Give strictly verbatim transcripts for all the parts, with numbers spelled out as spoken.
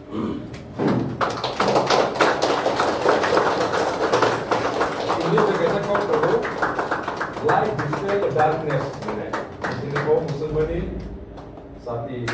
English-o kaisa kok tongo, "Light dispel the darkness," hinwi. Chini kok muchungmani sati.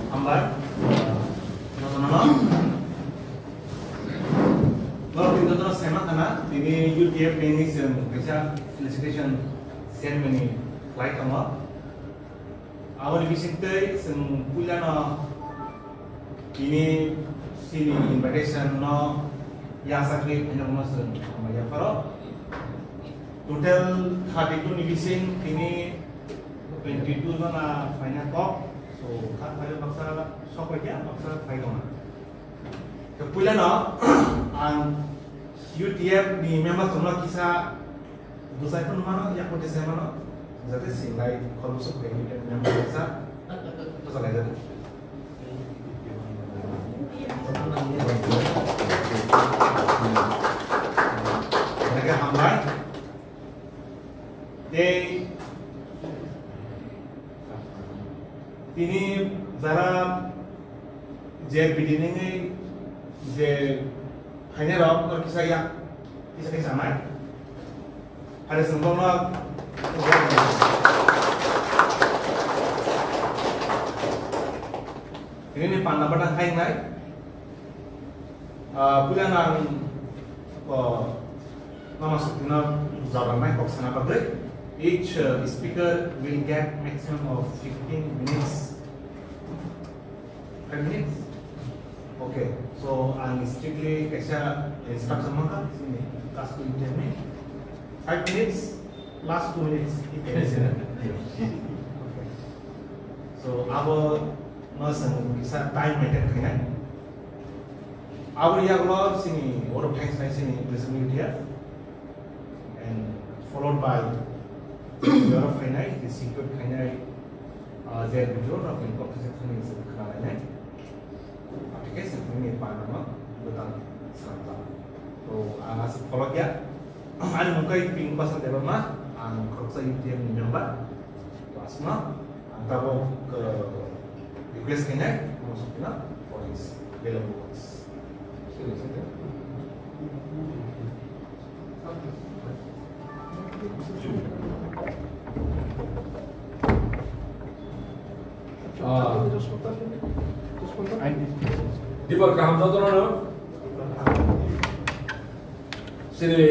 Hambai. Jotono no. Borok tini jotono sema khana, tini U T F ni chwng kaisa felicitation ceremony khlai tongo. Aboni bisingtwi chwng puilano tini chini invitation no yachakni phainakno chwng hambai yapharo. Total thirty two ni bising tini twenty two jona phaina kok. So, kha phaio baksa sok paikha, baksa phai tongo. Khe puilano ang U T F ni members rokno kisa bwsai phano mano, yakote sai mano, jate singlai khoroksa khe U T F ni member kisa bwsalaijak. Oke, hambai. Tei tini jara je bidinini je phainai rok no kisa ya, kisa kisa mai. Hari sengkong no tini ni panna batang khai nai. Ah, puila nang, oh, mama sukti no jora nai kok sana bagwi. Each, uh, speaker will get maximum of fifteen minutes. Five minutes? Okay. So, ang strictly kaisa instruction mangkha, sini last two ten minutes. Five minutes, last two minutes. Okay. So, abo no chwng kisa time maintain khainai. Aboni yagulo chini vote of thanks nai chini President U T F and followed by oro phainai, execute khainai, uh, je video rok ni kok thangsa thangni se khna lainai. Application ni panama butang santa. To ang aswk follow kya. Ani mungkai ping pasal deba ma, ang khoroksa U T F ni member. To asma, ang tabok, uh, request khainai, mo sokina, for his valuable words. Ah. Dibar kaham jotono no. Sini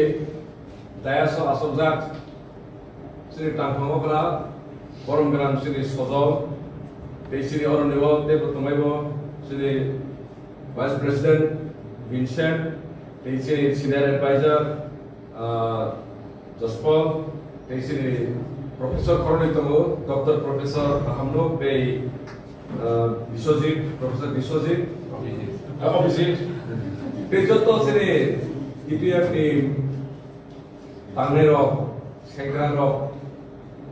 dayas o asokjak. Sini tangphang okra, borom gwnang sini Sojol, tei sini oroni o teibo tongmaibo sini Vice President Vincent, tei sini Senior Advisor, ah, Jospol, tei sini Professor khoroknwi tongo, Doctor Professor Ahamno, tei, ah, Biswajit, Professor Biswajit, ah, Abhijit, tei joto sini E P F ni tangnai rok, sengkrak rok,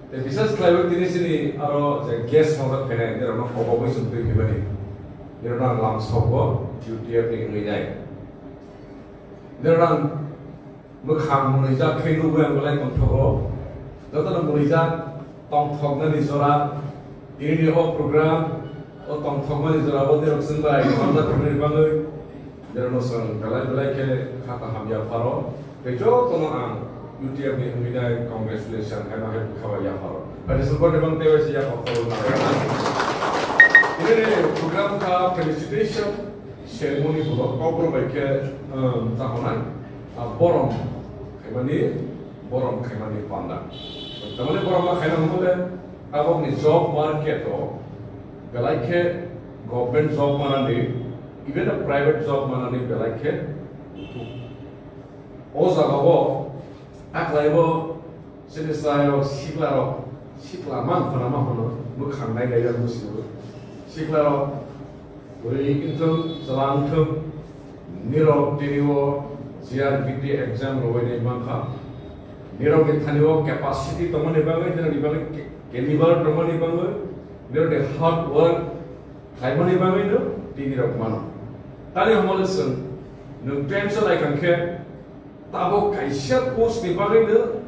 tei bises khlaiwi tini sini aro je guest songjak phainai, nirokno kobogwi chwng twi phimani. Nirokno ang lamsogo U T F ni wngwi nai. Nirokno ang mwkhang mwnwijak khe nugwi ang belai tongthogo. Jotono mwnwijak tongthoknani jora, tini o program, o tongthokmani jora o nirok chwng bai hamjak rwmani bagwi. Nirokno chwng belai belai khe kha kaham yapharo. Tei jotono ang U T F ni wngwi nai congratulation hai ma hai bwkha bai yapharo. Hai ni support ni bang tei waisa yaphar khoroknai. Tini ni Wngkha felicitation ceremony, bono kokborok bai khe, um, tamo nai, ah, borom khaimani, borom khaimani panda. Tamani borom ma khaina hwnmale, tabokni job market o belai khe government job manani, even a private job manani belai khe o jagao taklaibo chini chwrairok, siklarok, sikla mang khana ma hwno, mwkhang nai nai jak mwsio. Siklarok, uri wngthung, chwla wngthung, nirok tini o G R B T exam rwui nai mankha. Nirokni thani o capacity tongmani bagwi, nirokni bagwi ca-, caliber tongmani bagwi, nirokni hard work khlaimani bagwi no tini rok mano. Tani hwnmale chwng nwng tension ai kang khe, tabok kaisa post ni bagwi no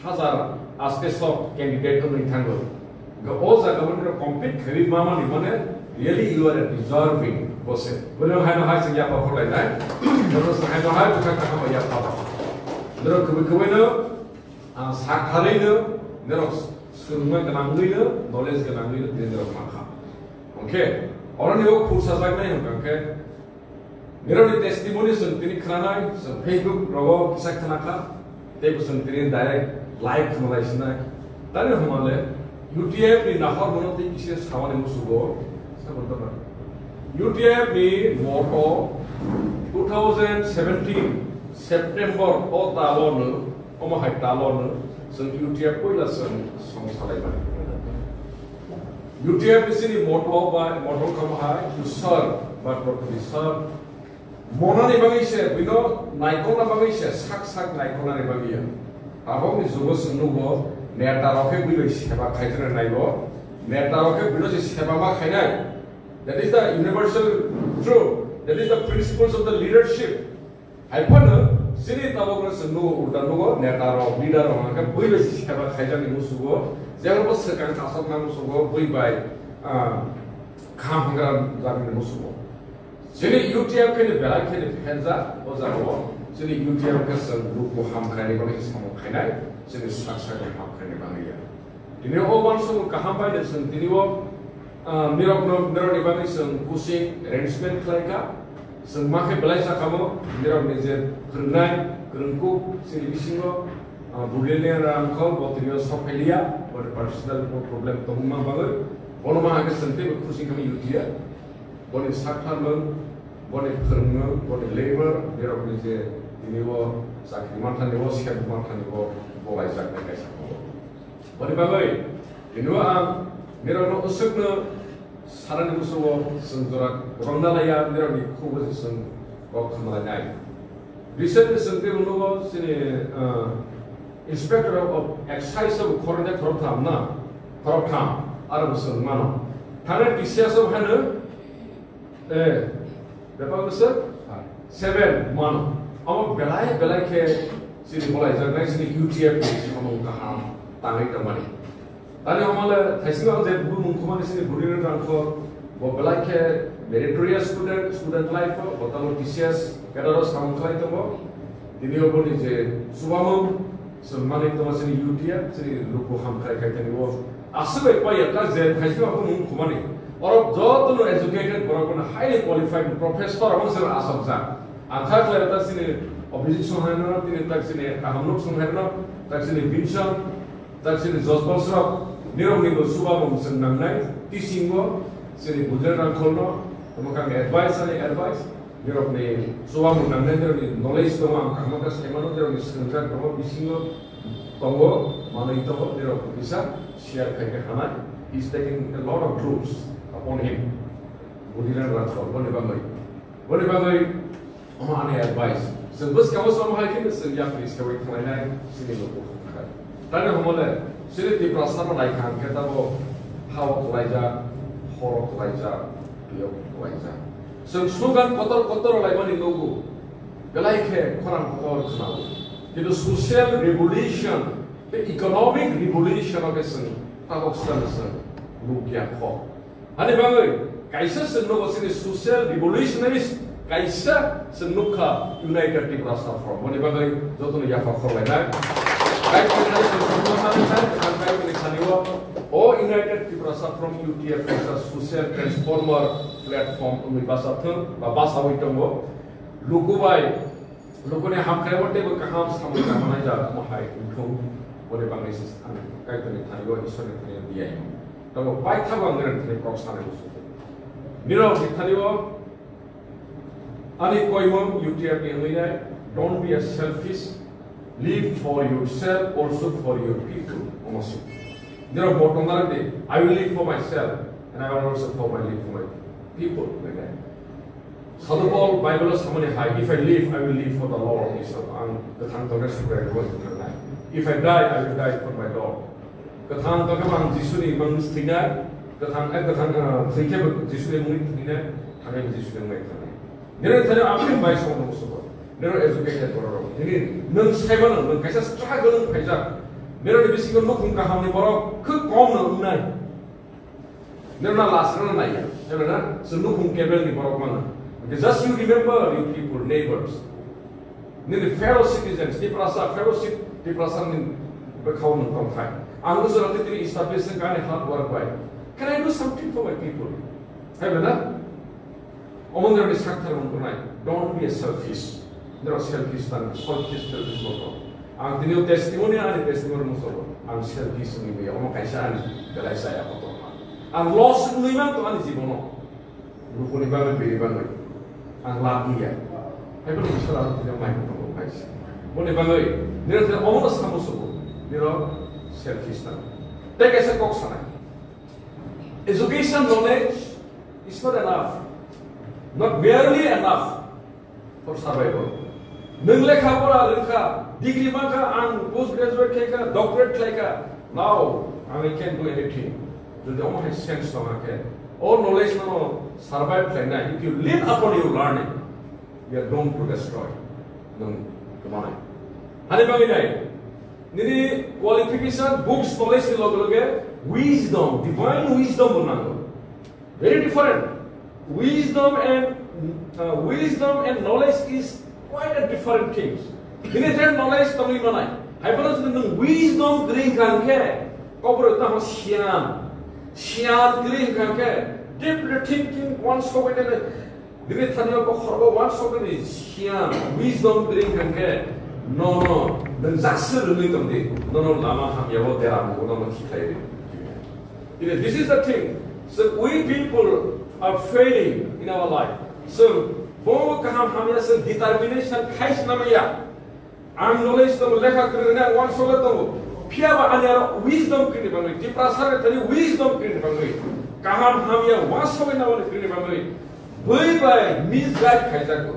hajar aste sok candidate wngwi thango. Ga o jaga o nirok compete khaiwi mamani mane really you are a deserving person. Bono haino hai chwng yapha khorlai nai. Bono chwng haino hai bwkha kaham yapha ba. Nirok kwbwi kwbwi no, ah, sak tharwi no, nirok swrwngma gwnangwi no, knowledge gwnangwi no, tini nirok mankha. Hwnkhe, oroni o khursa jaknai hwnkha khe, nirokni testimony chwng tini khwnanai, chwng Facebook rogo kisa khwnakha, teibo chwng tini direct live khwnalai sinai. Tani hwnmale, U T F ni nahor mano tei kisa samani musugo, sabon tama. U T F ni moto two thousand seventeen September o talo no, omo hai talo no, chwng U T F poila chwng song salai mani. U T F ni chini moto ba moto kamo hai to serve, but not to be served. Monani bagwi se, bino naikolna bagwi se, sak sak naikolnani bagwi ya. Tabokni jugo chwng nugo, neta rok khe bwi bai seba khaitona naigo, neta rok khe bino se seba ma khainai. That is the universal truth. That is the principles of the leadership. Hai phano chini tabok no chwng nugo, ulta nugo, neta rok, leader rok hwnka khe bwi bai se seba khaijakni musugo, jebo bo swkang asokna musugo, bwi bai, ah, kham hwngra jagni musugo. Chini U T F khe ni belai khe ni phenjak, o jaga o chini U T F khe chwng luku ham khainai bagwi samung khainai, chini sak sak ham khainai bagwi ya. Tini o uansukmung kaham bai de chwng tini o, ah, nirok no, nirok ni bagwi chwng coaching arrangement khlai kha. Chwng ma khe belai sa kha bo, nirok ni je phwrwngnai, kwrwngkuk, chini bisingo, ah, Budilya Rangkhol bo tini o sok phai liya, bo personal problem tongma bagwi, bono ma khe chwng teibo coaching khe ma U T F. Boni saktharmung, boni phwrwngmung, boni labor, nirok ni je tini o chakri manthani o, sep manthani o, bo laijak nai kaisa kho. Boni bagwi, tini o ang nirok no usuk no sanani musugo, chwng jora rwngna laiya, nirok ni khubo se chwng kok thumlainai. Recently chwng tei unugo chini, ah, Inspector of Excise o khoroknai khoroktham na, khoroktham, aro bo chwng mano. Thangna T C S o haino, eh, bepar bwswk? Seven mano. Amo belai belai khe chini bolai jaknai chini U T F ni samung kaham tangwi tongmani. Tani hwnmale, thaisingo ang je bumung khumani sini Budilya Rangkhol, bo belai khe meritorious student, student life o, bo tamo T C S cadre o samung khlai tongo. Tini o boni je chubamung, chwng manwi tongo chini U T F, chini luku ham khai khai tani o. Aswk bai paiya ta je thaisingo ang bumung khumani. Oro joto no educated borok bono highly qualified professor rok se asokjak. Ang kha khlai ta chini Abhijit Songhaino, tini tak chini Kahamlok Songhaino, tak chini Vincent, tak chini Josbal Srok, nirok ni bo chuba bo chwng nangnai, teaching o, chini Budilya Rangkhol no, tamo kang advice ani advice, nirok ni chuba bo nangnai, nirok ni knowledge tongo, ang kaham khe sai mano, nirok ni swrwngjak tongo, bisingo tongo, manwi tongo, nirok kisa share khai khe hanai, he is taking a lot of loads upon him, Budilya Rangkhol, boni bagwi, boni bagwi, Omo ani advice. Chwng bwskang o chwng hai khe chwng yapri sewi thanglainai chini luku khai. Tani hwnmale chini Tiprasa no nai kha hwnkhe tabo ha o kwlaijak, hor o kwlaijak, twi o kwlaijak. Chwng slogan kotor kotor laimani nugo. Belai khe khorang kotor khwnao. Kintu social revolution tei economic revolution o khe chwng tabok swkang chwng nukya kho. Hani bagwi kaisa chwng nugo chini social revolutionaries, kaisa chwng nukha United Tiprasa Front. Boni bagwi jotono yapha khorlainai. Kaisa chwng nukha, kaisa chwng nukha, kaisa chwng nukha. O United Tiprasa from U T F kaisa social transformer platform wngwi bacha thung ba bachawi tongo. Luku bai, lukuni hamkrai o teibo kaham samung tangmani jaga mohai wngthung, boni bagwi se ang Kaitorni thani o Ishwarni thani o biyai. Tamo paithago ang nini thani kok sanai muchungo. Nirok ni thani o Ani koimung U T F ni wngwi nai, don't be a selfish, live for yourself, also for your people. Omo se. Nirok bo tongna rwdi, I will live for myself, and I will also for my live for my people. Like that. Sadhu Paul Bible o samani hai, if I live, I will live for the Lord. Isor, ang kwthang tongkhe Subraiyung bai kwthang nai. If I die, I will die for my Lord. Kwthang tongkhe ang Jisuni mung thwinai, kwthang, eh, kwthang, eh, thwikhe bo Jisuni mung thwinai, thangkhe bo Jisuni mung thwinai. Nini thani ang bai song no musugo. Nini educated borok rok. Nini nwng saimano nwng kaisa struggle wng phaijak. Nini bisingo nukhung kahamni borok khub kom no wngnai. Nini na last na naiya. Nini na se nukhung kebel ni borok mano. Just you remember you people, neighbors. Nini fellow citizens, Tiprasa, fellowship, Tiprasa ni bwkhao nwng tongthai. Ang no jora twi twi establish wngkha ani hard work bai. Can I do something for my people? Hai na? Omo nirokni sakthar mung tongnai, don't be a selfish. Nirok selfish tang, selfish, selfish motong. Ang tini o testimony, ani testimony musogo. Ang selfish wngwi maya, omo kaisa ani belai saya kotorma. Ang loss wngwi man tong ani jibono. Lukuni bagwi, bini bagwi. Ang lab wngya. Hai bono Iswar ang tini o mai kotorma kaisa. Boni bagwi, nirok tini omono samusogo. Nirok selfish tang. Tei kaisa kok sanai. Education, knowledge is not enough, not merely enough for survival. Nwng lekha pora rwngkha, degree mankha, ang post graduate khlaikha, doctorate khlaikha. Now I can do anything. Jodi omo hai sense tong khe, o knowledge no survive khlainai, if you lean upon your learning, you are doomed to destroy. Nwng kwmanai. Hani bagwi nai, nini qualification, books, knowledge ni loge loge wisdom, divine wisdom bo nango. Very different. Wisdom and, uh, wisdom and knowledge is quite a different things. Bini je knowledge tongwi manai. Hai phano jodi nwng wisdom kwrwi wngkha hwnkhe, kokborok tamo siyan. Siyan kwrwi wngkha hwnkhe, deeply thinking, one so many Bini thani o bokhorogo wansokni siyan, wisdom kwrwi wngkha hwnkhe, nono, nwng jaswk rwngwi tongdi, nono lama hamyao dera mugo nono khiklai rwi. This is the thing. So we people are failing in our life. So, bo kaham hamya se determination khai se namya. Ang knowledge tongo, lekha kwrwi hwnwi ang uansukle tongo. Phiya ba ani aro wisdom kwrwini bagwi, Tiprasa ni thani wisdom kwrwini bagwi, kaham hamya uansugwi nangmani kwrwini bagwi, bui bai misguide khaijago.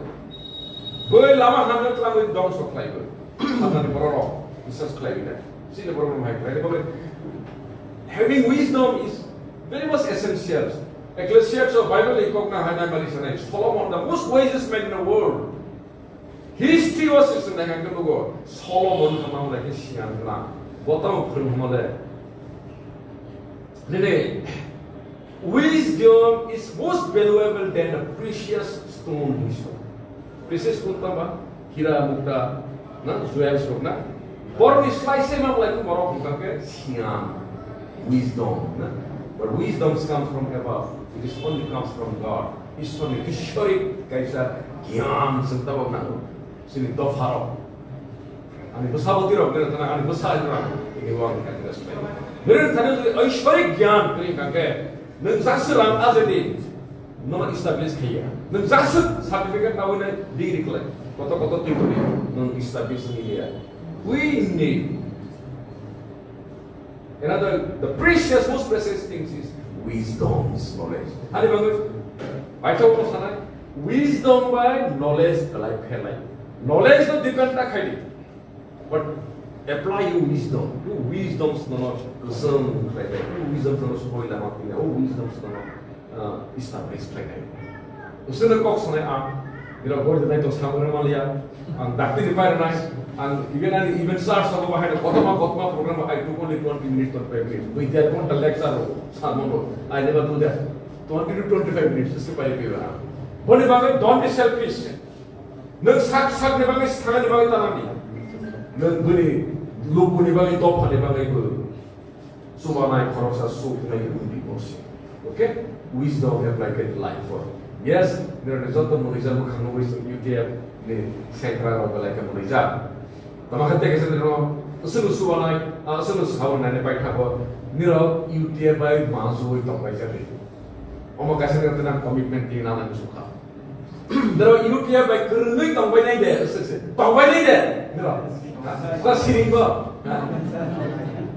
Bui lama hamya twlangwi dongso khlaiwi. Sathani bororok biswas khlaiwi na. Chini bororok hai khlai bagwi. Having wisdom is very much essential. Ecclesiastes o Bible ni kokna hai nai mali sanai, Solomon, the most wisest man in the world. History o se se nai hwnkhe nugo, Solomon wngkha mangla khe siyan gwnang. Bo tamo phwrwng hwnmale. Nini, wisdom is most valuable than the precious stone, he said. Precious stone tamo ba? Hira, mukta, na, jewels rok na. Borokni slai se mangla khe borok hwnkha khe siyan. Wisdom, na? But wisdom comes from above. It is only comes from God. Ishwarni, Ishwarik kaisa gyan chwng tabok nango. Chini dopharok. Ani bwsa bwtwirok, bini thani ani bwsa rok, ini bo ang address khlai. Bini thani jodi Ishwarik gyan kwrwi hwnkha khe, nwng jaswk rang ajedi, nono establish khaiya. Nwng jaswk certificate nawi nai degree khlai. Kotor kotor twi twi, nwng establish wngya. We need Another, the precious, most precious things is wisdom, is knowledge. Ani bagwi, paithago no sanai, wisdom bai knowledge belai pherlai. Knowledge no depend ta khaidi, but apply your wisdom. Your wisdom no no kusum khlai, your wisdom no soi lama pina, your wisdom no no uh, establish khlainai. Usino kok sanai ang, ira gor dinai to samung maliya, ang dakti ni pai ranai, ang even ani even sar sabo bahai kotoma kotoma program I took only twenty minutes, twenty-five minutes. With their own lecture ro, sermon ro, I never do that. Twenty to twenty-five minutes, iske pai piwa. Boni bagwi don't be selfish. Nwng sak sak ni bagwi, sanga ni bagwi tanani. Nwng bini luku ni bagwi, dopha ni bagwi bo. Chubanai khoroksa suk nai wngdi bosi. Okay? Wisdom apply khe life o. Yes, nirok ni joto mwnwijak bwkhang nugwi U T F ni sekra rok belai khe mwnwijak. Tama khe teke sini ro, aswk chubanai, aswk sawi nani pai thabo, nirok U T F bai mansuwi tongbai jadi. Omo kaisa nirok tena commitment di nana sukha. Nero U T F bai kwrwngwi tongbai nai de, se, se, tongbai nai de, nero. Ba siring bo.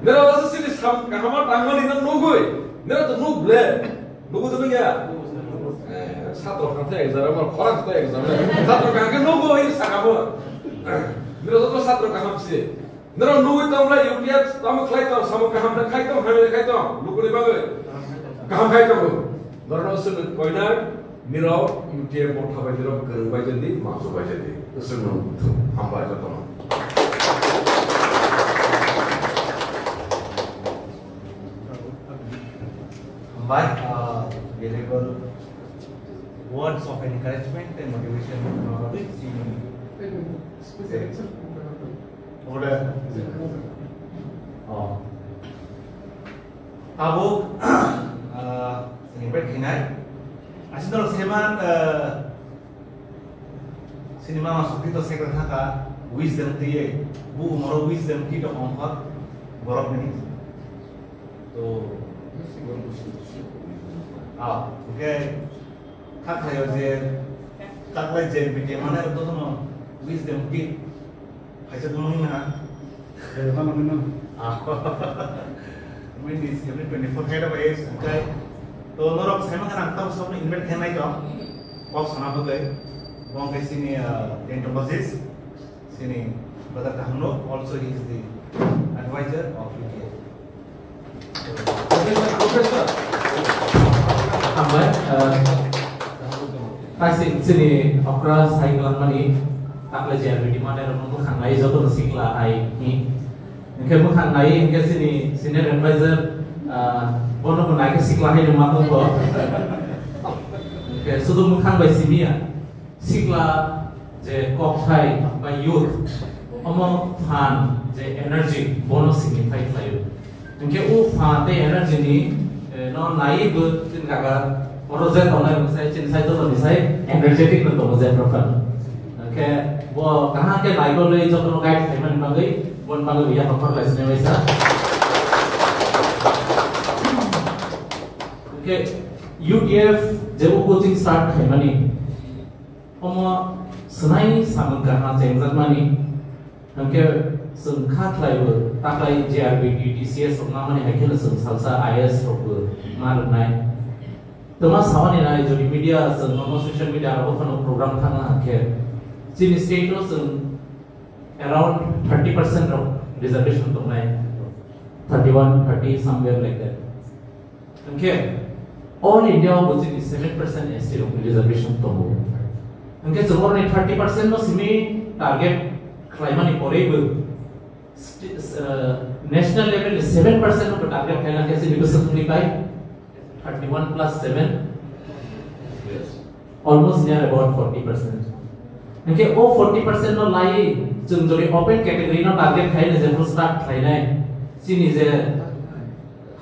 Nero asa sini sam kahama tangmani no nugwi. Nero to nuk ble. Nugu to nugya. Eh, satro kang te exam, amar khorang to exam. Satro kang ke nugu ini sakabo. Nero to satro kaham si. Norok nugwi tong lai, U P F tamo khlai tong, samung kaham da khai tong, hamya da khai tong, lukuni bagwi kaham khai tongo. Norokno aswk koinai, nirok U T F motha bai nirok kwrwng bai jadi, masu bai jadi. Aswk no hambai jotono. Hambai, uh, valuable words of encouragement and motivation from Abhishek. Order. Oh. Tabuk, ah, sini bet khinai. Asin dolo seman, ah, sini mama sukti to sekre thaka, wisdom tiye. Bu umoro wisdom ki to kongkot, borok ni. To, ah, okay. Kha khlaio je, taklai je B T M mane rok dono wisdom tip. Kaisa tongmani na. Eh, mano, mano. Ah. Mini is every twenty-four head of age, okay. To norok saima kana ang tamo sabno invite khainai to. Kok sana bagwi. Bo khe sini, ah, deontologist. Sini brother Kaham no, also he is the advisor of U T F. Professor, professor. Hambai, eh, tasi sini okra sai kelang mani, takle J R B T mane rok no mwkhang nai joto no sikla hai hi. Hingke mwkhang nai hingke sini senior advisor, eh, bono bo nai ke sikla hai no ma tong ko. Hingke sudu mwkhang bai simi ya. Sikla je kokthai ba youth, omo phan je energy bono signify khlaio. Hingke o phan tei energy ni, eh, no naiwi bo chini kaka oro je tongnai rok sai chini sai joto ni sai energetic no tongo je proper. Hingke bo kaham khe naikolwi joto no guide khlaimani bagwi boni bagwi bo yapha khorlai sinai waisa. Hingke U T F je o coaching start khlaimani, omo swnai samung kaham chengjakmani, hingke chwng kha khlaibo taklai J R B T T C S rok namani hai kheno chwng salsa I A S rokbo ma rwnai. Twma samani nai jodi media chwng omo social media rogo phano program thangna hingke chini state o chwng around thirty percent rok reservation tongnai, thirty one, thirty, somewhere like that. Hingke all India o bo chini seven percent S T rok ni reservation tongo. Hingke chwng oroni thirty percent no simi target khlaimani poroi bo sti-, uh, national level ni seven percent no bo target khlaina khe chini bwswk wngwi pai thirty one plus seven. Almost near about forty percent. Hingke o forty percent no lai chwng jodi open category no target khlaina je start khlainai chini je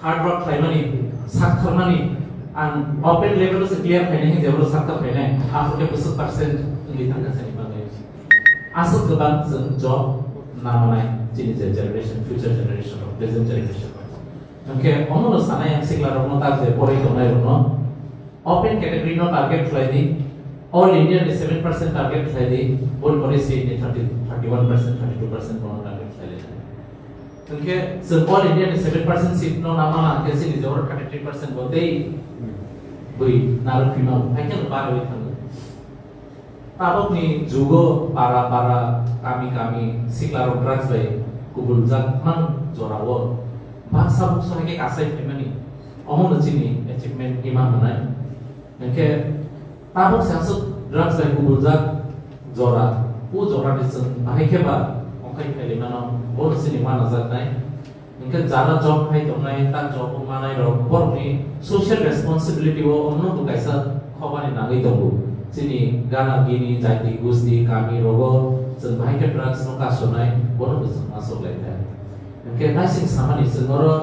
hard work khlaimani, saktharmani, ang open level se clear khainai hingke jebro sakthar khainai, aswk khe bwswk percent wngwi thangkha sani bagwi. Aswk kwbang chwng job namanai chini je generation, future generation rok, present generation rok. Hingke omono sanai ang sikla rokno tak je poroi tongnai rokno open category no target khlai di, all India ni seven percent target khlai di, boni pore state ni thirty, thirty one percent, thirty two percent bono target khlai di. Hingke chwng all India ni seven percent seat no namana hingke chini jora thirty three percent bo tei bui narwk phima bo hai khe barwi thango. Tabokni jugo para para, kami kami siklarok drugs bai kubuljak mang jorao baksa buksa hai khe kasai phaimani, omono chini achievement ima hwnai. Hingke tabok se aswk drugs bai kubuljak jora, o jorani chwng bahai khe ba ongkhai phailaimano, bono chini manajaknai. Hingke jara job khai tongnai, ta job o manai rok, borokni social responsibility o omno bo kaisa khobani nangwi tongo. Chini gana gini, jati gusti, kami rogo chwng bahai khe drugs no kasonai, bono bo chwng aswk lai kha. Hingke naising samani chwng oro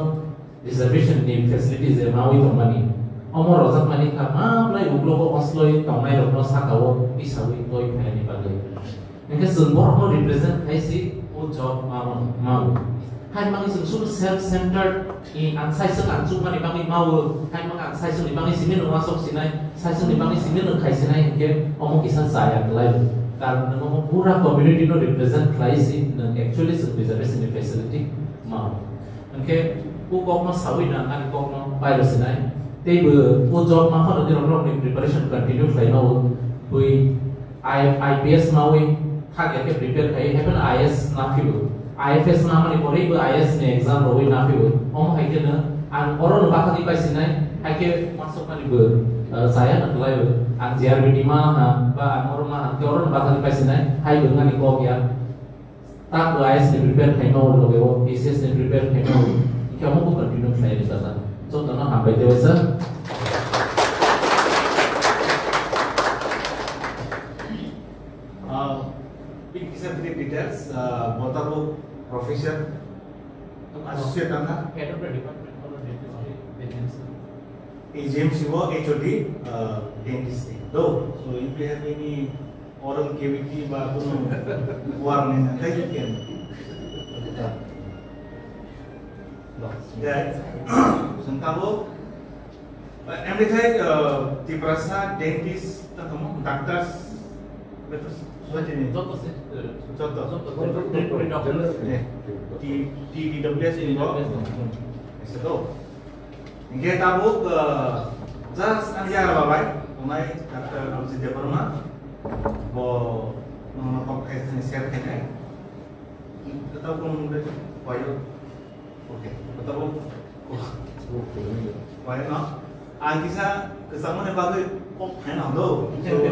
Reservation ni facility je mawi tongmani, omo rojak mani kha ma blai uklogo osloi tongnai rokno saka o tisawi toi phaini bagwi. Hingke chwng borokno represent khai si o job ma, ma, mawo. Hai mani chwng sulu self centered i ang saiswk ang chukmani bagwi mawo. Hai mani ang saiswkni bagwi simi no wasok sinai, saiswkni bagwi simi no khai sinai hingke omo kisa chaya kwlai. Karon nwng omo pura community no represent khlai si nwng actually chwng reservation ni facility mawo. Hingke o kokno sawi na ani kokno pairo sinai. Teibo o job ma phano nirok norokni preparation continue khlai mawo. Bui I, I P S mawi thak ya khe prepare khai, hai phano I A S na phibo. I F S na mani pore bo I A S ni exam rwi na phibo. Omo hai khe no ang oro no bathani pai sinai, hai khe masok mani bo, eh, chaya na khlai bo. Ang J R B T ma ha, ba ang oro ma ha, khe oro no bathani pai sinai, hai bo ngani kok ya. Tato I A S ni prepare khaima o loge o P C S ni prepare khaima o, hingke omo bo continue khlai ri jata. Jotono hambai de waisa. Ah, bini kisa bini details, ah, bo tabuk professor, associate ang kha. Head of the department, head of the department. A G M C o H O D, uh, dentist ni. Do, so if you have any oral cavity ba kuno warning, then you can. Yeah. Sengkabo, uh, M D khai, uh, Tiprasa dentist, ta kamu doctors, betul, soal ini. Joto se, eh, Joto. Joto, joto, joto, joto. Doctors. Eh, T, T D W S ini, T D W S. Ese to. Hingke tabuk, uh, just ang yagra bai, tongnai doctor Abhijit Debbarma, bo nono kok khai thani share khainai. Tabuk mung de, wayo. Okay, tabuk, wayo no. Ang kisa kwchangmani bagwi kok khaina hando. So,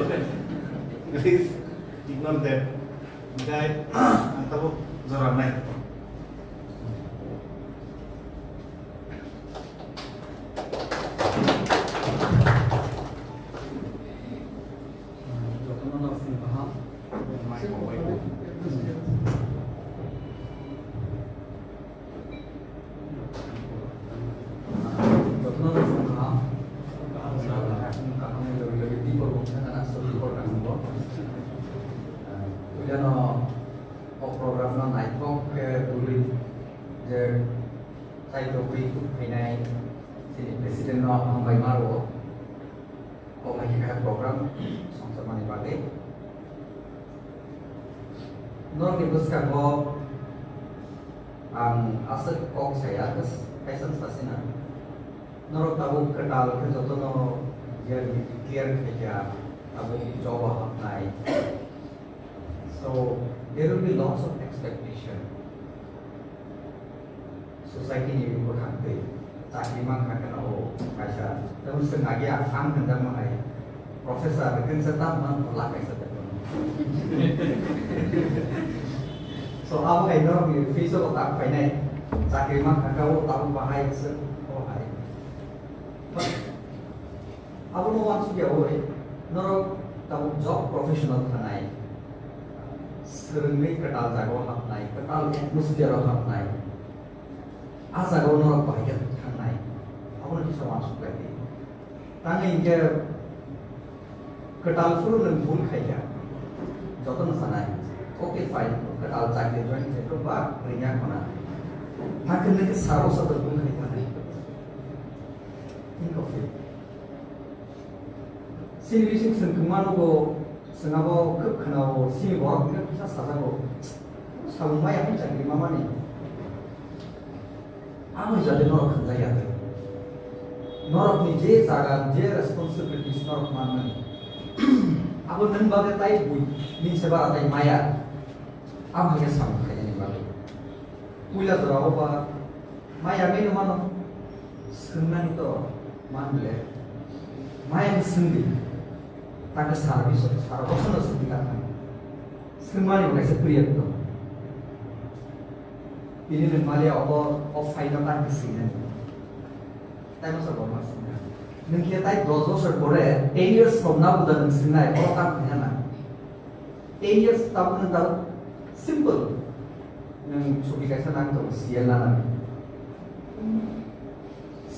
please ignore that. Hingke ang tabuk jora nai. O program no naithok khe twiwi je Kaitor twi kuk phainai chini president no hambai ma rwo. Kok hai khe program songchakmani bagwi. Norokni bwskango ang aswk kok saya, kaisa sasina. Norok tabuk kwtal khe jotono clear, clear khaikha, tabuk job o hapnai. So, there will be lots of expectation. Society ni bwkhak twi chakri mankha kheno o kaisa. Tamo swng agi ang hwnjakma hai professor hwnkhe se tam man la kaisa tongmani. So, abo hai norok ni office o tak phainai chakri mankha kha o tabuk bahai se o hai. But Abono uansukya oi, norok tabuk job professional thanai, swrwngwi kwtal jagao hapnai, kwtal atmosphere o hapnai, a jagao norok bahai khe thangnai, abono kisa uansuk lai di. Tangwi hinkhe kwtal phuru nwng bul khaikha, jotono sanai, okay fine, kwtal chakri join khaikha ba ringya khona, hakhe nwng khe sabo sato bul khai thanai. Think of it. Chini bising chwng kwma nugo, chwng abo khwb khwnao, chini borok hwnkhe kisa sajago. Samung maya hwn chakri mamani. Abo jate norok khwnjak ya tei. Norokni je jaga, je responsibilities norok manmani. Abo nwng bagwi tai bui, nini se bara tai maya. Abo hai khe samung khainani bagwi. Puila jorao ba maya meno mano swngnani to man le. Maya ni swngdi. Takhe sara biso, sara bosonno swngdi ka thang. Swngmani bo kaisa period to. Tini nwng maliya obo o phaino takhe swingnani. Tai masa borma swngna. Nwng khe tai dos bosor pore, ten years from now da nwng swingnai, o tam khaina na. Ten years tabuk nwng tabuk simple. Nwng chuti kaisa nang tongo, C L na nang.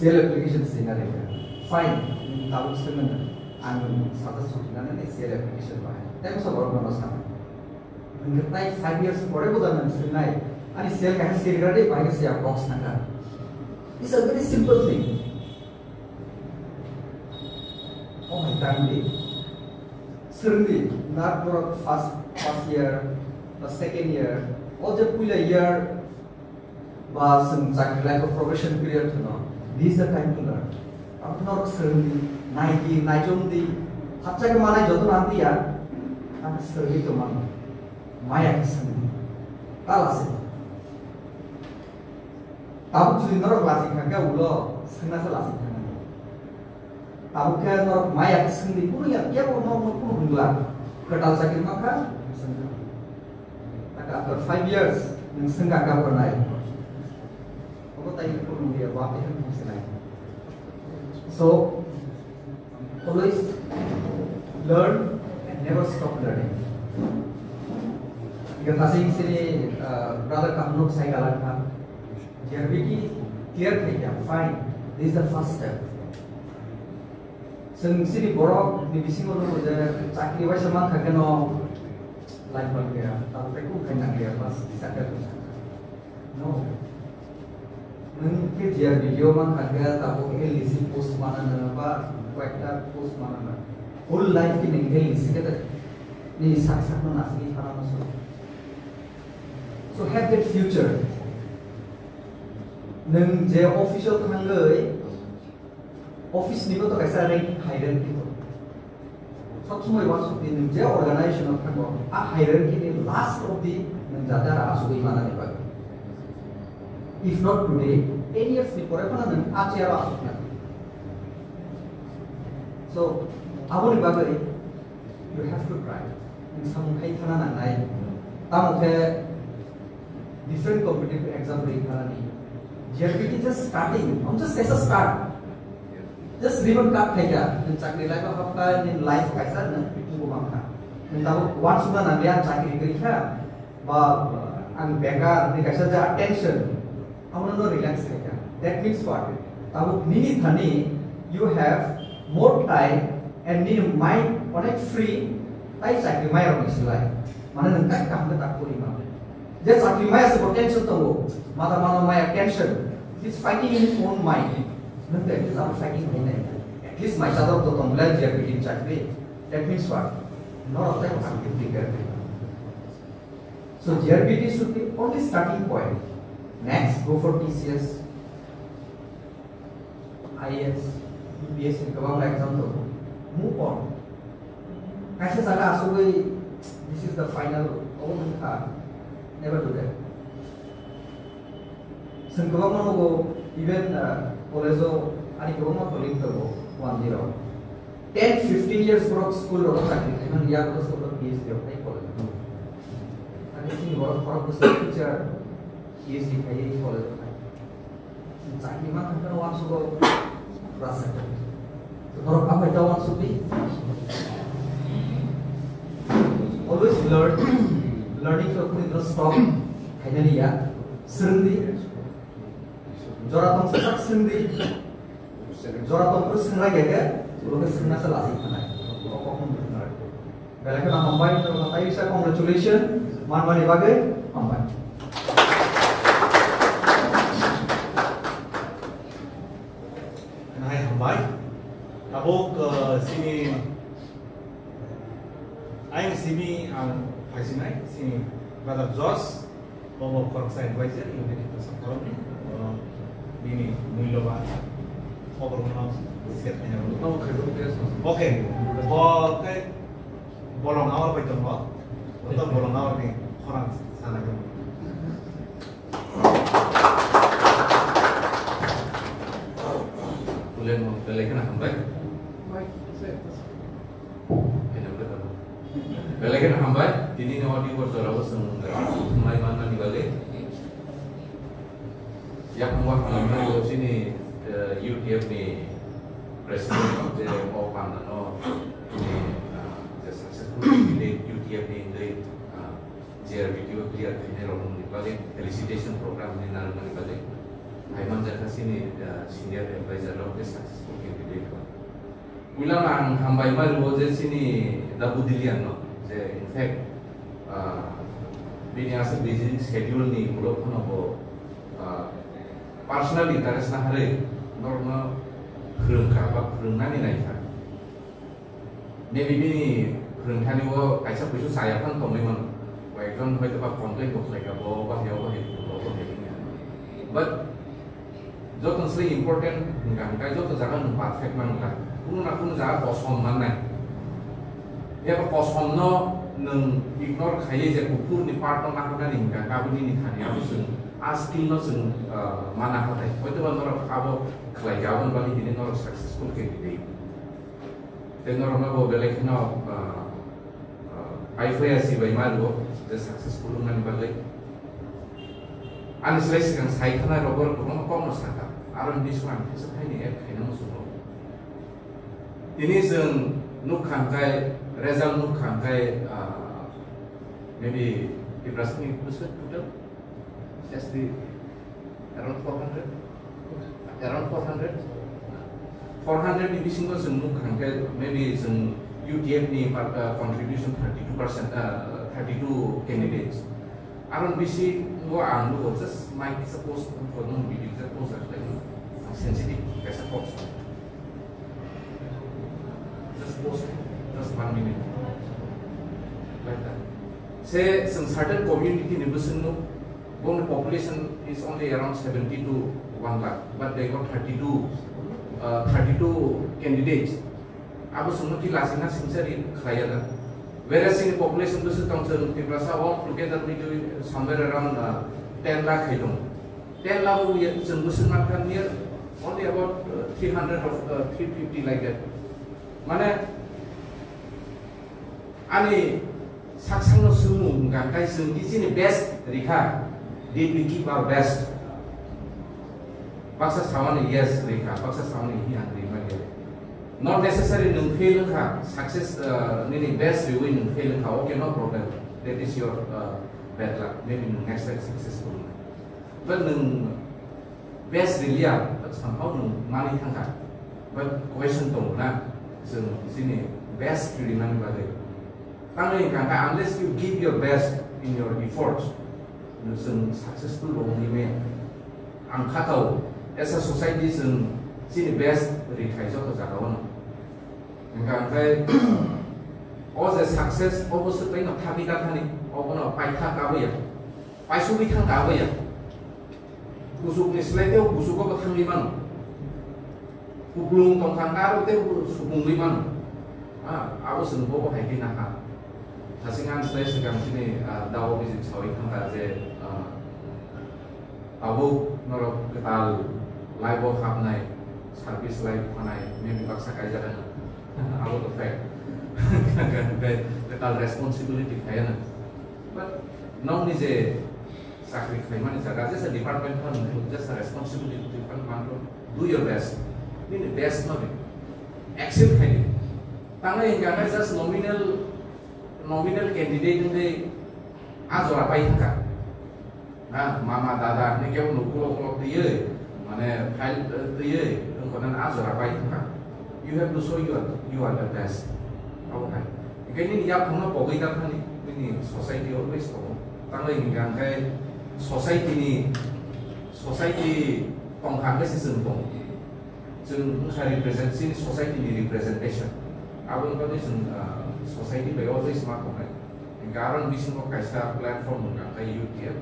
Sale application sina rega. Fine, nini tabuk sengna ang sata sujina nani sale application bahai. Tei masa borok nono sana. Nang tai five years pore bo dan nang sengnai. Ani sale kaha sale grade bahai siya box nangka. It's a very simple thing. Oh my God, serengdi, not for first, first year, the second year, all the puila year, ba chwng chakri life o probation period hwno, this is the time to learn. Abo norok swrwngdi, naidi, naichomdi, hapsa khe manai joto nandiya, ang swrwngwi tongmano, maya khe swngdi, ta lasi. Tabuk jodi norok lasi thangkhe ulo swngna se lasi thangna. Tabuk khe norok maya swngdi, kunu ya, kebo no, no, kunu hwngla. Kwtal chakri mankha, swngkha. After five years, nwng swngkha ka hwnai. Obo tai kunu ya, ba te hwn sinai. So, always learn and never stop learning. Iga tasing sini, uh, brother Kahnuk sai galang kha. J R B T clear khai kha, fine. This is the first step. Chwng chini borok ni bisingo nugo je chakri waisa mankha khe no life man kaya, tamo tei kung khai nang kaya, bas sakha kung sakha. No. Nwng khe J R B T o mankha khe tamo L D C post mana nang ba koyekta post mana nang. Whole life khe nwng L D C khe nini sak sak no nasini thana no so. So have that future. Nwng je office o thangwi, office ni bo to kaisa rank, hierarchy to. Sob somoi uansuk di nwng je organization o thango, a hierarchy ni last of the nwng jate aro asugwi manani bagwi. If not today, ten years ni pore phano nwng a chair o asukna. So, aboni bagwi you have to try. Nwng samung khai thana nangnai. Tamo khe different competitive exam ri thanani. J R B T just starting, I'm just as a start. Just ribbon cut khai kha, nwng chakri life o hapkha, nwng life kaisa nwng pitung bo mankha. Nwng tabuk uansukna nangya chakri kwrwi kha, ba ang bekar, nwng kaisa ja tension, amo no relax khai kha. That means what? Tabuk nini thani you have more time and nini mind onek free, tai chakri mai rok ni slai. Mane nwng tai kaham khe tak pori ma. Je chakri maya se bo tension tongo, mata mano maya tension. He's fighting in his own mind. Nwng tei at least abo fighting khai nai. At least mai chador to tong le J R B T ni chakri. That means what? Norok tei ang prepare khai. So J R B T should be only starting point. Next, go for T C S. I A S, U P S C kwbangma exam tongo. Move on. Kaisa jaga asugwi, "This is the final," obo wngkha. Never do that. Chwng kwbangma nugo, even, uh, college-o ani kwbangma colleague tongo, one zero. Ten, fifteen years borok school rogo chakri khaimani, yago school-o P H D rok khai college-o. Ani chini borok khorok bwswk teacher, P H D khaiwi college-o khai. Chakri ma thangkheno uansukgo class seven. Borok aphai ta uansukdi. Always learn. Learning to put in the stop. Khainani ya. Swrwngdi. Jora tong sak swrwngdi. Jora tong khe swrwngna gege, ulo khe swrwngna se lasik thanai. O kok no bwtharnai. Belai kheno hambai, norokno tai bisa congratulations, manmani bagwi hambai. Hai hambai. Tabuk, uh, sini, ayang simi ang phaisinai, sini brother Josh. Bo bo khoroksa advisor, United Kasa Forum ni, bo nini mulyoban khobor no share khaina rwdi. Omo khairok tei sa. Okay. Bo khe bolong awar bai tongo. Bo to bolong awar ni khorang sana tongo. Belai kheno hambai. Belai kheno hambai, tini ni audio bo jora bo chwng mai manmani bagwi. Yakung bo hambai bo chini, eh, U T F ni president je o panda no, tini, ah, je successful candidate U T F ni wngwi, ah, J R B T O clear khainai rok wngmani bagwi felicitation program ni narwkmani bagwi. Hai man Jakha chini, ah, senior advisor rok tei successful candidate rok. Puila no ang hambai ma rwo je chini da Budilian no, je in fact, ah, bini aswk busy schedule ni ulo phano bo, ah, personal interest na harwi norokno phwrwngkha ba phwrwngnani naikha. Maybe bini phwrwngthani o kaisa kuisu chaya phano tongwi mano. Koyekjon hoyto ba complain bo khlaikha, bo bahai, o bahai, o bahai wngya. But joto se important hwnkha hwnkhe joto jaga nwng perfect mangkha. Kunu na kunu jaga kosom mannai. Eba kosomno nwng ignore khaiwi je kuphurni part no naharnani hwnkha, aboni ni thani abo chwng a skill no chwng, ah, mana hatai. Hoyto ba norok abo khlaikha, aboni bagwi tini norok successful candidate. Tei norokno bo belai kheno, ah, ah, paiphaia sibai ma rwo, je successful wngnani bagwi. Ani slai swkang sai thanai rok borok kwbangma kokno sakha, aro ni bising ang kisa phaini add khaina muchungo. Tini chwng nukkha hwnkhe, result nukkha hwnkhe, ah, maybe Tiprasani bwswk total S T around four hundred? Around four hundred? Four hundred ni bisingo chwng nukkha hwnkhe maybe chwng U T F ni par-, uh, contribution thirty two percent, uh, thirty two candidates. Aro bisingo ang nugo just mic kisa post, kono video kisa post khlai, ang sensitive kaisa post. Just post, just one minute. Like that. Say some certain community ni bwswk nuk, boni population is only around seventy to one lakh, but they got thirty two, uh, thirty two candidates. Abo chwngno ki lachina singchari khlaiya da. Whereas in population bwswk tong chwng Tiprasa all together we do somewhere around, uh, ten lakh hai tong. Ten lakh o ya chwng bwswk mankha near only about, uh, three hundred of, uh, three fifty like that. Mane ani saksangno swngmung hwnkha, tei chwng ki chini best rikha, did we keep our best? Baksa samani yes rikha, baksa samani hi ang rima khe. Not necessary nwng fail wngkha, success, uh, nini best riwi nwng fail wngkha, okay, no problem. That is your, uh, bad luck. Maybe nwng next time successful wngkha. But nwng best riliya, but somehow nwng mani thangkha. But question tongo na, chwng chini best rimani bagwi. Tangwi hwnkha khe, unless you give your best in your efforts, nwng chwng successful wngwi maya. Ang khatao, as a society chwng chini best rithai joto jagao no. Hwnkha hwnkhe, o je success, obo swkang no thapwi kathani, obono paitha kabuya, paisugwi thang kabuya. Kuchukni slai tei o kuchugo bo thangwi mano. Kuplung tongkha hwnkhe aro tei bo supungwi mano. Ha, abo chwng bobo hai khe naha. Hasing ang slai swkang chini, ah, dao bijik sawi thangkha je, ah, tabuk norok kwtal life o hapnai, service life phanai, maybe baksa kaijak ano. Abo to fact. Kwtal responsibility phai ano. But nokni je chakri khlaimani jaga, jesa department phano, jesa responsibility phano manto, do your best. Nini best no di. Excel khai di. Tangai hingka just nominal, nominal candidate wngwi a jora pai thangkha. Na, mama, dada, ni kebo no ulo ulo twiwi, mane, file, eh, twiwi, wngkha nang a jora pai thangkha. You have to show you are, you are the best. Abo hai. Hingke nini yaphangno pogwi tangkha ni, nini society always tongo. Tangwi hingka hingke society ni, society tongkha hingke se chwng tongo. Chwng wngkha represent, chini society ni representation. Abo wngkha tei chwng, ah, society bai always ma tongnai. Hingke aro ni bisingo kaisa platform wngkha khe U T F.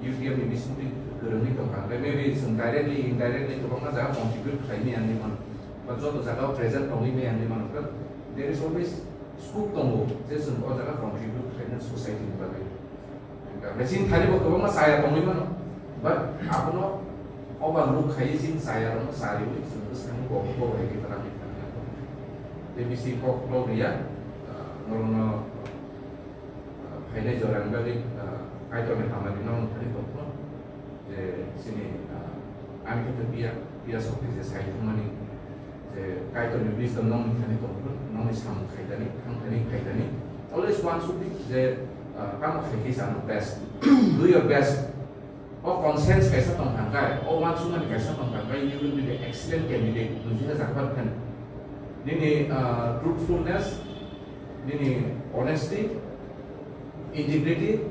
U T F ni bisingo tei kwrwngwi tongkha. Hingke maybe chwng directly, indirectly kwbangma jaga contribute khlai maya hinwi mano. Ba joto jaga o present tongwi maya hinwi mano. But there is always scope tongo je chwng o jaga contribute khlaina society ni bagwi. Hingke chini thani bo kwbangma chaya tongwi mano, but abono overlook khaiwi chini chaya rokno chariwi chwng bwskango bo bo hai khe kwrwngwi thangya. Tei bisi kok rok riya, ah, norokno, ah, phainai jora ni bagwi, ah, Kaitorni hamari no thani tongphuru je chini, ah, ani khe piya, piya sokti je sai thangmani, je Kaitorni wisdom nokni thani tongphuru, nokni samung khaidani, thang thani khaidani. Always one should be je, uh, tamo khai khe chano best. Do your best. O conscience kaisa tong kha khe, o uansukmani kaisa tong kha khe, you will be the excellent candidate. Nung sisa jakbar khan. Nini, ah, truthfulness, nini honesty, integrity,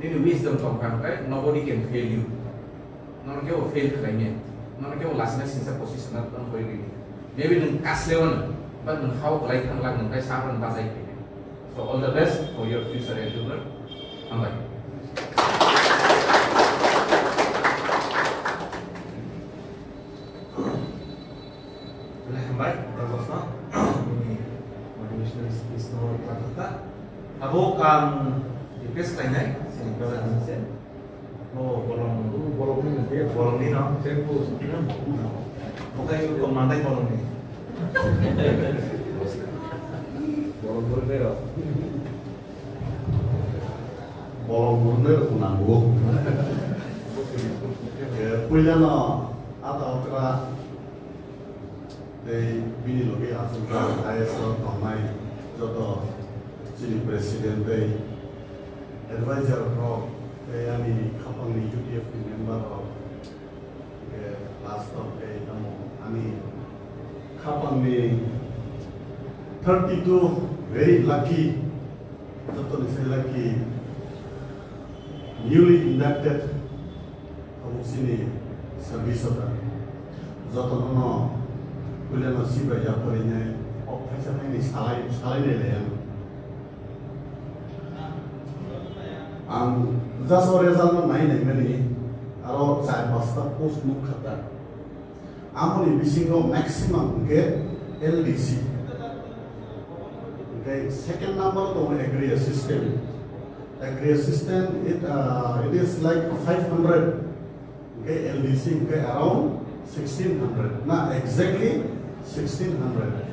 nini wisdom tong kha khe, nobody can fail you. Nono kebo fail khlai maya. Nono kebo last na sisa position na tong koi ri. Maybe nung kasle wan, but nung how khlai thang lang nung kai sa wan bazai khe. So all the best for your future endeavor. Hambai. Hambai, Doctor Bosma. Ini motivational speech no kata. Abo kang request lainai, sini kau lainai. Oh, bolong. Bolong ni, bolong ni no. Tempo. Bukai ko mandai bolong ni. Bolong ni ro. Bolong ni ro kunang bo. Eh, puila no, ata okra. Tei bini logi aswk I A S o tongnai joto chini president tei advisor rok tei ani khapangni U T F ni member rok, eh, last o tei tamo ani khapangni thirty two very lucky, jotoni sai lucky newly inducted Abo chini service o ta. Jotono no puila no sibai ya porinai, o phaisa phaini salai, salai nai lai ang. Ang just o result no nai nai mani, aro char pasta post nuk kha ta. Amoni bisingo maximum hwnkhe L D C. Hwnkhe second number tongo agri assistant. Agri assistant, it, uh, it is like five hundred. Hwnkhe L D C hwnkhe around sixteen hundred. Na, exactly sixteen hundred.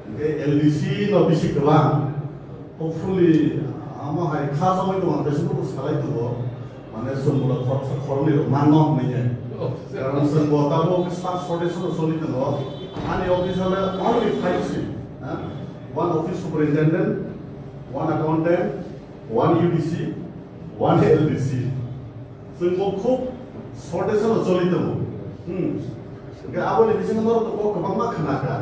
Hwnkhe L D C no bisi kwbang. Hopefully, amo hai kha somoi tongo, ang Facebook o salai tongo. Mane, chwng bo khoroksa khoroknwi rok manno hwnwi hai. Oh. Karon chwng bo tabuk staff shortage no choli tongo. Ani office o le only five si, ha? One office superintendent, one accountant, one U D C, one L D C. Chwng bo khub shortage no choli tongo. Hmm. Hwnkhe aboni bisingo norok to kok kwbangma khna kha.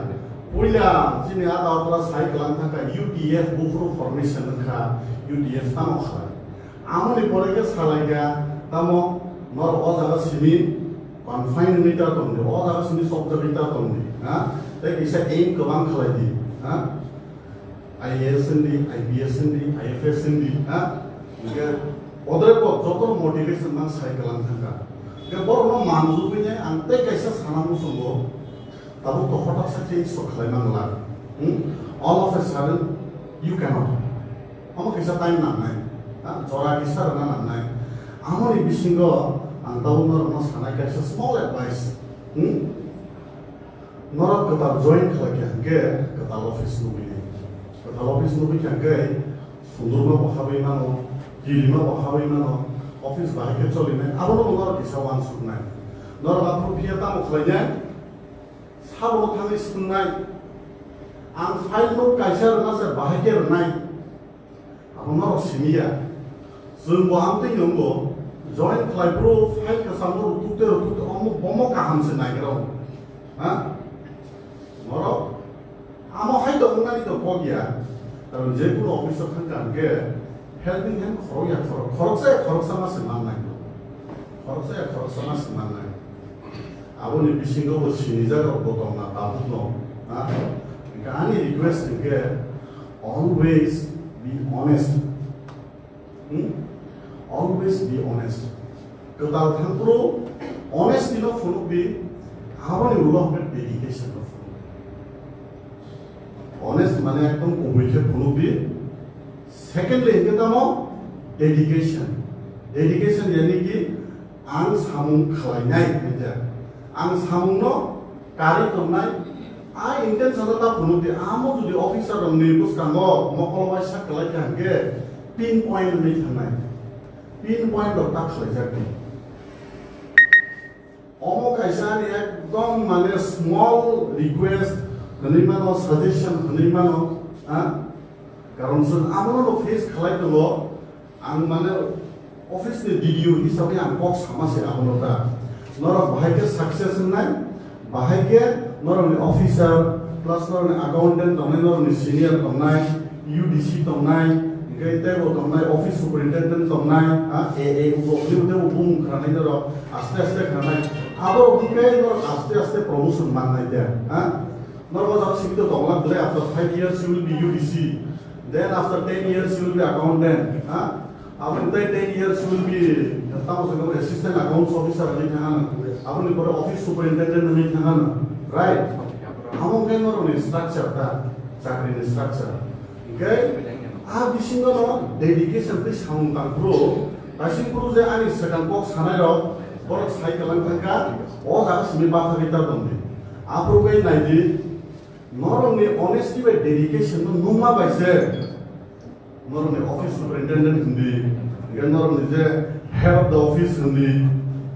Puila chini a Agartala sai kwlang thang kha U T F buphuru formation wng kha, U T F tamo khlai. Amoni pore khe salai kha, tamo norok o jaga simi confine wngwi ta tongdi, o jaga simi chopjagwi ta tongdi, ha? Tei kisa aim kwbang khlai di, ha? I A S wng di, I P S wng di, I F S wng di, ha? Hwnkhe odre bo joto motivation mang sai kwlang thang kha. Hwnkhe borokno manjugwini ang tei kaisa sana muchungo, tabuk to hotak sa change sok khlai mang la. Hmm? All of a sudden, you cannot. Omo kisa time nangnai, ha? Jora kisa rwna nangnai. Amoni bisingo ang tabuk norokno sanai kaisa small advice. Hmm? Norok kwtal join khlai kha hwnkhe kwtal office nugwi nai. Kwtal office nugwi kha hwnkhe sundurma bo habwi mano, kirima bo habwi mano, office bahai khe cholinai, abono bo norok kisa uansuknai. Norok aphuru phiya tamo khlainai, sabono thangwi swngnai, ang file no kaisa rwna se bahai khe rwnai. Abo norok simi ya. Chwng bo amtwi nwngo, join khlai phuru file kwchangno rutuk tei rutuk tei omo bomo kaham se naigra o. Ha? Norok amo hai to wngnani to kok ya. Karon je kuno office o thang kha hwnkhe helping hand khorok ya khorok, khoroksa ya khoroksa ma se man nai. Khoroksa ya khoroksa ma se man nai. Aboni bisingo bo sinijak rok bo tongna tabukno, ha? Hwnkhe ani request hwnkhe always be honest. Hmm? Always be honest. Kwtal thangphuru honesty no phunukdi, aboni ulo hwnkhe dedication no phunukdi. Honest mane ekdom kubui khe phunukdi. Secondly hwnkhe tamo dedication. Dedication yani ki Ang samung khlainai, hwnkhe ang samungno karwi tongnai, a intention ta phunukdi, amo jodi officer rokni bwskango mokol waisa kwlai kha hwnkhe pin point wngwi thangnai, pin point rok ta khlaijak di. Omo kaisa ani ekdom mane small request hwnwi mano, suggestion hwnwi mano, ha? Karon chwng abono face khlai tongo, ang mane Office ni D D O hisab bai ang kok sama se abono ta. Norok bahai khe success wngnai, bahai khe norokni officer, plus norokni accountant tongnai, norokni senior tongnai, U D C tongnai, hingke tebo tongnai, office superintendent tongnai, ha, A A, ubo, ubo, ubo bumung khanai norok, aste aste khanai. Abo hingke norok aste aste promotion mannai de, ha? Norok o jaga simi to tongla, bwle after five years you will be U D C, then after ten years you will be accountant, ha? Aboni tei ten years will be, tamo se assistant accounts officer hinwi thangano. Aboni pore office superintendent hinwi thangano. Right? Amo khe norokni structure ta, chakrini structure. Hingke, a bisingo no dedication tei samung tangphuru, kaising phuru je ani swkang kok sanai rok, borok sai kalang thangkha, o jaga simi batha rita tongdi. Aphuru khe naidi, norokni honesty bai dedication no nungma bai se, norokni office superintendent hindi, hingke norokni je head of the office hindi,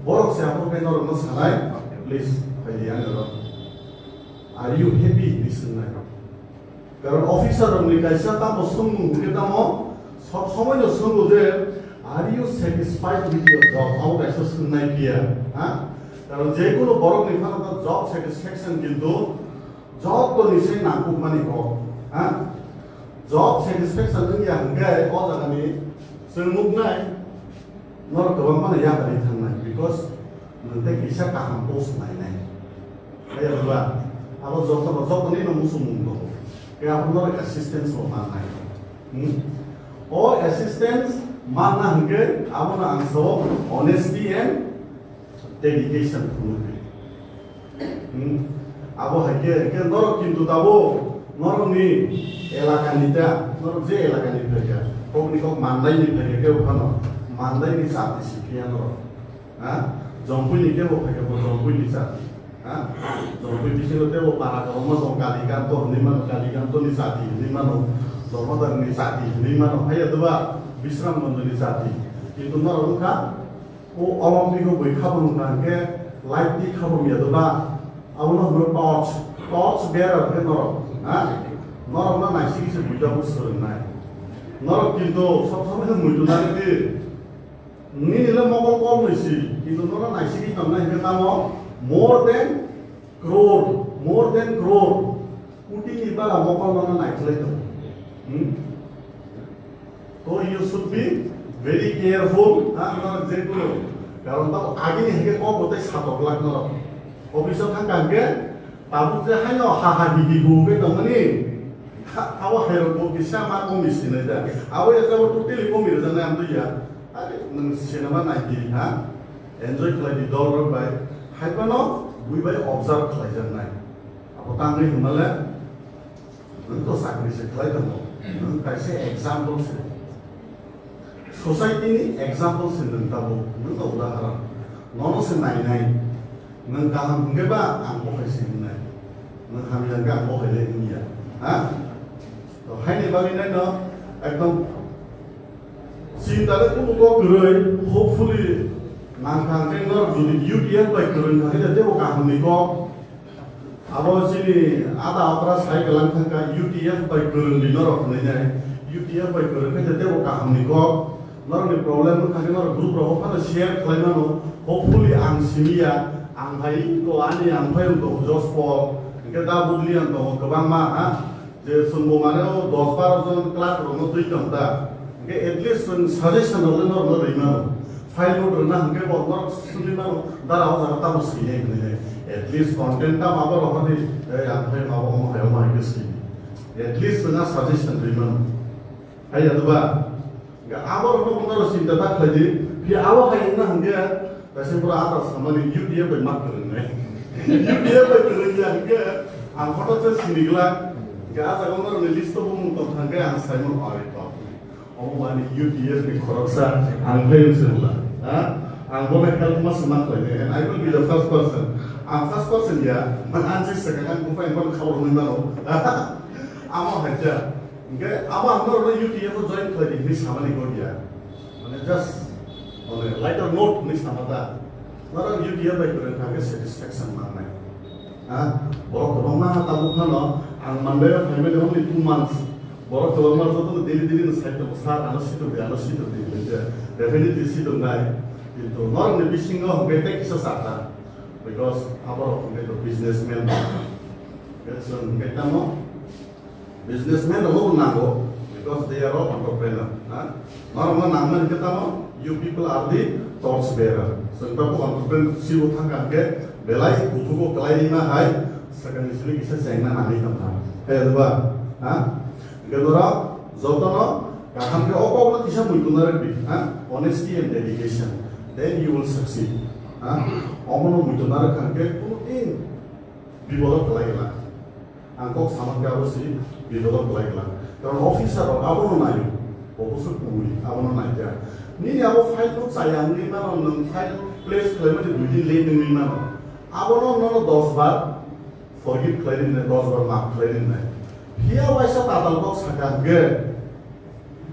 borok se aphuru khe norokno sanai, please, phaidi ang oro. Are you happy? Hinwi swngnai. Karon officer rokni kaisa tamo swngmung hwnkhe tamo sob somoi no swngo je, "Are you satisfied with your job?" Abo kaisa swngnai phiya, ha? Karon je kono borok ni phano job satisfaction kintu job to ni se nangkuk mani kok, ha? Job satisfaction wngya hwnkhe o jaga ni chwng nuknai norok kwbangma no yakarwi thangnai, because nwng tei kisa kaham post nainai. Haiya ba, abo joto, joto ni no muchung mung tongo. Khe abo norok assistance bo mannai. Hmm? O assistance manna hwnkhe abo no ang sao honesty and dedication phunukdi. Hmm. Abo hai khe, khe norok kintu tabo norokni elakani ta, norok je elakani phaikha, kokni kok mandaini phaikha, kebo phano mandaini chati si phiya norok. Ha? Jompuini kebo phaikha, bo Jompuini chati. Ha? Jompui bisingo tebo para kwbangma tong, Kalikanto hinwi mano, Kalikantoni chati hinwi mano, Dormodarni chati hinwi mano, haiya doba Bisram Gondoni chati. Kintu norok wngkha, O Olympic o bui khabang wngkha hwnkhe light twi khabang ya doba, abono hwno torch, torch bearer khe norok, ha? Norokno naisingwi se buijago swrwngnai. Norok kintu sob somoi khe muitu nani di. Nini le mokol kolmoi si, kintu norok naisingwi tongnai hwnkhe tamo more than Crore, more than crore. Koti ni bala mokol mano naikhlai tongo. Hmm? So you should be very careful, ha, norok je kono. Karon tamo agini hwnkhe kok bo tei satok lakh norok. Office o thangkha hwnkhe, tabuk je haino ha ha hi hi hu hwnkhe tongmani, ha, abo hairok bo kisa ma komi sinai da. Abo ya jabo totally komi rwjaknai ang twi ya. Are, nwng cinema nai di, ha? Enjoy khlai di dol rok bai. Hai phano bui bai observe khlai jaknai. Abo tangwi hwnmale, nwng to chakri se khlai tongo. Nwng kaisa example se. Society ni example se nwng tabuk. Nwng to udaharon. Nono se nainai. Nwng kaham hwnkhe ba ang bo hai se wngnai. Nwng hamya hwnkhe ang bo hai le wngya. Ha? To haini bagwi naino ekdom chinta le kubugo kwrwi, hopefully nangkha hwnkhe norok jodi U T F bai kwrwng kha khe teibo kaham ni kok. Abo chini ada okra sai kwlang thangkha U T F bai kwrwng di norok hwnwi nai. U T F bai kwrwng khe teibo kaham ni kok. Norokni problem wngkha khe norok group rogo phano share khlai mano. Hopefully ang simi ya, ang hai ko ani ang phai wng tongo Jospol, hwnkhe da Budli ang tongo kwbangma, ha? Je chwng bo mane o dos baro jon clerk rokno twi tong ta. Hwnkhe at least chwng suggestion rok le norokno rwi mano. File note rwna hwnkhe bo norok swngwi mano, dara o jaga tamo swinai hwnwi hai. At least content tamo abo rok hwnwi, ei ang phai ma bo omo hai omo hai khe swi. At least chwng a suggestion rwi mano. Hai ya ba? Ga abo rokno bo norok chinta ta khlai di. Phi abo hai wngna hwnkhe, kaisa pura ata samani U T F bai mak kwrwngnai. U T F bai kwrwngya hwnkhe, ang photo se sini glak. Ga a jaga norokni list o bumung tong thangkhe ang saimano, are bapre. Omo ani U T F ni khoroksa ang phai wngse bwla. Ha? Ang bono help ma se ma khlainai. And I will be the first person. Ang first person ya. Man ang se second ang buphai ang bono khabar hwnwi mano. Amo hai khe. Hingke abo ang norokno U T F o join khlai di hinwi samani kok ya. Mane just, mane lighter note hinwi sama ta. Norok U T F bai kwrwng kha khe satisfaction mangnai. Ha? Borok kwbangma tabuk phano ang Mumbai o phaimani only two months. Borok kwbangma jotono daily daily no sai tongo, "Sir, ano situng di, ano situng di," hinwi khe definitely situng nai. Kintu norokni bisingo hwnkhe tei kisa chakha, because aborok hwnkhe to businessman. Hwnkhe chwng hwnkhe tamo businessman rokno bo nango, because they are all entrepreneur, ha? Norokno nangmani hwnkhe tamo, you people are the torch bearer. Chwng tabuk entrepreneurship o thangkha hwnkhe belai kuthugo kwlai rima hai swkangni simi kisa chengna nangwi tongkha. Hai ba? Ha? Hwnkhe norok jotono kaham khe o kokno kisa muitu narwk di, ha? Honesty and dedication. Then you will succeed. Ha? Omono muitu narwk kha hwnkhe kunu din bipod o kwlai gwnang. Ang kok sama khe abo si bipod o kwlai gwnang. Karon officer rok abono naio. Bo busu kungwi abono naikha. Nini abo file no chaya wngwi mano, nwng file place khlaimani dui din late wngwi mano. Abono nono dos bar forgive khlai rinai, dos bar maaf khlai rinai. Phiya waisa tatal kok saka hwnkhe,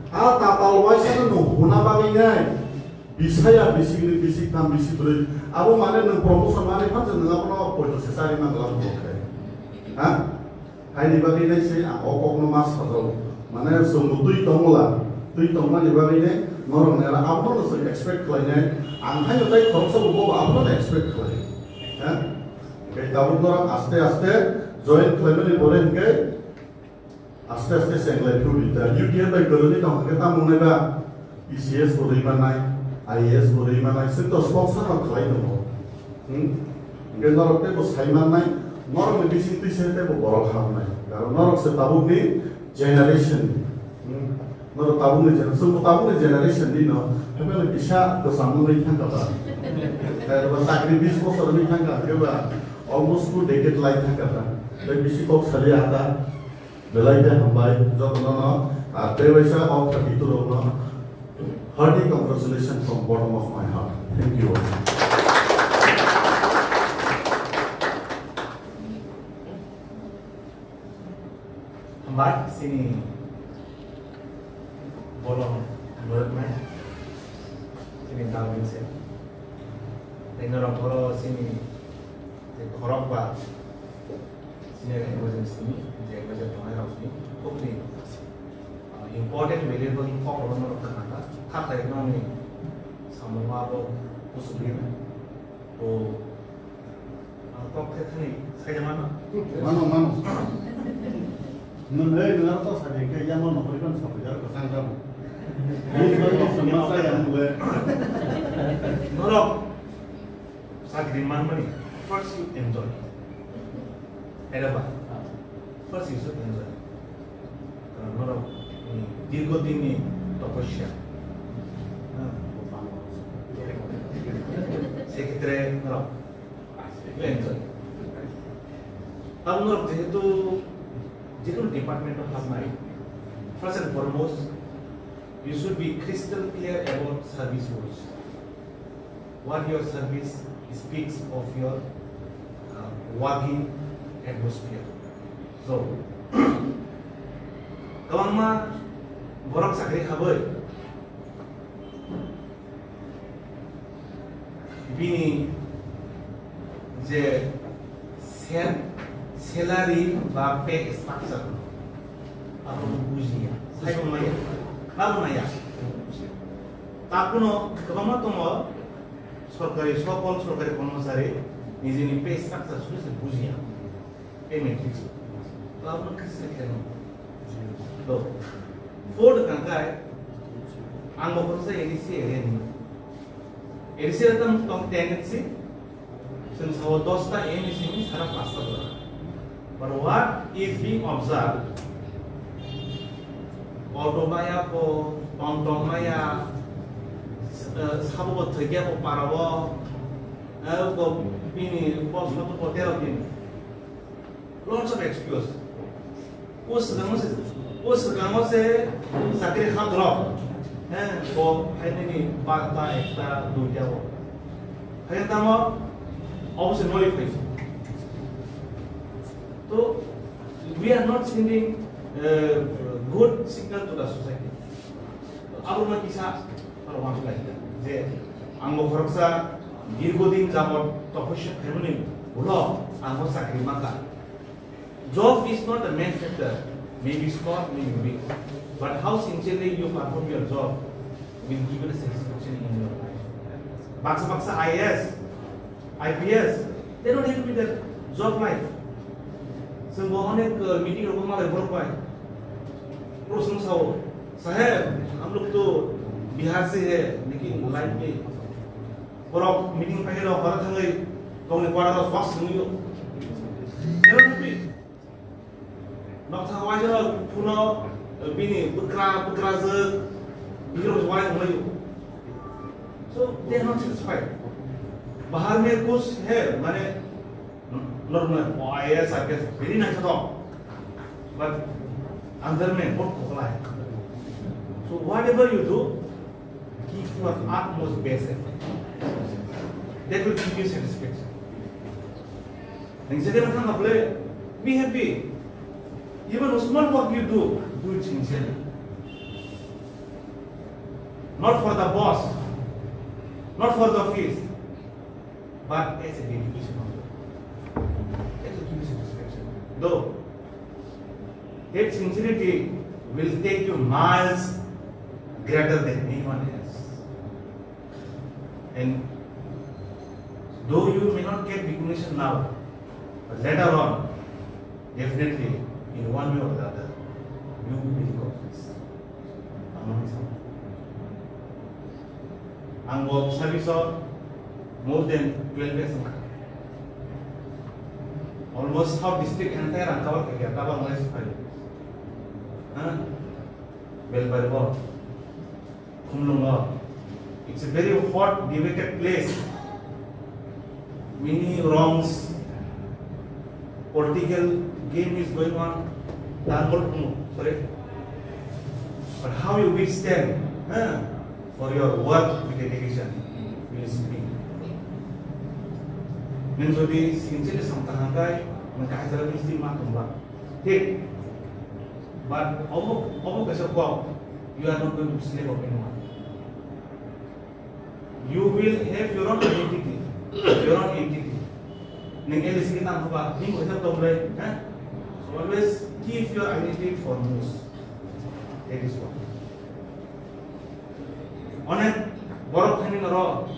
a tatal waisa no nwng huna bagwi nai. Bisaya, bisikni, bisik tham, bisik brwi. Abo mane nwng promotion mane phan se nwng abono poito se sari man glak bo khe. Ha? Haini bagwi nai se ang o kokno ma sajao. Mane chwngbo twi tongmala, twi tongmani bagwi nai norok nera abono se expect khlainai. Ang haino tai khoroksa bo bo abono expect khlai. Ha? Hwnkhe tabuk norok aste aste join khlaimani pore hwnkhe aste aste chenglai phuru di ta. U T M bai kwrwngwi tong hwnkhe tamo wngnai ba? P C S bo rwi mannai, I A S bo rwi mannai, chwng to sponsor rok khlai tongo. Hmm? Hwnkhe norok teibo sai mannai, norokni bising twi se teibo borok hamnai. Karon norok se tabukni generation. Hmm? Norok tabukni gen-, chwngbo tabukni generation ni no, haikhe kisa kwcham wngwi thangkha ba. Khe ba chakri bis bosor wngwi thangkha, khe ba almost two decade lai thangkha ba. Tei bisi kok saliya ta. Belai khe hambai jotono no, ar tei waisa o thirty-two rok no hearty congratulations from bottom of my heart. Thank you. Hambai, chini bolong loyoknai, chini dalbin se. Tei norok oro chini tei khorok ba senior emergency ni je emergency tongnai rok ni khobni, ah, important valuable kok rok no rok kha kha kha khlai no ni samung abo kusubri na. To ang kok khe thani sai mano. Mano, mano. Nwng hei nwng aro to sadi khe yamo nokori ban sokri jar kwchang jabo. Ni koi ni sengma sa yang le. Norok chakri manmani first you enjoy. Hai da ba? First you should enjoy. Karon norok, hmm, dirgo din ni tapasya. Hmm. Sekhetre norok enjoy. Abo norok jehetu jekono department o habnai, first and foremost, you should be crystal clear about service rules. What your service speaks of your, uh, working atmosphere. So, kwbangma borok chakri habai bini je sal-, salary ba pay structure abono bujiya, saimanmaya, khlaimaya. Tabuno kwbangma tongo, sorkari, sokol sorkari kormochari nijini pay structure suri se bujiya, pay matrix. Tabuno kisa kheno. To, fourth kangkai, ang bo khoroksa A D C area ni. A D C area tamo tong tendency, Chwng sao dosta A M E simi sara pasta dora. But what is being observed? Auto maya po, tom tom maya, eh, sabo bo thwikya po para o, eh, ko bini po soto po tero din. Lots of excuse. O swkango se, o swkango se chakri kha drop. He, bo phainani barta, ekta, duita o. Phaina tamo, obo se noli phai. To, we are not sending, uh, good signal to the society. Abo ma kisa, aro ma kisa, je, ang bo khoroksa, dirgo din jabot, toposya khaimani, ulo, ang bo chakri maka. Job is not a main factor. Maybe small, maybe big. But how sincerely you perform your job will give you the satisfaction in your life. Baksa baksa I A S, I P S, they don't have to be their job life. Chwng bo onek, uh, meeting rogo malai borok bai. Proshno sao, "Saheb, hum log to Bihar se hai, lekin life mein." Borok meeting pai rok hora thangwi tongni kwara rok swak swngwi. They don't have to be. Nokthang waisa phuno bini bwkra, bwkrajwk, bihirok waisa wnglaio. So they are not satisfied. Bahar mein kuch hai, mane, normal, I A S, I P S, very nice at all. But andar mein bahut khokla hai. So whatever you do, give your utmost best effort. That will give you satisfaction. Nang jadi makan apa le? Be happy. Even small work you do, do it sincerely. Not for the boss, not for the office, but as a dedication of God. That will give you satisfaction. Though that sincerity will take you miles greater than anyone else. And though you may not get recognition now, but later on, definitely, in one way or the other, you will be recognized. Ang bo service o more than twelve years wngkha. Almost South district entire ang cover khaikha, cover wngwi se phai. Ha? Belpari bo. Khumlungo. It's a very hot debated place. Many wrongs, political game is going on. Tangol Khumlung, sorry. But how you withstand, huh, for your work with dedication will speak. Nung jodi sincerely samta hangkai, nung kahajala misti ma tongba. Thik. But obo, obo kaisa kok, you are not going to slave of anyone. You will have your own identity, your own entity. Neng L I C ke tang hoba, ning hoja tong le, eh? So always keep your identity foremost. That is what. Onek borok thani noro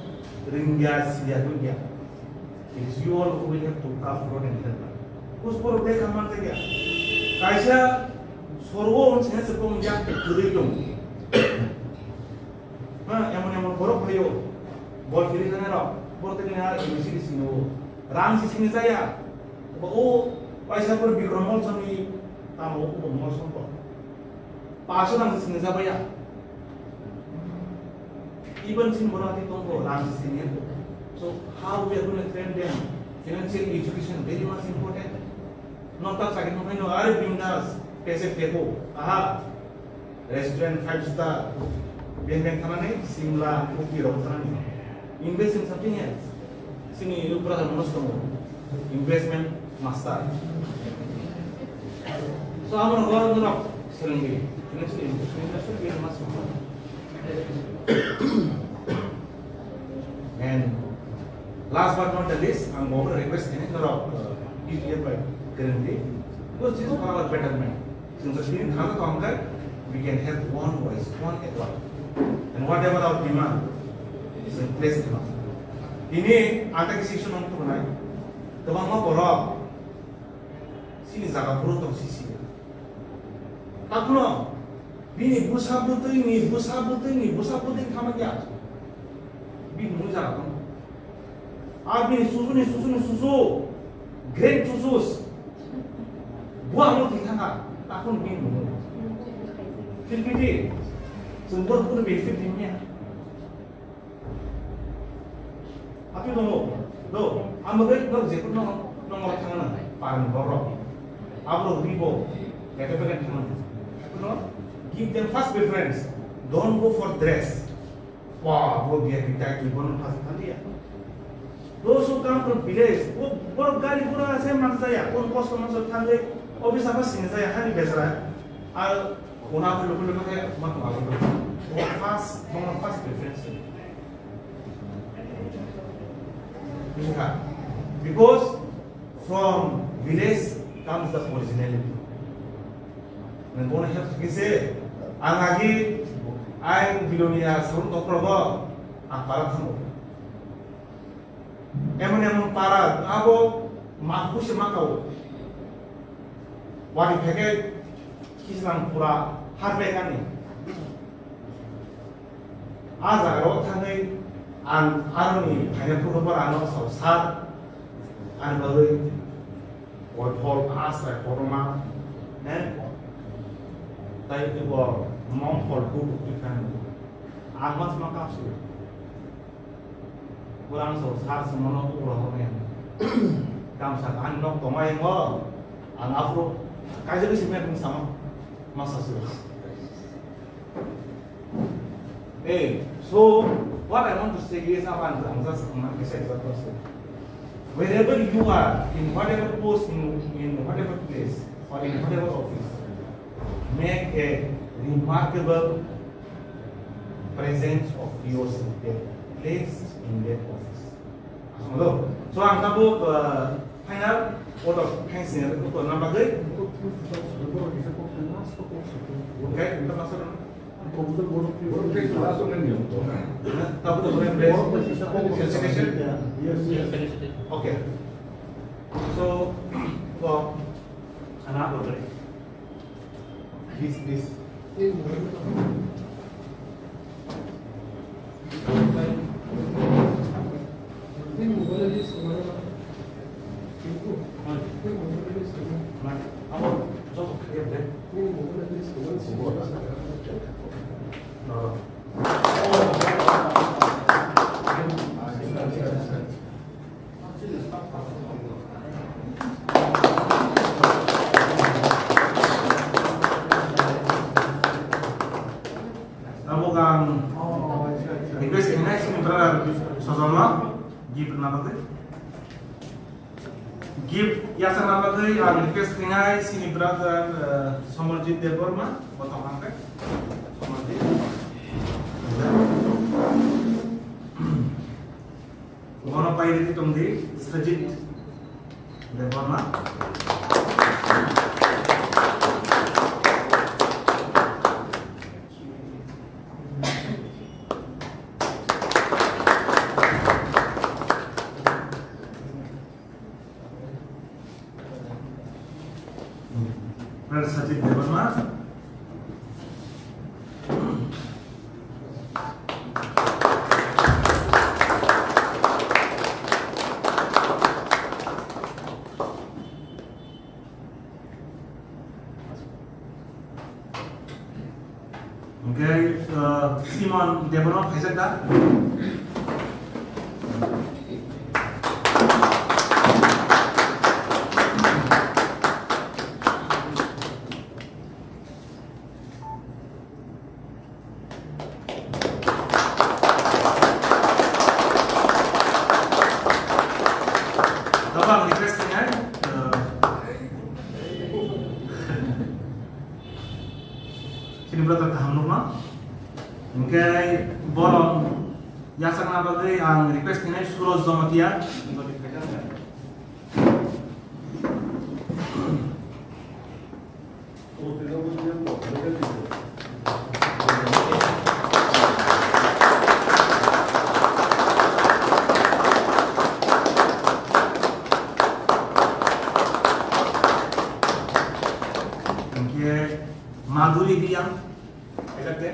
ringya, siya, dunya. It is you all who will have to come forward and help. Kus borok de kaman jagya. Kaisa sorgo on sense ko mja kuri tung. Ha, emon emon borok phaio. Bol phiri jana rok. Bol tini na M C D sini o. Rang si sini jaya. Ba o paisa pur Bikram Mol sami tamo o Mol songko. Paso rang si sini jabaya. Even sin borok ati tongko rang si sini. So how we are going to train them? Financial education very much important. Nokta sakit mungkin no are bindas pese peko. Aha. Restaurant five star, beng beng thanani, Simla, Uti rok thanani. Invest in something else. Sini upra da monos tongo. Investment master. So amar gor norok selengwi. Financial investment should be a must. And last but not the least, ang bo request ini norok, uh, P T A by currently, because this is for our betterment. Since the student has a contract, we can have one voice, one accord. And whatever our demand is in place in us. Ini anta ki section ang tunai. Tebang ma borok. Sini jaga buru tong sisi. Takuno. Bini busa butui ni, busa butui ni, busa butui ni khamakya. Bini mui jaga tong. Ar bini susu ni, susu ni, susu. Great susus. Buah lo thik thangkha. Takhun bini mui. Philpiti. Sumber pun benefit dimya. Api tongo, do, amo bai nok jekun no, no ngorok thangna, parang borok. Abo ribo, bete bete thangna. No, give them first preference. Don't go for dress. Wow, bro, V I P title, bono first thangya. Those who come from village, o, boro gari gura ase man jaya, kon kosto man jaya thangwi, office apa sini jaya, hani besara. Ar Kona ko loko loko khe ma ko abo. First, mo first preference. Bujikha? Because from village comes the originality. Nang bono help khe se, ang agi, ang Bilonia sabun tokrogo, ang para thango. Emon emon para, abo ma kusi ma kau. Wani phege kisnang pura harbe kani. A jaga o thangwi ang aroni phaina phuru phuru ano sao sir, ani bagwi koithol asai kotorma, he? Tai tubo mongkhol bubu twi khan. Ang mas ma kapsu. Kurang so sir se mono uro hokne. Kamsa ani nok tongmai ngo. Ang afro kaisa bisi me kung sama. Masa su. Eh, so what I want to say is, apa ang just, ang just example say. Wherever you are, in whatever post, in, in whatever place, or in whatever office, make a remarkable presence of yourself there, place in that office. Asmo do. So ang tabo, uh, final order of thanks ni ko na bagwi. Okay, kita masuk. Tabo do, felicitation. Okay. So, well, ana ko. Please, please. Tabuk ang request khainai sini brother Sojolno gift rwna bagwi. Gift yachakna bagwi ang request khainai sini brother, eh, Somarjit Debbarma, bo tong hangkhe. Somarjit. Bono pai rwdi tongdi, Sajid Debbarma. Brother Sajid Debbarma. Hwnkhe, uh, Simon Debbarma phaijak da? Tabang request khainai, uh, Chini brother kaham nukma. Hwnkhe borok yachakna bagwi ang request khainai Suraj Jamatia. Hwnkhe Madhuri Riyang. Ajak de.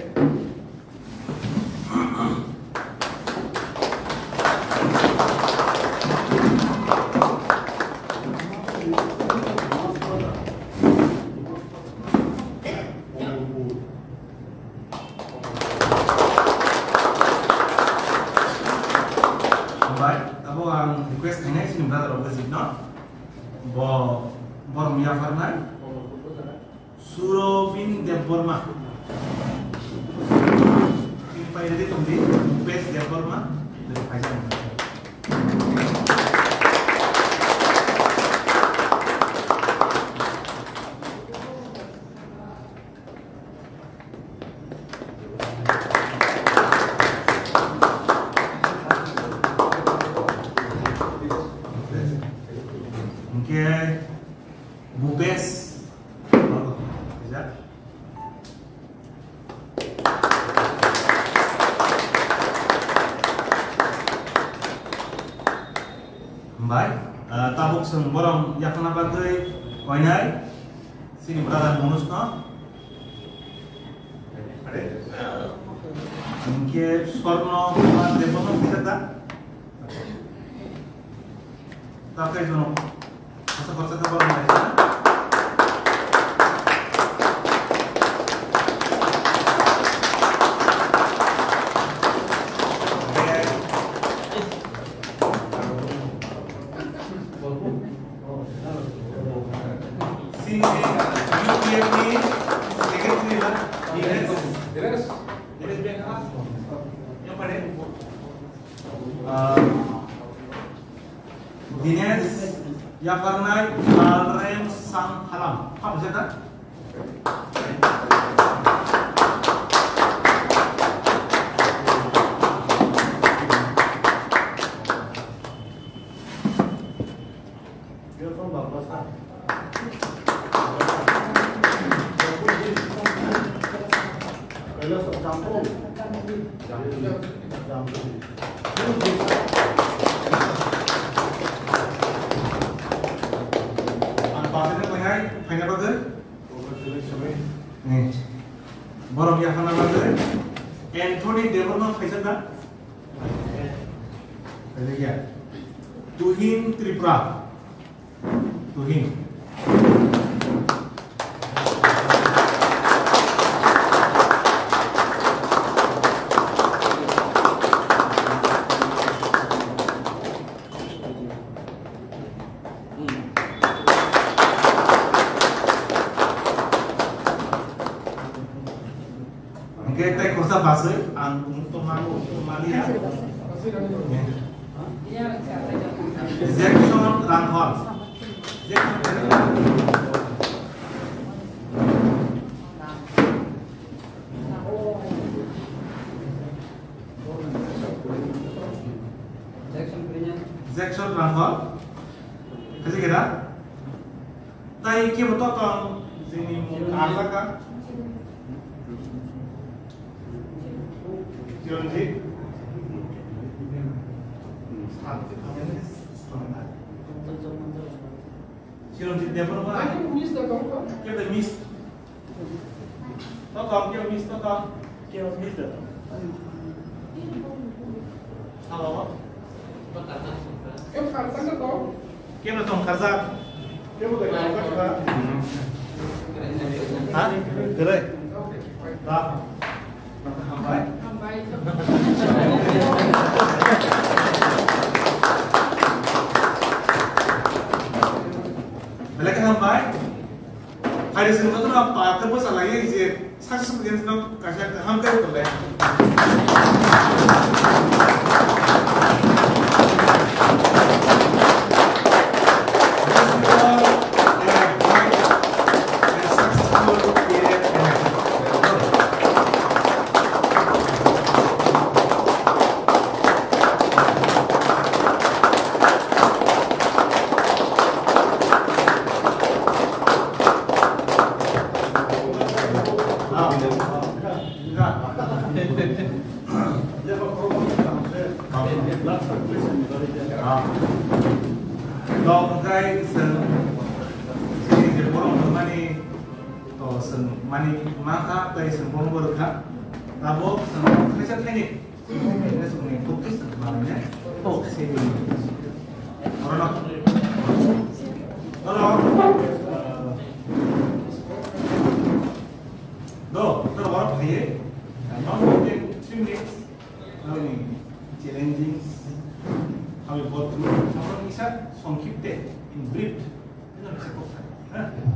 Hambai, abo ang request khainai chini brother Abhijit no. Bo, borok yapharnai. Surobin Debbarma. Tini pai ready tongdi, Mukesh Debbarma, dari Paijan. Hwnkhe Bhupesh. Kaijak. Chwng borok yaphana bagwi koinai chini brother Manoj no. Hinkhe Swarno Kumar Debbarma no kisa da. Takai jono. Asa khorsa kha borok nai. Sini U P F ni secretary ba? Dinesh. Dinesh. Dinesh Bey, ha? Yang mana? Ah, Dinesh Yakarnai Lalrem Sang Halam. Apa sih, tak? Ang pasal ni pengai, pengai apa tu? Ni. Borok yaphana bagwi Anthony Debbarma phaisa da? Phaisa ya. Tuhin Tripura. Tuhin. Hingke tei khorsa basui ang tongma, tongmani ya. Jackson Ranghol. Jackson Ranghol. Jackson Ranghol. Kaji kira? Tai kebo to tong, jini mung kasaka. Chiranjit. Chiranjit Debbarma. Kebo miss. Total, kebo miss, total. Kebo miss, total. Hello. Kebo tong karjak. Kebo tong karjak. Ha? Kere. Da. Hambai. Hambai. Belai khe hambai. Hai, sini betul apa? Aku bos lagi je successful dance no kasih ham kau boleh. Tei chwng chini je borok hwnmani, to chwng mani mankha, tei chwng bono bo rwkha. Tabuk chwng kaisa thani. Oro no. Oro. Do, do, oro phaiye. Non, three minutes. Noni challenges, how you go through. Samsung kisa songkhipte, in brief.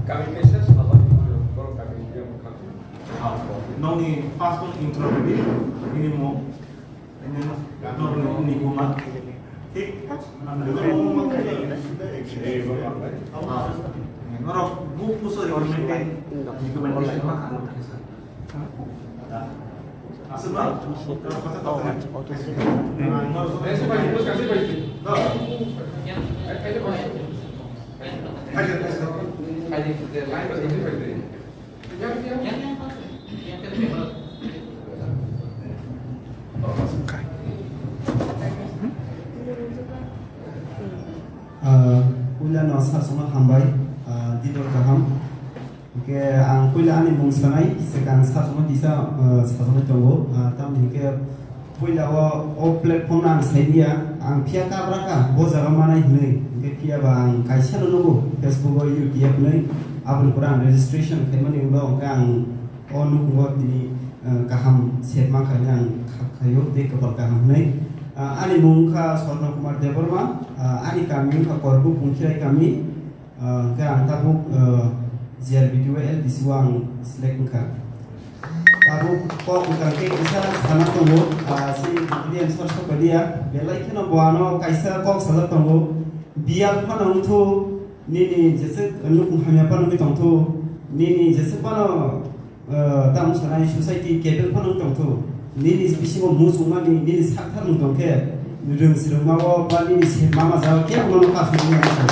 Kami message apa? Borok kami dia mukha. Noni first one intro ready, ini mo. Ini mo. Noni ini kuma. Thik. Norok bu puso recommended. Recommendation ma. Aswk ba? Ah, ulang Hambai, ah, dibor kaham. Hingke ang puila ani mung sanai, kisa kang sajagwi kisa, ah, sajagwi tongo. Ah, tamni hingke puila o, o platform no ang sai liya, ang phiya kabra ka, bo jaga manai hinwi. Hingke phiya ba ang kaisa no nugo, Facebook o U T F hinwi, aboni pore ang registration khaimani ulo, hingke ang o nukhungo tini, ah, kaham set mankha hinwi ang kha-, khaio, tei kopal kaham hinwi. Ah, ani mung wngkha Swarna Kumar Debbarma, ah, ani kami wngkha Korbuk Pungkhirai kami. Ah, hingke ang tabuk, ah, G R B T O L D C o ang select wngkha. Tabuk kok wngkha khe kisa sana tongo, ah, chini Bidyan sir sokpailia, belai kheno bo ano kaisa kok sajak tongo. Biyal phano wngthu, nini jeswk nukhung hamya phano wngwi tongthu, nini jeswk phano Eh, tamo sanai society capable phano wng tongthu. Nini bisingo muchungmani, nini sakthar wng tongkhe, rwng swrwngmao ba nini se mama jao kebo nono kasugwi mano.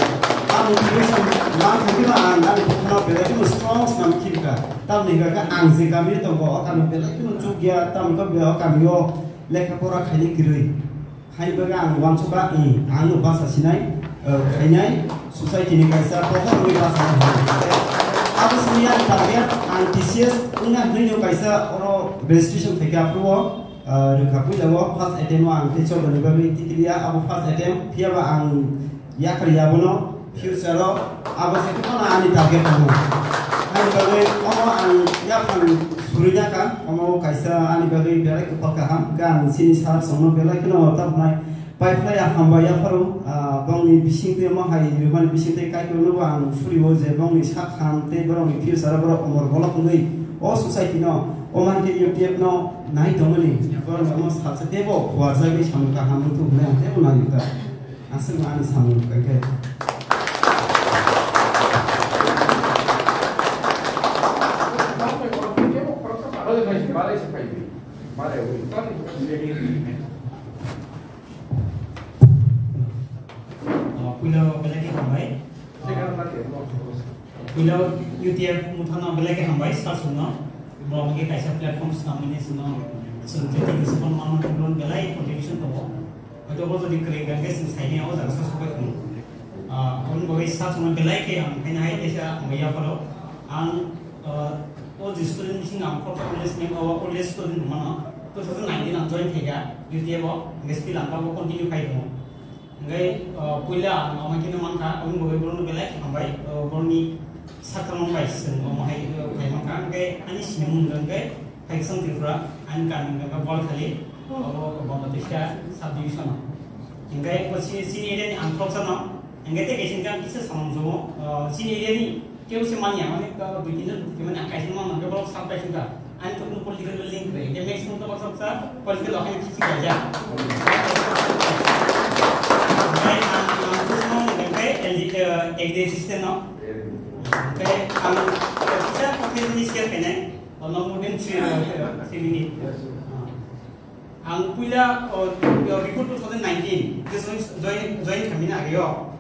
Tamo motivation man thangkhe no ang ani bukhukno belai kheno strong swnam khibika. Tamni hwnkha khe ang je kamio tongo, o kamio belai kheno chukya, tamo wngkha be o kamio lekha pora khainai kwrwi. Hai bagwi ang uansukha, i, ang no basa sinai, eh, khainai, society ni kaisa pohor wngwi basa nai. Abo simi yang target, ang T C S wngna hwnwi no kaisa oro registration khaikha aphuru o, eh, rwkha puila o first attempt o ang tei chobani bagwi tikiliya, abo first attempt, phiyaba ang yakar ya bono. Future o abo se kono ani target tongo. Ani bagwi omo ang yaphang surina ka, omo kaisa ani bagwi belai kwpal kaham. Hwnkhe ang chini sir songno belai kheno tabuknai pai phlai ya hambai yapharo, ah, bongni bisingtwi omo hai rwmani bisingtwi kaikrono bo ang surio je bongni sak ham tei borokni future o borok omor bolok wngwi o society no, omo hai khe U T F no nai tongmani borok omo salsa teibo huarjagwi samung kaham wngthok hinwi ang teibo nai kha. Aswk ani samung khe. Puila belai khe hambai. Puila U T F muthano belai khe hambai, sir songno. Bo hwnkhe kaisa platform swnamani sino, chwng tei tini sukon manma belai contribution tongo. Hoito bo jodi kwrwi hwnkhe chwng saimanya o jaga sa sokbai thung. Ah, aboni bagwi sa songno belai khe ang haino hai kaisa hambai yapharo. Ang, ah, o je student bising ang kok oldest name o oldest student mano. Two thousand nineteen ang join khaikha U T F o, hwnkhe still ang tabuk continue khai tongo. Hwnkhe, ah, puila ang omo khe mankha, aboni bagwi borokno belai khe hambai, ah, borokni sakha mangbai chwng omo hai, ah, khai mankha. Hwnkhe ani sinimung hwnkhe Phaikasong Tripura, ani kami hwnkha Bolkhali, abo Bongladesh sub division o. Hwnkhe bo chini, chini area ni ang khoroksa no, hwnkhe tei kaisa hwnkhe ang kisa samung chungo, ah, chini area ni kebo se manya, mane, ah, dui tin jon, mane ang kaisa mano, hwnkhe borok sub kaisa wngkha. Ani tok no political building kwrwi, hwnkhe maximum to baksa baksa political o haino khisi kaijak. Hwnkhe ang, ang khoroksa no hwnkhe L D, ah, L D A system no. Hwnkhe ang kisa political share khainai, almost more than three, uh, three minute. Ang puila, o, o, before two thousand nineteen, je join, join, join khamina ageo.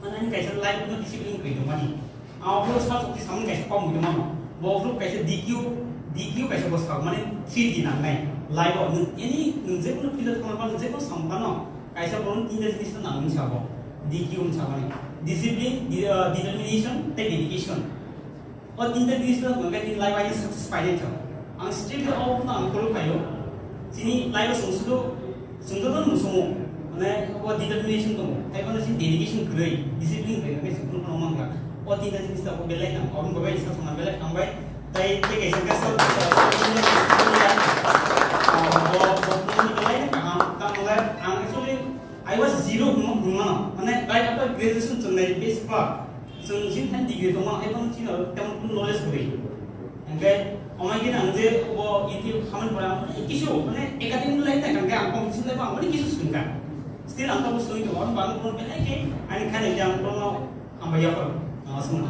Mane ani kaisa life no discipline kwrwi tongmani. Ang phuru sa chukti samung kaisa kok mui tongmano. Bo phuru kaisa D Q, D Q kaisa bo sa, mane three D nangnai. Life o nwng any, nwng jekunu field o thangma phano, jekunu samung phano, kaisa borok tinta jinis no nangmani sabo. D Q wng samani. Discipline, de-, uh, determination, tei dedication. O tinta jinis no hwnkhe nini life o success painai chwng. Ang strictly o phano ang follow khaio. Chini life o chwng sudu, chwng joto no musumo. Mane o determination tongo. Tei bono chini dedication kwrwi, discipline kwrwi, hwnkhe chwng phano phano mankha. O tinta jinis no belai nang, aboni bagwi sa songna belai hambai. Tei, tei kaisa khe sa, ah, bo, bo, bo, belai kaham. Tamo khe ang actually I was zero hwnma, hwnmano. Mane, right after graduation chwng nai base ba, chwng jing thani degree tongma, hai phano chini oro temon knowledge kwrwi. Hwnkhe, amai khe ang je bo E T O khamani pore ang, eh, kisu, mane, academic line na kangkhe ang competition level ang, mane, kisu swngkha. Still ang tabuk swngwi tongo, ang bang kono belai khe, ani khaina khe ang kono hambai yapharo, ang swngna.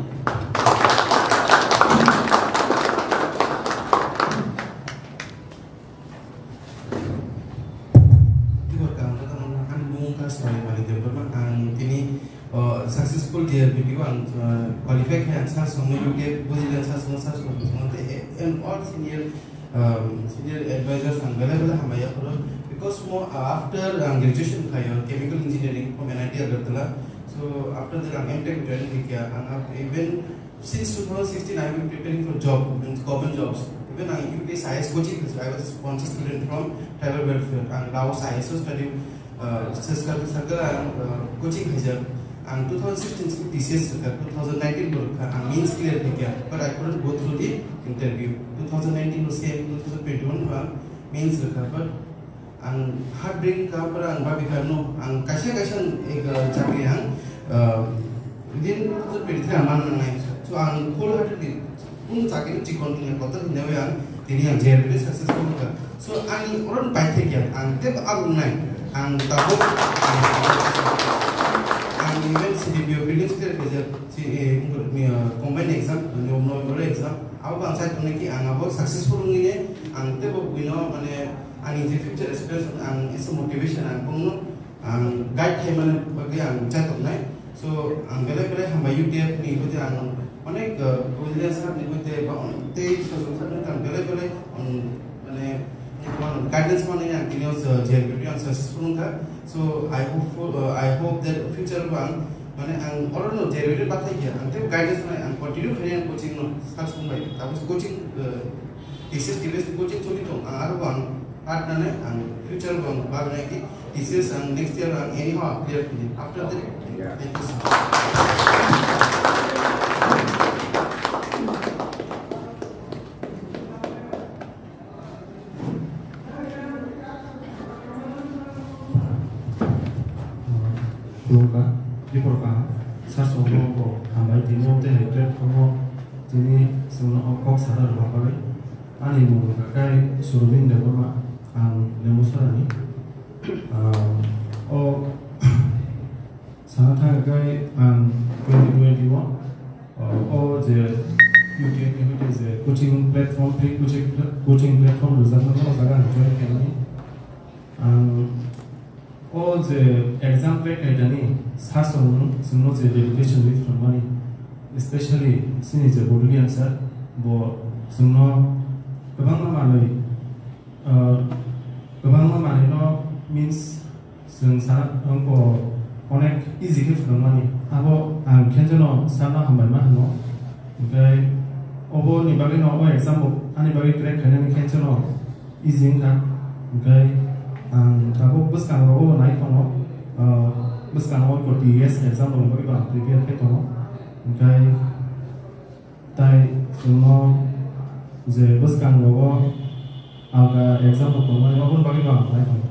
Tibor kang khe tamo ani mung wngkha Swai Malik Debbarma. Ang tini, o, successful D R B T o ang, o, qualify khe ang sir songno U T F bujilan sir songno sir songno songno tei, and all senior, um, senior advisors ang belai belai hambai yapharo. Because mo, uh, after ang graduation khaio chemical engineering from N I T Agartala, So after that, ang M Tech join khaikha. Ang ap-, even since two thousand sixteen, I have been preparing for job, means government jobs. Even ang U P S I A S coaching khaikha. I was a sponsor student from tribal welfare. Ang Raos I A S o study, uh, circle, circle ang, uh, coaching khaijak. Ang two thousand sixteen sing T C S rwkha, two thousand nineteen bo rwkha. Ang mains clear khaikha, but I couldn't go through the interview. Two thousand nineteen bo same, two thousand twenty-one bo ang mains rwkha, but ang heartbreak ka, pura ang babi ka no, ang kaisa kaisa ek, uh, chakri ang, uh, within two thousand twenty-three ang man nangnai. So ang wholeheartedly kunu chakri chikon tini kotor hinwi ang tini ang J R B ni successful ka. So ani oron pai thek ya, ang tep ang nai, ang tabuk ang even C D P O prelims clear khaijak, si, eh, combined exam, November exam, abo ang sai tongnai ki ang abo successful wngwi ang tebo buino mane ani je future aspiration ang esa motivation ang bongno ang guide khaimani bagwi ang chaitoknai. So ang belai belai hambai U T F ni bwtwi ang onek, uh, William sir ni bwtwi ba on-, tei Sojong sir ni ang belai belai on-, mane guidance manwi ang tini o J R B P ang successful wngkha. So I hope for, uh, I hope that future bo ang mane ang oro no J R B P bathai khe ang tei guidance manwi ang continue khainai ang coaching no sir song bai tabuk coaching, uh, T C S T B S coaching choli tong, ang aro ang part nane ang future bo ang bab nai ki T C S ang next year ang anyhow clear kini. After that, thank you so much. Khulumkha, Tripura kaham, sir songno bo hambai tini o tei hai platform o tini chwngno o kok sana rwna bagwi. Ani mung wngkha khe Surubin Debbarma, ang Lembusorani. Ah, o sana thang khe ang twenty twenty o, ah, o je U T F ni hoite je coaching platform, free coaching, coaching platform rwjakmani o jaga ang join khaimani. Ang o je exam crack khaidani sir song chwngno je dedication wi phrwngmani, especially chini je Bodolian sir, bo chwngno kwbangma manwi, ah, kwbangma manwino means chwng sana wngkha onek easy khe phrwngmani. Abo ang khenjono sir no hambai ma hwngo. Hwnkhe oboni bagwino o exam bo ani bagwi crack khainani khenjono easy wngkha. Hwnkhe ang tabuk bwskango o nai tongo, ah, bwskango T S exam rokni bagwi bo ang prepare khe tongo. Hwnkhe tai chwngno je bwskango alga exam rok tongmani, aboni bagwi bo ang nai tongkha.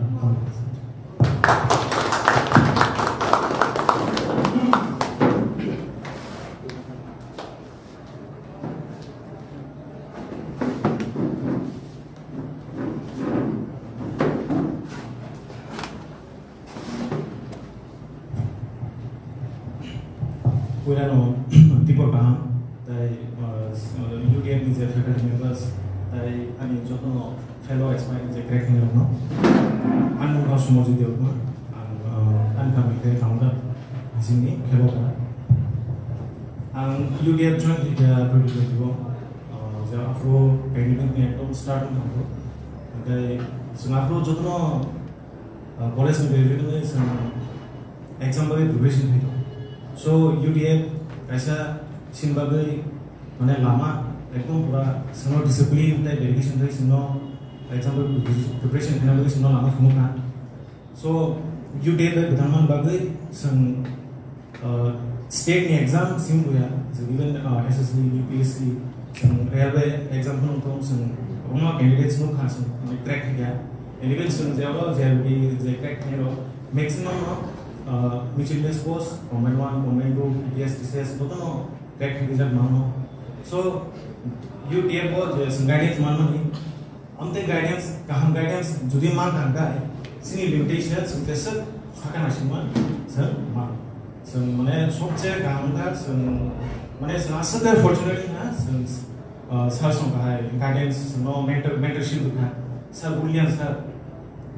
Puilano tibor kaham, tai, uh, U T F ni je faculty members, tai ani jotono fellow aspirant je crack khainai rokno. Ani mung kha Sumajit Debbarma, ang, uh, ani kami khe Kamalghat bisingni Khelokara. Ang U T F join khaikha twenty twenty o, uh, je aphuru pandemic ni ekdom start wng tongkho. Hwnkhe chwng aphuru jotono, uh, college ni graduate wngwi chwng exam bagwi preparation khai tongo. So, U T F kaisa chini bagwi, mane, lama ekdom pura chwngno discipline tei dedication tei chwngno exam bagwi preparation khaina bagwi chwngno lama phunukha. So, U T F bai kwthang man bagwi chwng, uh, state ni exam simi buya, even, uh, S S C, U P S C, chwng railway exam phano wngthok, chwng kwbangma candidates nukha, chwng, mane, crack khaikha. Anyway, chwng je oro J R B P je crack khainai rok, maximum no, uh, miscellaneous post, combined one, combined two, T T S, T C S, jotono crack khaijak mano. So, U T F o je chwng guidance manmani, amtwi guidance, kaham guidance jodi mankha hwnkhe, chini limitation chwng jeswk sakha naisingma chwng mano. Chwng, mane, sobse kaham wngkha, chwng, mane, chwng aswk khe fortunate wngkha, chwng, uh, sir song kahai guidance, chwngno mentor, mentorship rwkha, sir William sir.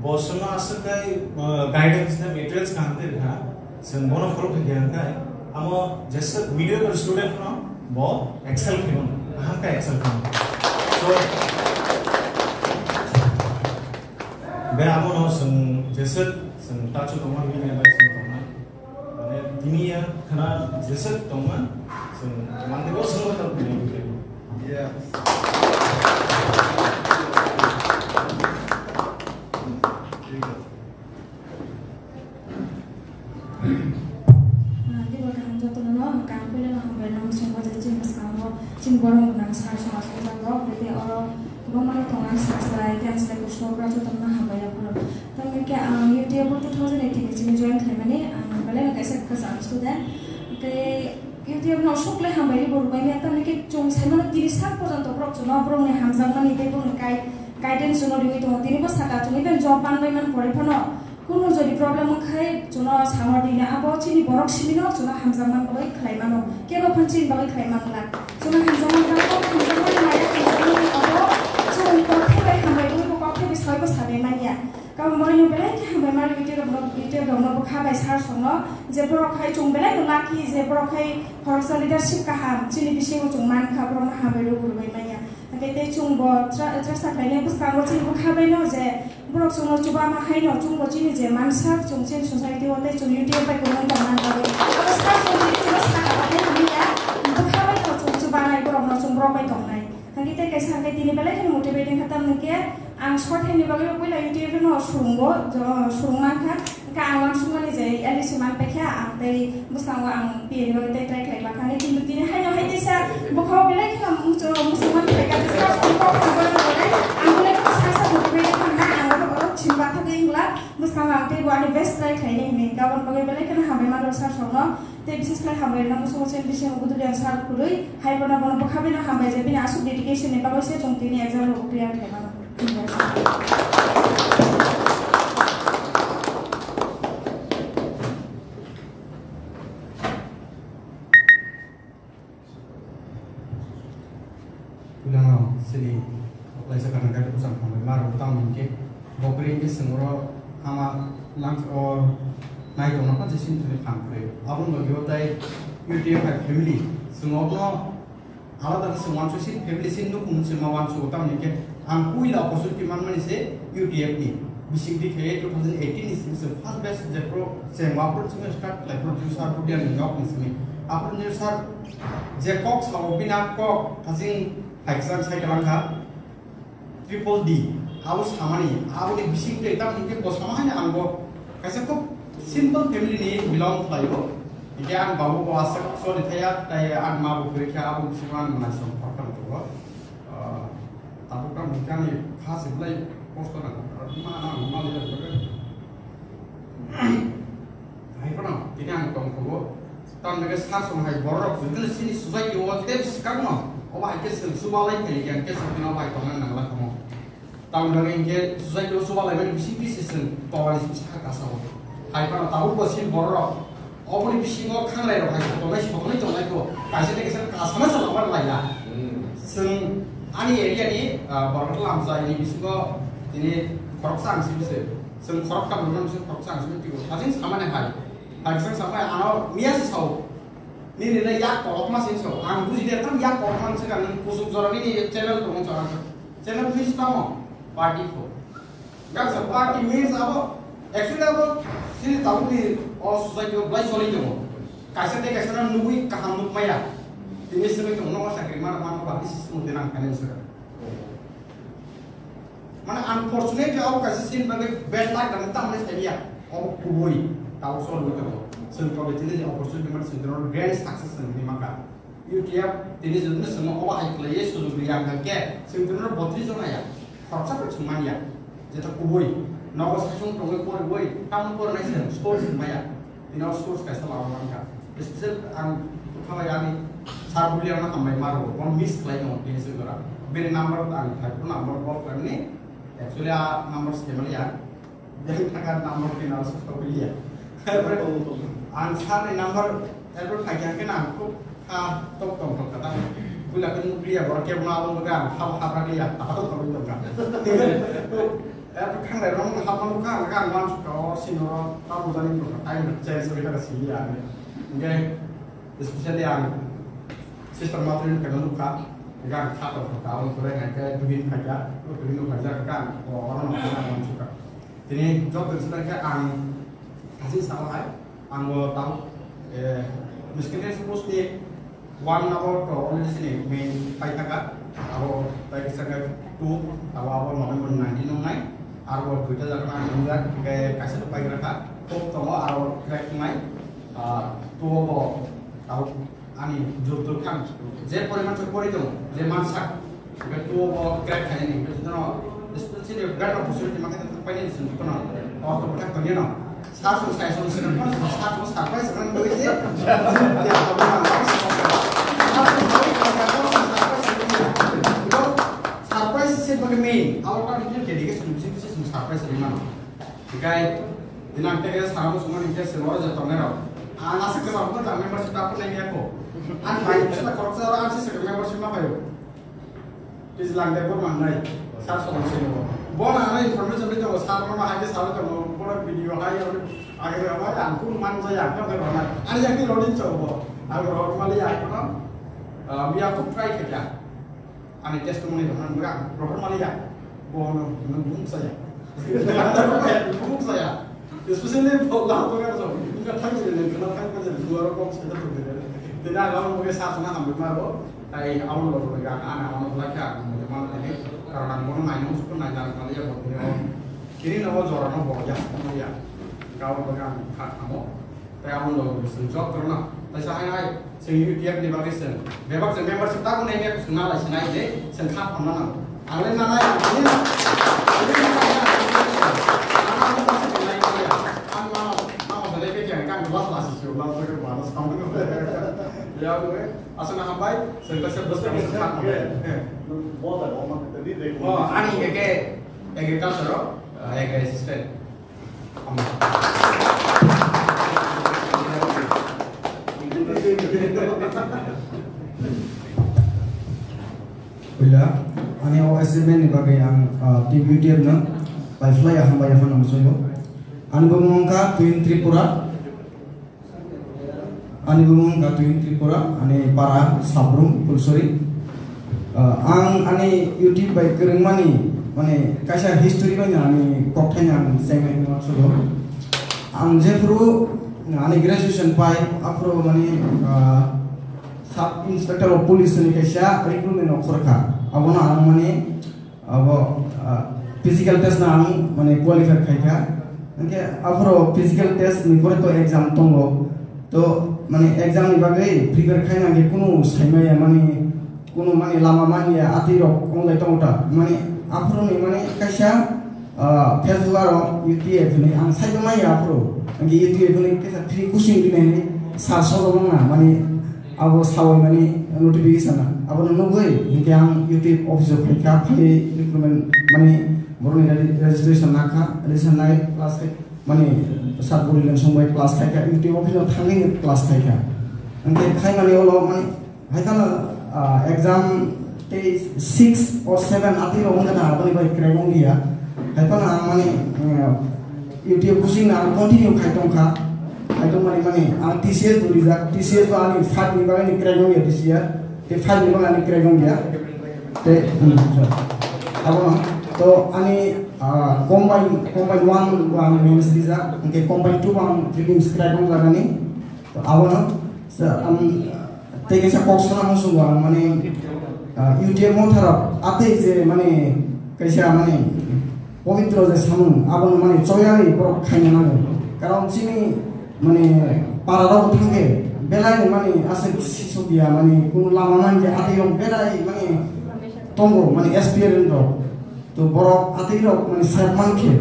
Bo chwngno aswk khe, uh, guidance tei materials kaham tei rwkha. Chwng bono follow khaikha hwnkhe, amo jeswk mediocre student no bo excel khaimano, kaham khe excel khaimano. So, be abono chwng jeswk chwng tachu tongma hwnwi bai chwng tongnai. Mane, Miya khana jeswk tongma, chwng manwi bo swngbo tong phai. Yeah. Teibo kaham jotono no, ang kaham puila no hambai no, muchungo je chini bwskango chini borok gwnang sir somasajak rok, tei oro kwbangma no tongo, ang sachwlai tei ang selai kusurok rok jotono no hambai rok phano. Tamni khe ang U T F o two thousand eighteen ni simi join khlaimani, ang belai no kaisa kwcham student. Tei U T F no aswk le hambai ri bo rwbaimaya, tamni khe chwng saimano tini sak porjonto borok chwngno borokni hamjakmani tei borokni kai-, guidance chwngno riwi tongo. Tini bo saka chwng even job manbai man porwi phano kunu jodi problem wngkhai chwngno samor dini abo chini borok simino chwngno hamjakman bagwi khlai mano. Kebo phan chini bagwi khlai man glak. Chwngno hamjakman bagwi hamjakmani maya hamjakmani abo chwng kokthai bai hambai wngwi bo kokthai bai sawi bo sanai manya. Kabangma no belai khe hambai mano, video rokno, video rokno bwkha bai sir songno je borok hai chwng belai no lucky je borok hai khoroksa leadership kaham chini bisingo chwng mankha, borokno hambai rw rwbai manya. Hake tei chwng bo tra-, trasa khlainai bwskango chini bwkha bai no je borok chwngno chubama hai no chwng bo chini je mansak chwng chini society o tei chwng U T F bai kwrwng tongna bagwi. Abo sir song chini chwngno saka bai hamya bwkha bai no chwng chubanai borokno chwng borok bai tongnai. Hake tei kaisa hake tini belai kheno motivating kha, tamni khe ang short hand ni bagwi puila U T F no surungo, jo-, surung mankha. Hake ang wansukmani je L D C man paikha, ang tei bwskango ang P A ni bagwi tei try khlai mankha, kintu tini haino hai teisa bwkhao belai kheno muchung, muchung man phaikha, teisa kok kha borok rok, ang belai kheno sa sa motivated kha, ang oro oro chim bathagwi wngla, bwskango ang teibo ani best try khlainai hinwi, aboni bagwi belai kheno hambai mano sir songno. Tei bises khlai hambai rwna muchungo chini bisingo Gudulian sir kwrwi, hai phano bono bwkha bai no hambai je bini aswk dedication ni bagwi se chwng tini exam rok clear khlai mano. Puilano chini kaisa kwrwng khe bwsang hambai ma rwgo, tamni hwnkhe bo kwrwi hwnkhe chwng oro hama lang o nai tongna kha je chini thani phan kwrwi. Aboni logi o tei U T F hai family chwng obono alada khe chwng wansuk, chini family chini nukhung chwng ma wansuk, tamni hwnkhe ang puila opportunity manmani se U T F ni bising di khe two thousand eighteen ni simi se first batch je pro chwng wa pro chwng start khlai pro ju sir pro diyan nok ni simi. Aphuru ni sir je kok sao bini kok thaching phaiksa sai kalang kha triple D, abo samani, aboni bising tei tamni hwnkhe bo sama haino ang bo kaisa khub simple family ni belong khlaio. Hwnkhe ang babu bo aswk choli thaya, tai ang ma bo kwrwi kha, abo bising ang mwnai som khoroktham tongo. Ah, tabuk tamo hwnkhe ani kha se belai kosto nang, ma ang ma le. Hai phano tini ang tongkhogo. Tamni hwnkhe sir song hai borok rok chwng chini society o tei swkangno obo hai khe chwng chubalai khaikhe hwnkhe chwng tini obo hai tongna nangla kamo. Tamni hwnkhe society o chubalaimani bising twi se chwng tongmani saka kasao. Hai phano tabuk bo chini borok rok oboni bisingo khangrai rok hai tongnai sotonwi tongnai kho. Kaisa tei kaisa kasana se lamar laiya. Hmm. Chwng ani area ni, ah, borok lamjai ni bisingo tini khoroksa ang simi se. Chwng khoroktham rwmani bisingo khoroksa ang simi twibo. Hajing samani hai. Hai kisa samai ano miya se sao. Nini le yak kolokma sing sao. Ang buji de tam yak kolokma sing ang kusuk jora nini channel tong sao ang. Channel please tamo. Party ko. Gak sa party means abo. Actually abo sini tahu ni o society o belai choli tongo. Kaisa tei kaisa no nugui kaham nukmaya. Tini sini tong no sakri mana mana ba di sisi mo denang kane sira. Mane unfortunately abo kaisa chini bagwi bad luck dan tamni saiya. Abo kubui tau sol wi tongo. Chwng tobe chini je opportunity mane chwng tono grand success chwng ni maka. U T F tini je chwng obo hai khlaiye sujug ri ang khe chwng tono botri jona ya. Khoroksa khe chwng manya. Jeta kubui nogo sasung tongwi pori boi tamni pori nai chwng sports maya. Bini o source kaisa lama mankha. Special ang bwkha bai ani sir Buliano hambai ma rwo, bono miss khlai tongo bini se jora. Bini number ang thai phuru number call khlaimani. Actually a number se kemali ya. Yang thaka number ke nang sok sok ya. Ang sir ni number ever thai yang ke nang khub kha tok tong tok kata. Buila ke nukliya bor ke ma abo ga ha ha ra ya. Apa tok tok tok ka. Ever khang rai rong ha ma ka ang wan ka o sino ta bujani tok ka. Ai change ri ka sini ya. Ngai Especially ang sister Matri ni kaitor nukha, hingke ang kha tongkha, abo ni pore hingke tuhin phaikha, o tuhin no phaijak hingke ang o oro no kha ang uansukha. Tini job ni sida khe ang haching sao hai, ang bo tamo Eh, Miskilles post ni one number to already sini main paithaka, abo tai kisa khe two, abo abo November nineteen wngnai, aro duita jagna wngjak, hingke kaisa to paigra kha, top tongo aro crack wngnai, ah, two bo abo ani jurtul khan, je poriman se pori tongo, je mansak, Hingke tuo bo crack khainani, hingke jotono special better opportunity ma khe painani chwng jotono ortho bwthak tongya no. Sa song sai song song no sa song surprise rang doi je. Surprise se bagi main. Awak kan itu dedication, mesti mesti surprise rang mana. Hingke dinang tege saramo songmani hingke se lora je tongnai rok. Ang asa kwcham ko ta membership ta pun nai ko. Ang bai bisa korok sa ang se membership ma payo. Tijlang de bor mangnai, sir song sini bo. Bo na na information ni tongo, sir no hai ke sir tongo, bo video hai age age ang kun man jaya, ang khe rona. Ani yang di loading cho bo. Ang rok mali ya kono. Ah, we have to try khe ya. Ani testimony rok han bra, rok mali ya. Bo no no bung saya. Bung saya. Especially phola to ga so, wngkha thang jil ni, wngkha thang jil ni, duaro kok se to tong jil ni. Tei na gam mo ke sa sana ham ma ro, tai awon lo ro ga, ana awon lo kha, mo ma ni, karon ang bono nai no, sukun nai dan kali ya, bo ni. Kini no jora no bo ya, mo ya. Gam mo ga kha kamo. Tai awon lo sung job karo na. Tai sa hai hai. Chwng U T F ni bagwi chwng bebak chwng membership tabuk nai maya chwng nalai se nai de chwng kha phamna nango. Ang le nanai ang tini. Ang mama mama sa le beti ang kang glass lasi se ulang se ke mana samung. Ya gue asana hambai chwng ka se bus ka se kha phamna. Bo da bo ma te di de. Oh, ani ke ke agriculture ro, eh, agri assistant. Puila, ani o achievement ni bagwi ang, ah, team U T F no bai phlai ya hambai ya phano muchungo. Ani bumung wngkha Twin Tripura. Ani bumung Gatwin Tripura, ani para Sabrum Pulsuri. Ah, ang ani YouTube bai kwrwngmani, mane, kaisa history bai ani kokthaini ang chengmani uansugo. Ang jephuru ani graduation pai, aphuru mane, ah, Sub Inspector of Police ni kaisa recruitment okhorkha. Abono ang mane, Abo, ah, physical test no ang, mane, qualify khaikha. Hingke aphuru physical test ni pore to exam tongo. To, mane, exam ni bagwi prepare khaina hingke kunu saimaya, mane, kunu, mane, lama manya, atwi rok wnglai tongo ta. Mane, aphuru ni, mane, kaisa, ah, Facebook aro U T F ni ang saido maya aphuru. Hingke U T F ni kaisa free coaching rinai ni sa sojok wngna, mane, Abo sawi mani notification na. Abo no nugwi, hingke ang U T F office o phaikha, phai recruitment mani borokni regi-, registration nakha, registration nai class khai, mani sat buri leng song bai class khaikha, U T F office o thangwi class khaikha. Hingke khai mani olo mani, hai khano, ah, exam tei six or seven atwi rok wngkha na, aboni bai crack wngya. Hai phano ang mani, eh, U T F coaching no ang continue khai tongkha. Khai tongmani mani ang T C S bo rijak, T C S bo ani five ni bagwi ni crack wngya this year. Tei five ni bagwi ani crack wngya. Tei, hmm, so, abono. To ani, ah, combine, combine one bo ang mains rijak, hingke combine two bo ang prelims crack wngjagani. To abono, so, ang, tei kaisa kok sana muchungo ang mani, ah, U T F Motharok atwi je mani kaisa mani Pobitro je samung, abono mani choyai borok khaina nango. Karon chini mani para rok thangkhe belai ni mani aswk sisok ya mani kunu lama mankhe atwi rok belai mani tongo mani aspirant rok. To borok atwi rok mani sep mankhe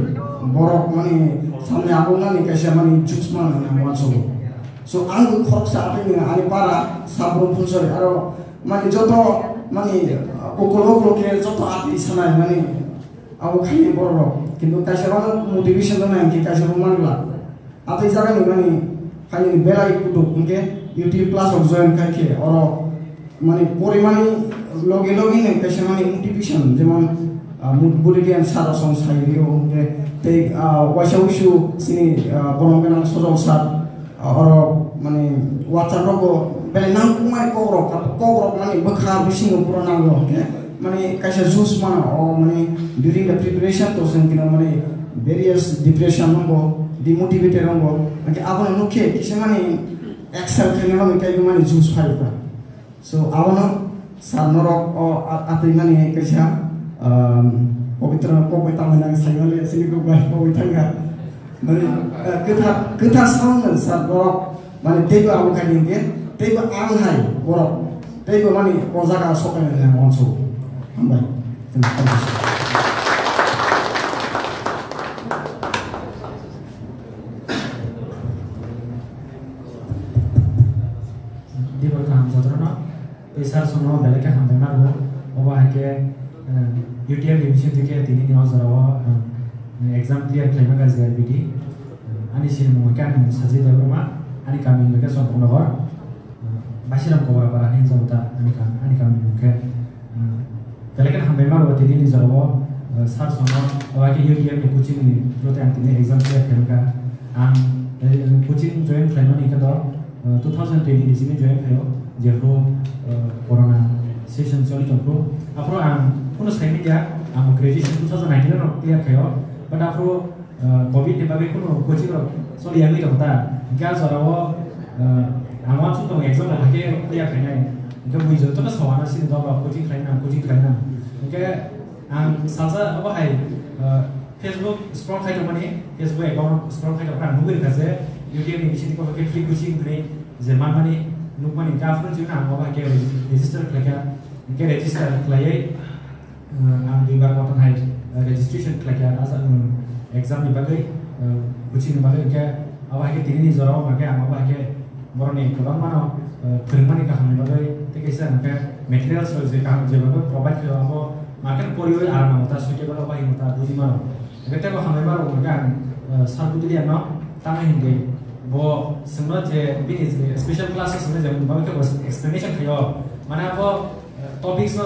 borok mani samne abungnani kaisa mani juice man hinwi uansugo. So ang bo khoroksa atwi ni ani para Sabrum Phulsari aro mani joto mani ukul ukul khe joto atwi sanai mani Abo khaini borok rok. Kintu kaisa bano motivation rwna hinkhe kaisa bo mangla. Atwi jagani mani khaini belai kutuk hinkhe YouTube class rok join khai khe oro mani porimani logi logi nai kaisa mani motivation jemon, ah, Mut-, Bullidian sir rok song sai rio hinkhe tei, ah, waisa wisu chini, ah, borom gwnang Sojol sir. Oro mani WhatsApp rogo belai nangkukmani kokrok, kokrok mani bwkha bisingo pura nango, hwnkhe mani kaisa juice mano, o mani during the preparation to chwng kino mani various depression wngo, demotivated wngo, hwnkhe abono nukhe kisa mani excel khaina bagwi teibo mani juice phai kha. So, abono sir norok o a-, atwi mani kaisa, um, pabitra kok bai tamo hinwi sai mani sini kok bai kok bai thangkha. Mani, uh, kwtha, kwtha song sir norok mani teibo abo khaini hwnkhe teibo ang hai borok teibo mani o jaga sokaina hinwi ang uansukgo. Hambai. Dibor kaham jotono, tei sir sono belai khe hambai ma rwo. Obo hai khe, eh, U T M ni bising twi khe tini ni o jora o, eh, exam clear khlai ma kha J R B T. Eh, ani sinimung khe ani mung Sajid Debbarma, ani kami hwnkhe Chongkoknogor. Eh, Basiram Kobra para hinwi jabo ta ani kam-, ani kami mung khe. Belai kheno hambai ma rwo tini ni jora o, eh, sir sono, o hai khe U T M ni coaching ni through tei ang tini exam clear khe wngkha. Ang, eh, coaching join khlaimani khe do, eh, two thousand twenty ni simi join khaio, jephru, eh, corona session choli tongphru. Aphuru ang kunu sai manya, ang graduation two thousand nineteen no clear khaio. But aphuru, eh, covid ni bagwi kunu coaching rok choli yangwi tong ta. Hingkhe a jora o, eh, ang uansuk tongo exam rok hai khe clear khainai. Hingkhe bui jotono sao ano sini dol rok coaching khlaina, coaching khlaina. Hingkhe ang salsa abo hai, eh, Facebook scroll khai tongmani, Facebook account scroll khai tongmani ang nugwi rwkha je U T M ni bisingtwi kok khe free coaching hwnwi je manmani nukmani hingkhe aphuru chwngno ang abo hai khe regi-, register khlaikha. Hingkhe register khlaiwi, eh, ang duibar mothon hai, eh, registration khlaikha, ah, exam ni bagwi, eh, coaching ni bagwi. Hingkhe abo hai khe tini ni jora o hwnkhe ang abo hai khe borokni kwbangmano, eh, phwrwngmani kahamni bagwi tei kaisa hwnkhe materials rok je kaham je bagwi provide khlaio abo market poriwi aro nang ta suitable abo hinwi ta buji mano. Hwnkhe teibo hambai ma rok hwnkhe ang, eh, sir Buduliano tamo hinwi bo chwngno je bini je special class o chwngno je bagwi khe bo explanation khlaio. Mane abo, eh, topics no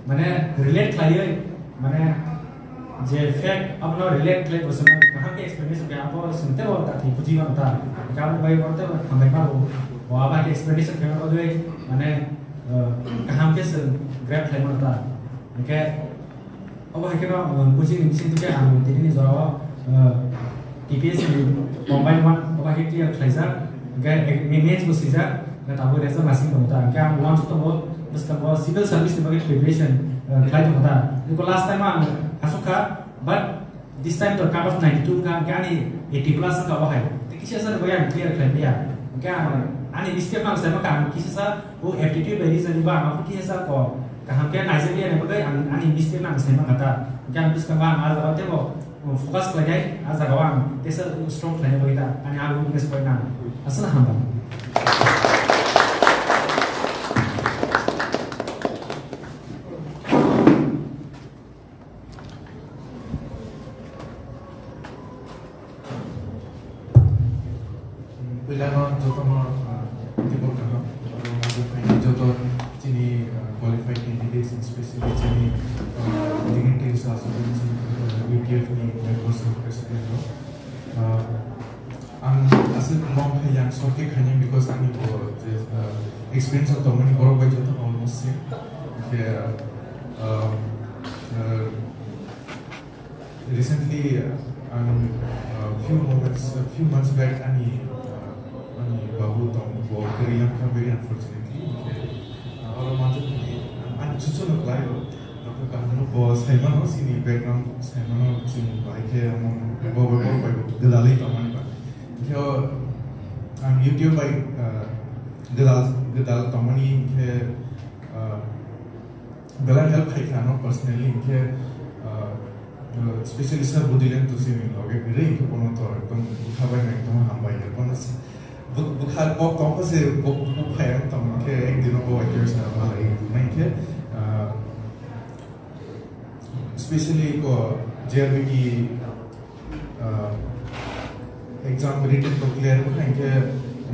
mane relate khlaiwi mane je fact abono relate khlai bo chwng kaham khe explanation khe abo chwng teibo dakti buji mano ta. Hwnkhe aboni bagwi bo teibo hambai ma rwo. Bo abo hai khe explanation khe bagwi mane, eh, kaham khe chwng grab khlai mano ta. Hwnkhe obo hai kheno, eh, coaching ni bising twi khe ang tini ni jora o, eh, T P S ni combine one obo hai khe clear khlaijak. Hwnkhe ek-, me-, mains bo swijak. Hwnkhe tabuk result lasing tongo ta. Hwnkhe ang uansuk tongo bwskango civil service ni bagwi preparation, eh, khlai tongo ta. Hwnkhe last time ang aswk kha, but this time to cut off ninety-two wngkha, hwnkhe ani eighty plus wngkha o hai. Tei kisa sa ni bagwi ang clear khlai maya. Hwnkhe ang ani mistake no ang sai mankha, ang kisa sa o aptitude bai reasoning ba ang kisa sa ko kaham khe naijak ya ni bagwi ang ani mistake no ang sai mankha ta. Hwnkhe ang bwskango ang a jaga o teibo focus khlainai, a jaga o ang teisa strong khlaina bagwi ta, ani a weakness point no ang aswk hambai. Puilano jotono, ah, tibor kaham, oro haino phainai joto chini, ah, qualified candidates, especially chini, ah, dignitaries, ah, chini, ah, U T F ni members of president rok. Ah, ang aswk mong hai yang short khe khainai because ani bo je, ah, experience of tongmani borok bai joto almost same. Khe, ah, ah, Recently, ang, uh, few moments, a few months back, ani, uh, ani babu tong bo kwrwi wngkha, very unfortunately. Hwnkhe, uh, oro manjakmani ang chuchunu khlaio. Abo kahamno bo saimano, chini background saimano, chwng bahai khe omo bo, bo, bo, bo, gwdalwi tongmani ba. Hwnkhe o, ang YouTube bai, uh, gwdal, gwdal tongmani hwnkhe, uh, Belai help khai kha ano personally, hwnkhe, uh, uh, specially sir Budilen Tusi ni loge kwrwi, hwnkhe bono to ekdom bwkha bai no ekdom hambai ya. Bono se, bw-, bwkha kok tong khe se bo, bo phai ang tong, hwnkhe ek dino bo bai khe sa malai, hwnkhe, uh, specially ko J R B T ah, exam written to clear wngkha, hwnkhe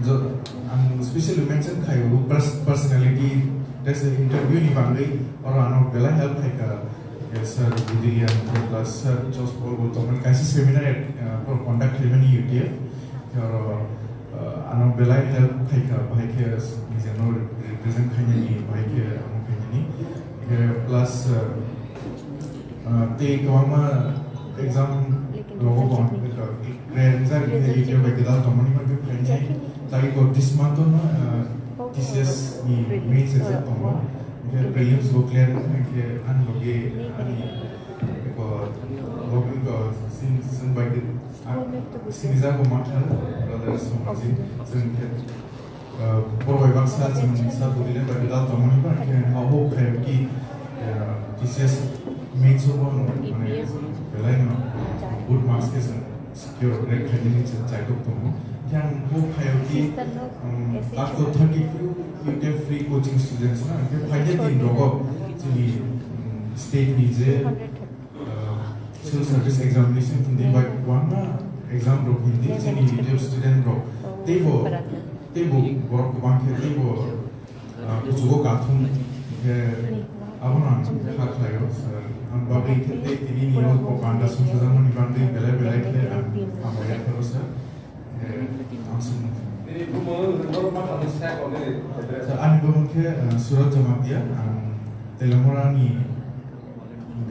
jo-, ang specially mention khai o pers-, personality test interview ni bagwi oro ano belai help khai kha, eh, sir Budilian plus sir Jospol bo tongmani kaisa seminar, eh, conduct khlaimani U T F, oro, eh, ano belai help khai kha, bahai khe nijeno represent khainani, bahai khe amo khainani, eh, plus, eh, Ah, tei kwbangma exam rogo bo ang khe kok, kre wngjak, khe video bai gwdal tongmani bagwi phainai. Tarikh o this month no, uh, T C S ni mains exam tongo. Hingke prelims bo clear wngkha, hingke ani logi ani eko logi ko sin sin bai ke, ah, sini jago mathar brother Somajin, chwng hingke, uh, borok bai baksa chwng sa budi le bai dal tongmani ba, hingke ha ho khai ki, uh, T C S mains o bo no mane belai no good marks ke chwng secure rek khainani chwng chaitok tongo. Yang bo phaio ki, um, up to thirty two U T F free coaching students na, hingke phaikhe din rogo chini, um, state ni je, uh, civil service examination hindi bai wangma exam rok hindi chini U T F student rok teibo, teibo borok kwbang khe teibo Ah, kuchugo kathum khe abono ang kha khlaio, sir. Ang bagwi khe tei tini ni o panda songchajakmani bagwi belai belai khe ang hambai yapharo, sir. Eh, ang sumung. Sir, ani bumung khe, eh, Suraj Jamatia, ang Telamora ni,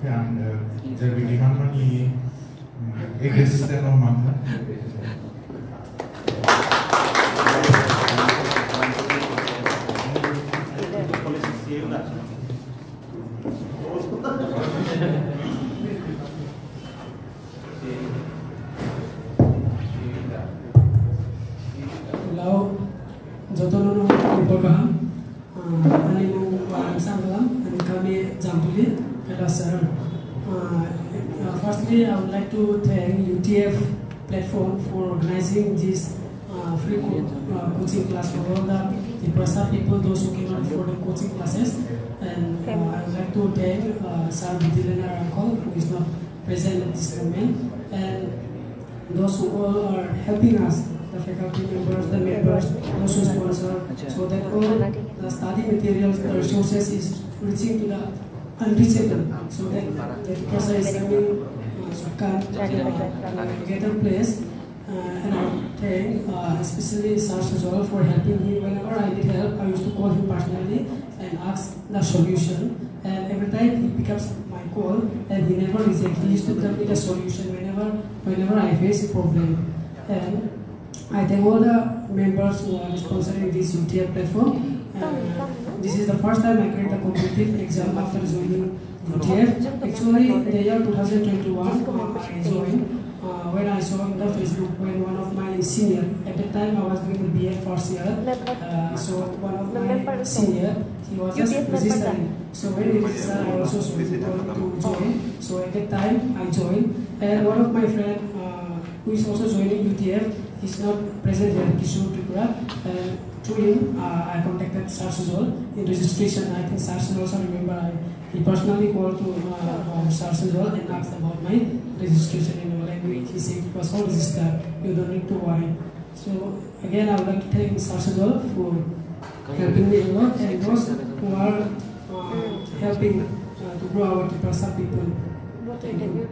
khe ang, eh, J B D Manmani, Ek resistance no mangkha. Hello, jotono no khulumkha. Uh, ani mung Sanglam, ani kami Jambuli, Kailasahar. Uh, uh, firstly, I would like to thank U T F platform for organizing this, uh, free co-, uh, coaching class for all the Tiprasa people, those who cannot afford the coaching classes. And, uh, I would like to thank, uh, Sir Vidilena Rakhol, who is not present at this moment. And those who all are helping us, the faculty members, the members, those who sponsor, so that all the study materials, the resources is reaching to the unreachable, so that the person is coming, uh, should come to a better place. Uh, and I thank, uh, especially Sir Sujal for helping me whenever I need help. I used to call him personally and ask the solution. And every time he picks up my call and he never rejects. He used to tell me the solution whenever, whenever I face problem. And I thank all the members who are sponsoring this U T F platform. Uh, this is the first time I create a competitive exam after joining U T F. Actually, in the year two thousand twenty-one, uh, I joined, uh, when I saw in the Facebook when one of my senior, at that time I was doing the B Ed first year, uh, so one of my senior, he was just registering. So when he registered, I also told to join. So at that time I joined, and one of my friend, uh, who is also joining U T F, is not present here, Kishore Tripura. And through him, uh, I contacted Sir Sujal in registration. I think Sir Sujal also remember, I, he personally called to, uh, uh, Sir Sujal and asked about my registration and all. And he said it was all registered. You don't need to worry. So again, I would like to thank Sir Sujal for helping me a lot, and those who are, uh, helping, uh, to grow our Tiprasa people. Thank you.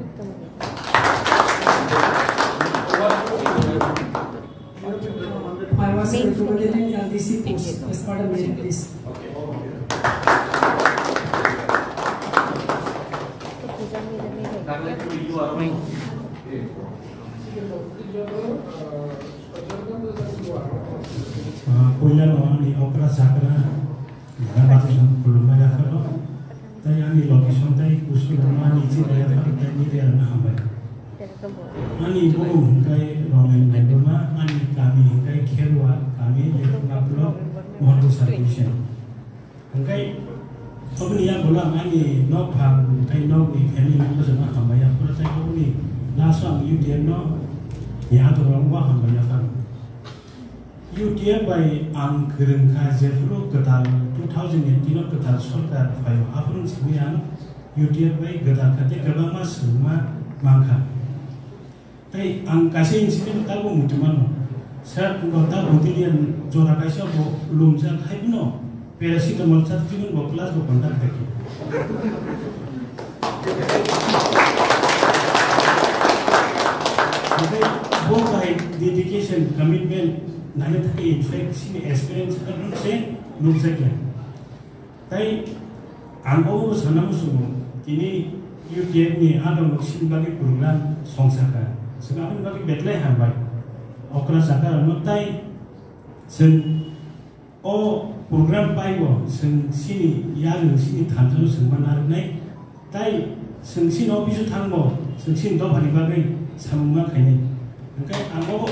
I was recommended in L D C post as per the merit list. Ah, puila no ani okra chakra, Bhagwan khulumma yapharo, tei ani location tei kusuluma ani chini yapharo tei media no hambai. Ani bumung hwnkhe Romen Debbarma, ani kami hwnkhe Kherwa kami, Lekhuma block, Mohanpur sub division. Hwnkhe oboni yagulo ang ani nok phang tei nokni family members no hambai yapharo tei oboni last o ang U T F no ni atorok bo hambai yapharo. U T F bai ang kwrwng kha, jephuru kwtal two thousand eighteen o kwtal sorkar phaio, aphuru simi ang U T F bai gwdal kha tei kwbangma swrwngma mankha. Tei ang kaisa incident tabuk muitu mano, sir, wngkha ta Botilian jora kaisa bo lumjak hai phano Paracetamol chatwi bo class bo conduct khaikhe. Hwnkhe bo bahai dedication, commitment naina thangwi, in fact, chini experience wngkha se nukjakya. Tei ang obo sana muchungo, tini U T F ni adong chini bagwi program songsa kha. Chwng aboni bagwi belai hambai. Okra chakra rokno tei Chwng o program paibo chwng chini yakung chini thansa no chwng ma narwknai. Tai chwng chini office o thangbo chwng chini dophani bagwi samung ma khainai. Hwnkhe ang obo,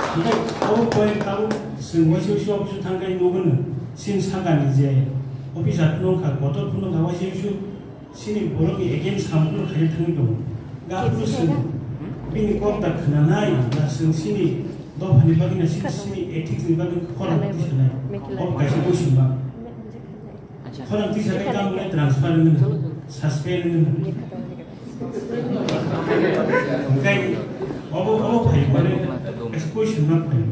hwnkhe obo point tabuk chwng waisa waisa office o thangkhe nugo no chini sakani je officer phunukha, kotor phunukha waisa waisa chini borokni against samung no khaina thangwi tongo. Gaphuru chwng bini kok da khwnanai, da chwng chini dophani bagwi na chini, chini ethics ni bagwi khorang tisanai. Obo kaisa question ba. Khorang tisa khe tamo nai transfer wngwi, suspend wngwi. Hwnkhe obo, obo phai mane kaisa question mark phai.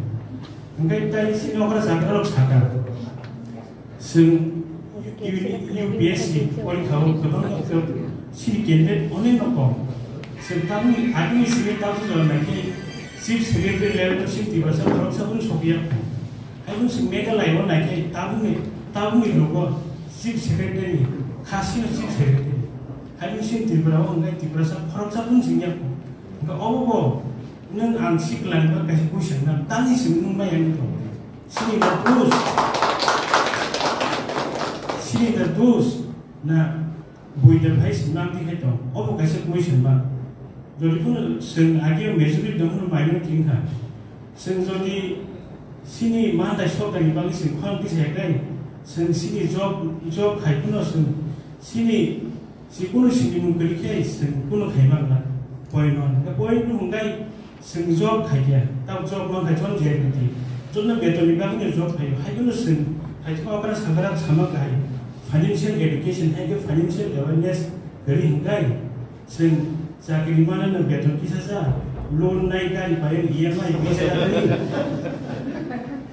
Hwnkhe tai chini okra sakha rok sakha. Chwng U P S C porikha o kwbangma khe chini candidate onek no kom. Chwng tamni agini simi tamni jora naikhe Chief Secretary level to chini Tiprasa khoroksa bo sokya. Haibung chwng Meghalaya o naikhe tabukni, tabukni rogo Chief Secretary, khasino Chief Secretary. Haibung chini Tripura o hwnkhe Tiprasa khoroksa bo chwngya. Hwnkhe obo bo nwng ang siklani bagwi kaisa question na tamni simi nwng bai ang tong. Sini na dos. Sini na dos. Na buida phai swnam di khai tong. Obo kaisa question ba. Jodi kuno chwng age majority dong kuno minority wngkha. Chwng jodi sini mandai sorkar ni bagwi chwng khorang tisa khai. Chwng sini job, job khai kuno chwng sini Si kunu sini mung kwrwi khe chwng kunu khai mang na. Point one. Point two hwnkhe chwng job khai khe, tamo job man khai chwng J R B T. Job no beton ni bagwi no job khai. Hai kunu chwng hai khe okra sakra sama khai. Financial education hai khe financial awareness kwrwi hwnkhe chwng chakri mano no beton kisa sa, loan nai gari pai E M I bisa gari.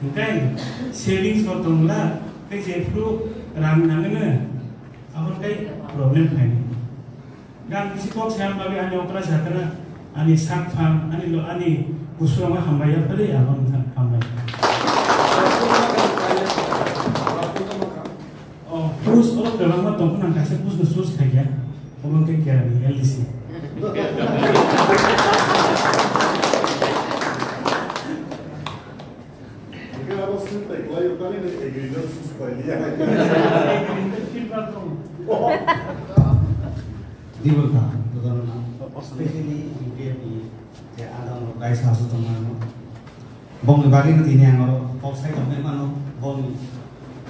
Hwnkhe savings bo tongla, khe jephru rang nangno. Aboni tei problem khaini. Gan bisi kok sayang bagwi ani okra sakra, ani sak phang, ani lo, ani kusurama hambai ya pare, aboni tha-, hambai. Oh, post o kwbangma tongkha, nang kaisa post no choose khaikha, obo khe Kerala ni L D C. Hingke abo sini tai kwlai o kami ni agreement sus pai liya. Di bwlkha, specially U P F ni je adang rok kaisa aswk tongmani. Bongni bagwi no tini ang oro kok sai tongmani mano, bongni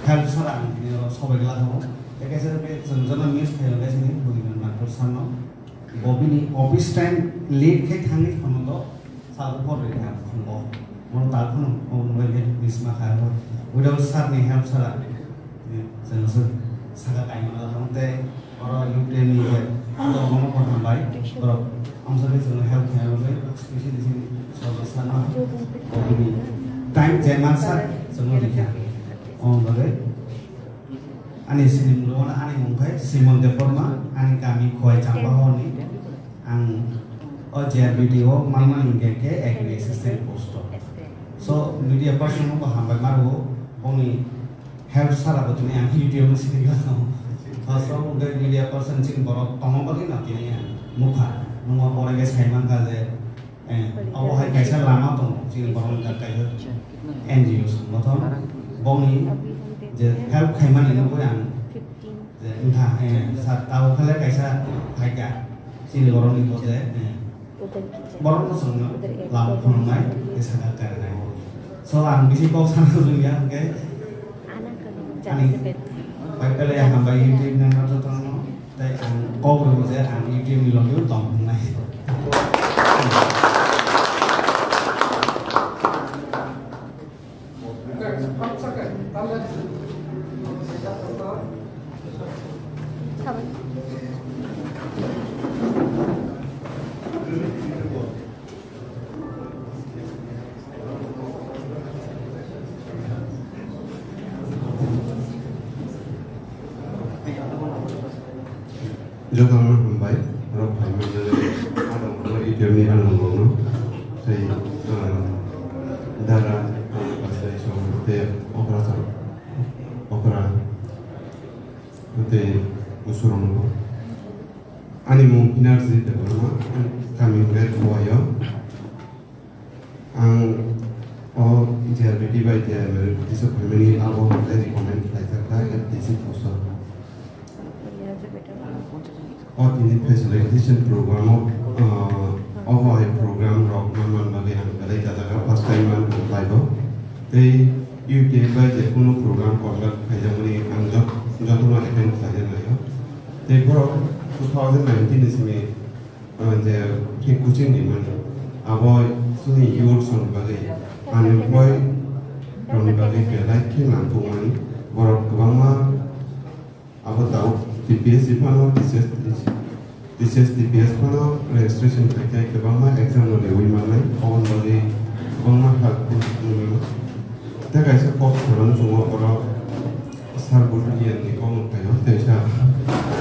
help sara ang tini oro sobai glak tongo. Tei kaisa khe chwng jono miss khaio kaisa ni Budiman Mankor sano. Bo bini office time late khe thangwi phaino to sabo por ri kha phungo. Mon ta phano mo mobile khe miss ma kha ho. Without sir ni help sara, eh, chwng se saka kaima na thang tei oro U T M ni je ado mono ko hambai. Borok amsa khe chwng help khaina bagwi specially chini sabo sir no. Bo bini time je ma sir chwng ri kha. Om bagwi Ani sinimung rwmani ani mung khe Simon Debbarma, ani kami Khowai Chamba horni. Ang o J R B T o manmani hingkhe khe agri assistant post o. So, media person no bo hambai ma rwo, boni help sara bo tini ang YouTube no sini gana. First of all, media person chini borok tongma bagwi no tini ang nukha. Nungma pore khe sai mankha je Eh, abo hai kaisa lama tongo, chini borokni kaisa N G O sango thon. Bongni je help khaimani no boi ang je wngkha, eh, sa tabo khale kaisa phaikha, chini borokni bo je, eh, borokno chwngno lama phunuknai, tei saka karinai. So, ang bisi kok sana rwngya, hwnkhe ani bai pele hambai YouTube member jotono. Tei ang kok rwgo je ang U T M ni logi o tong hwnwi. Jotono hambai, borok phaimani bagwi, adong rokno, E T M ni adong rokno, tei, ah, dara, tei okra, okra, tei busurokno. Ani mung Energy Debbarma, kami hwnkhe Khowai o. Ang O J R B T bai J R M L T C phaimani abo hwnkhai recommend khlaijak kha F D C post o. O tini facilitation program o, ah, obo hai program rok manman bagwi ang belai chajak kha, first time man tong khlai bo. Tei U T I bai je kunu program conduct khaijakmani ang jot-, jotono attend khlaina nai o. Tei borok two thousand nineteen ni simi ah, je khe coaching rimani, abo chini youths rokni bagwi, unemployed rokni bagwi belai khe nangkukmani. Borok kwbangma abo tabuk T P S C phano, T C S, T C S T P S phano registration khai khe kwbangma exam no riwi mannai. Aboni bagwi kwbangma help wngwi mano. Tei kaisa kok saimano chwngno borok Sir Budulian ni kok no phaio, teisa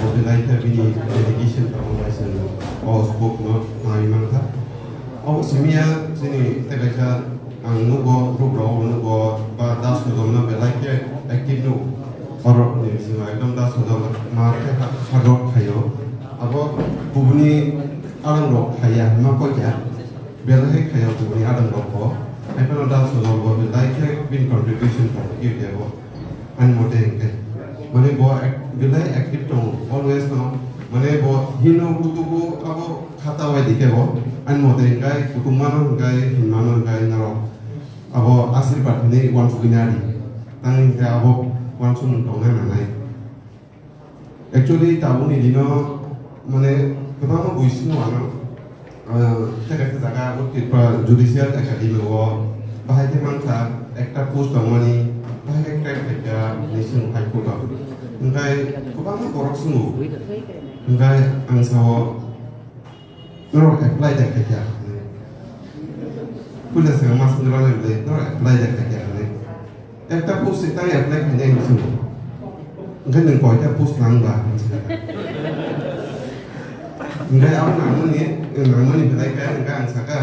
bo belai khe bini dedication tongmani bai se o spoke no nai mankha. Obo simi ya chini tei kaisa ang nugo, group rok nugo ba da sojom no belai khe active nugo. Borok ni bisingo ekdom da sojom ma khe ha-, hard work khaio. Abo kubuni alang rok khaiya hwnma kok ya. Belai khe khaio kubuni alang rok bo. Hai phano da sojom bo belai khe bini contribution tongo, Q T A bo. Ani mote hwnkhe, mane bo ac-, belai active tongo, always no, mane bo hino kutugo abo khata bai dikhe bo, ani mote hwnkhe kutung mano hwnkhe hinmano hwnkhe norok abo asirpad hinwi uansugwi nadi, tangwi hwnkhe abo uansukmung tongna nangnai. Actually, tabukni dino, mane, kwbangma buisino ano, ah, tei kaisa jaga o Tripura Judicial Academy o bahai khe mankha ekta post tongmani, bahai khe crack khaikha hinwi chwng High Court o. Hwnkhe kwbangma borok swngo. Hwnkhe ang sao, "Norok apply da khaikha?" Puila swngma swngwi rwlai bwlai, "Norok apply da khaikha?" hinwi. Ekta post se tang apply khainai hinwi swngwi. Hwnkhe nwng koita post nang ba hinwi swngkha. Hwnkhe abo nangmani, nangmani belai khe hwnkhe ang sakha,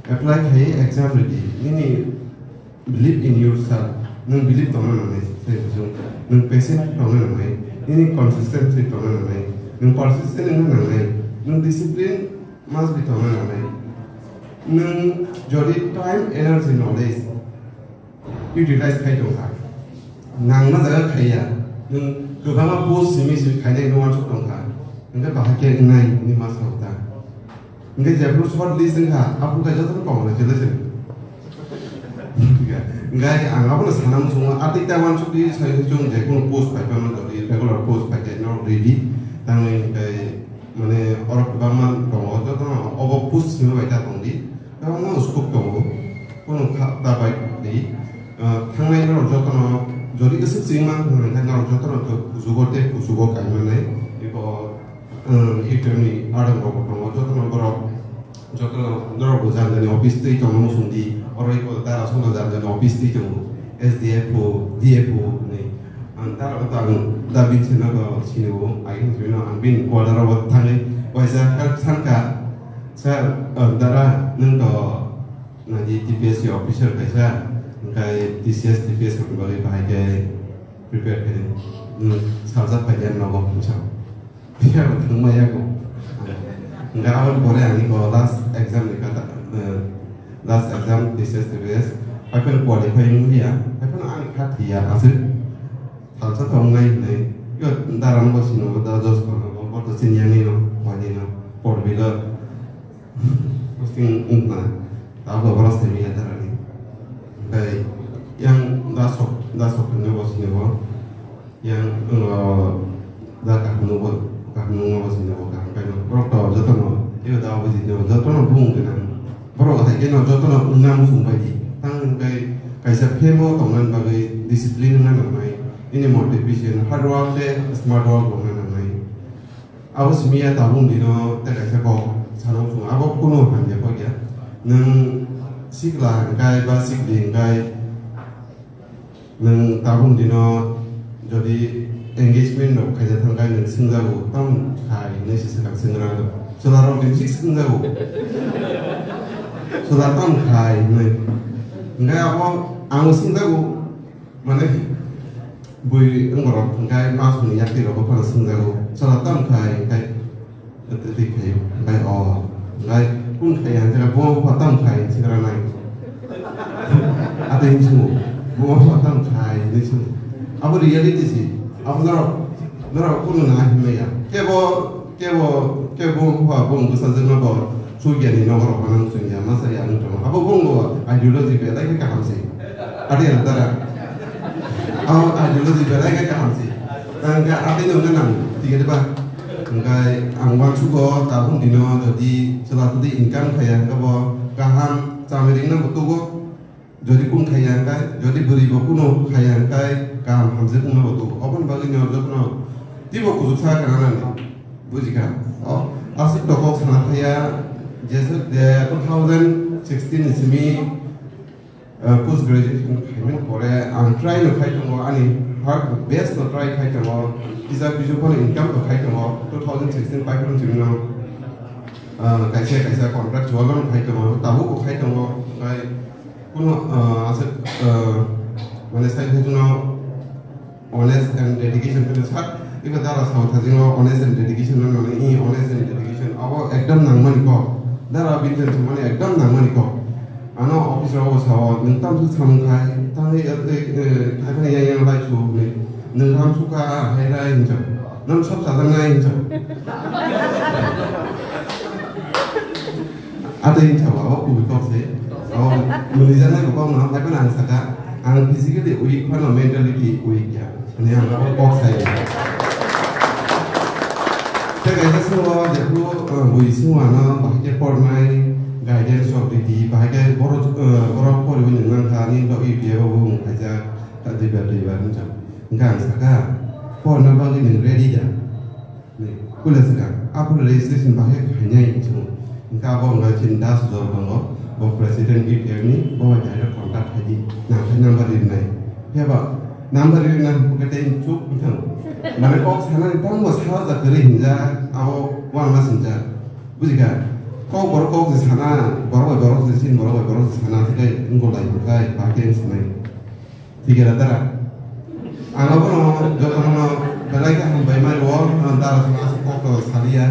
"Apply khai exam ridi. Nini believe in yourself. Nwng believe tongna nangnai, sai bwswng. Nwng patient tongna nangnai. Nini consistency tongna nangnai. Nwng persistent wngna nangnai. Nwng discipline must be tongna nangnai. Nwng jodi time, energy, knowledge utilize khai tongkha, nangma jaga khaiya, nwng kwbangma post simi simi khainai nwng uansuk tongkha, hwnkhe bahai khe wngnai hinwi ma sao ta?" Hwnkhe jephuru short list wngkha, aphuru khe jotono congratulation. Hwnkhe ang abono sana muchungo, a tei ta uansukdi sai chwng jekunu post pai phano jodi regular post pai khe norok ridi, tangwi hwnkhe mane oro kwbangma tongo, jotono obo post simi bai ta tongdi, kwbangma scope tongo, kunu kha ta bai di. Ah, thangnai norok jotono jodi aswk chwng man hwnwi khe norok jotono kuchugo tei kuchugo kaimanai, eko, ah, itemni adong rok tongo, jotono borok, jotono norok bo jani jani office twi tongo muchung di, oro eko dara sono jani jani office twi tongo, S D F O, D F O hinwi. Ang dara bo ang da bin sino bo sini bo, ai sino ang bin quarter bo thangwi waisa help sanka, "Sir, ah, dara nwng to naji T P S C officer kaisa, hwnkhe T C S, T P S rokni bagwi bahai khe prepare khaidi. Nwng salsa phai khe nogo," hinwi sa. Phiya bo thwngma yago. Hwnkhe aboni pore ani bo last exam ni kata, eh, last exam T C S, T P S, haiphano qualify wngya, haiphano ang kha thwiya aswk. Salsa thong nai hinwi, yo dara no bo sino, da Jos kono bo, bo to sini yang nino, wani no, por bilo. Posting wngkha, abo bono simi ya darani. Hwnkhe yang da sok, da sok hinwi bo sini bo. Yang, uh, da kaham no bo, kaham no bo sini bo, kaham kai no. Borok to jotono, yo da bo sini bo, jotono bung gwnang. Borok hai khe no jotono wngna muchung bai di. Tang hwnkhe kaisa fame o tongna bagwi discipline wngna nangnai. Nini motivation, hard work tei smart work wngna nangnai. Abo simi ya tabuk dino tei kaisa kok sana muchung. Abo kunu hamya kok ya. Nwng sikla hwnkhe ba sikli hwnkhe nwng tabuk dino jodi engagement rok khaina thangkha nwng swngjago, "Tamo khai?" hinwi se swkang swngra rok. Chwla rok ni bisi swngjago. "Chwla tamo khai?" hinwi. Hwnkhe abo ang swngjago. Mane, bui wngorok hwnkhe masni yakti rok phano swngjago, "Chwla tamo khai?" hwnkhe, "Twi khaio." Hwnkhe, "O." Hwnkhe, "Kung khai?" hwnkhe, "Bo pha tamo khai?" hinwi swngranai. Atwi hinwi swngo, buma pha tamo khai hinwi swngo. Abo reality si, abo norok, norok kunu na hinmaya. Kebo, kebo, kebo wngkha, bo bwsajwkno bo chukya ni nogo rok phano chwngya, masa ya wng tongo. Abo bo wngbo ideology belai khe kaham se. Adi ang dara. Abo ideology belai khe kaham se. Tangka atwi no wngna nang, tiga diba? Hingkai ang uansugo, tabuk dino jodi chwla twi income khaya, hingke bo kaham chamwi ringna bo tugo. Jodi kung khaya hingkai, jodi bwrwi bo kuno khaya hingkai, kaham hamjak wngma bo tugo. Oboni bagwi no jotono twibo kuchuk sa kana nang, bujikha? O, aswk dokok sana khaya, jeswk je two thousand sixteen ni simi, uh, post graduation khaimani pore ang try no khai tongo, ani hard best no try khai tongo, kisa kisu phano income bo khai tongo, two thousand sixteen pai phano chwngno, uh, kaisa kaisa contractual no khai tongo, tabuk bo khai tongo, khai Kuno, ah, aswk, ah, mane sai sai no honest and dedication khe sat, iko dara sao thajingo honest and dedication no nani, i honest and dedication abo ekdom nangmani kok. Dara bini thani thangmani ekdom nangmani kok. Ano office rogo sao, nwng tamswk samung khai, tangwi, eh, eh, khai phano yang yang lai su hwnwi. Nwng ram sukha, hai rai hinjak. Nwng sab sajaknai hinjak. Atwi wngkha ba, o kubui kok se. O, mwnwi jaknai bo kok no, hai phano ang saka, ang physically weak phano, mentality weak ya. Ani ang abo kok sai. Tei kaisa swngo, jephru, uh, bui swngo ano, bahai khe pornai, guidance rok ridi, bahai khe borok, uh, borok poriwi nang kha, ani rok U P F o bo mung khaijak, ta duibar, duibar wngkha. Hingkhe ang saka, porna bagwi nwng ready da? Ni, puila swkang, aphuru registration bahai khainai hinwi swngo. Hingkhe abo wngkha chini Das Jol tongo, bo president U P F ni, bo bai direct contact khaidi, nangkhe number rinai. Phiya ba, number rinai hwnkhe tei chuk wngthang. Mane kok sanani tamo sajak kwrwi hinjak, abo uanama sinjak. Bujikha? Kok borok kok se sana, borok bai borok se sin, borok bai borok se sana, se kai wngkha lai hwnkhe, bahai khe wng sanai. Thik era dara. Ang abono jotono belai khe hambai ma rwo, ang dara song aswk kok to saliya.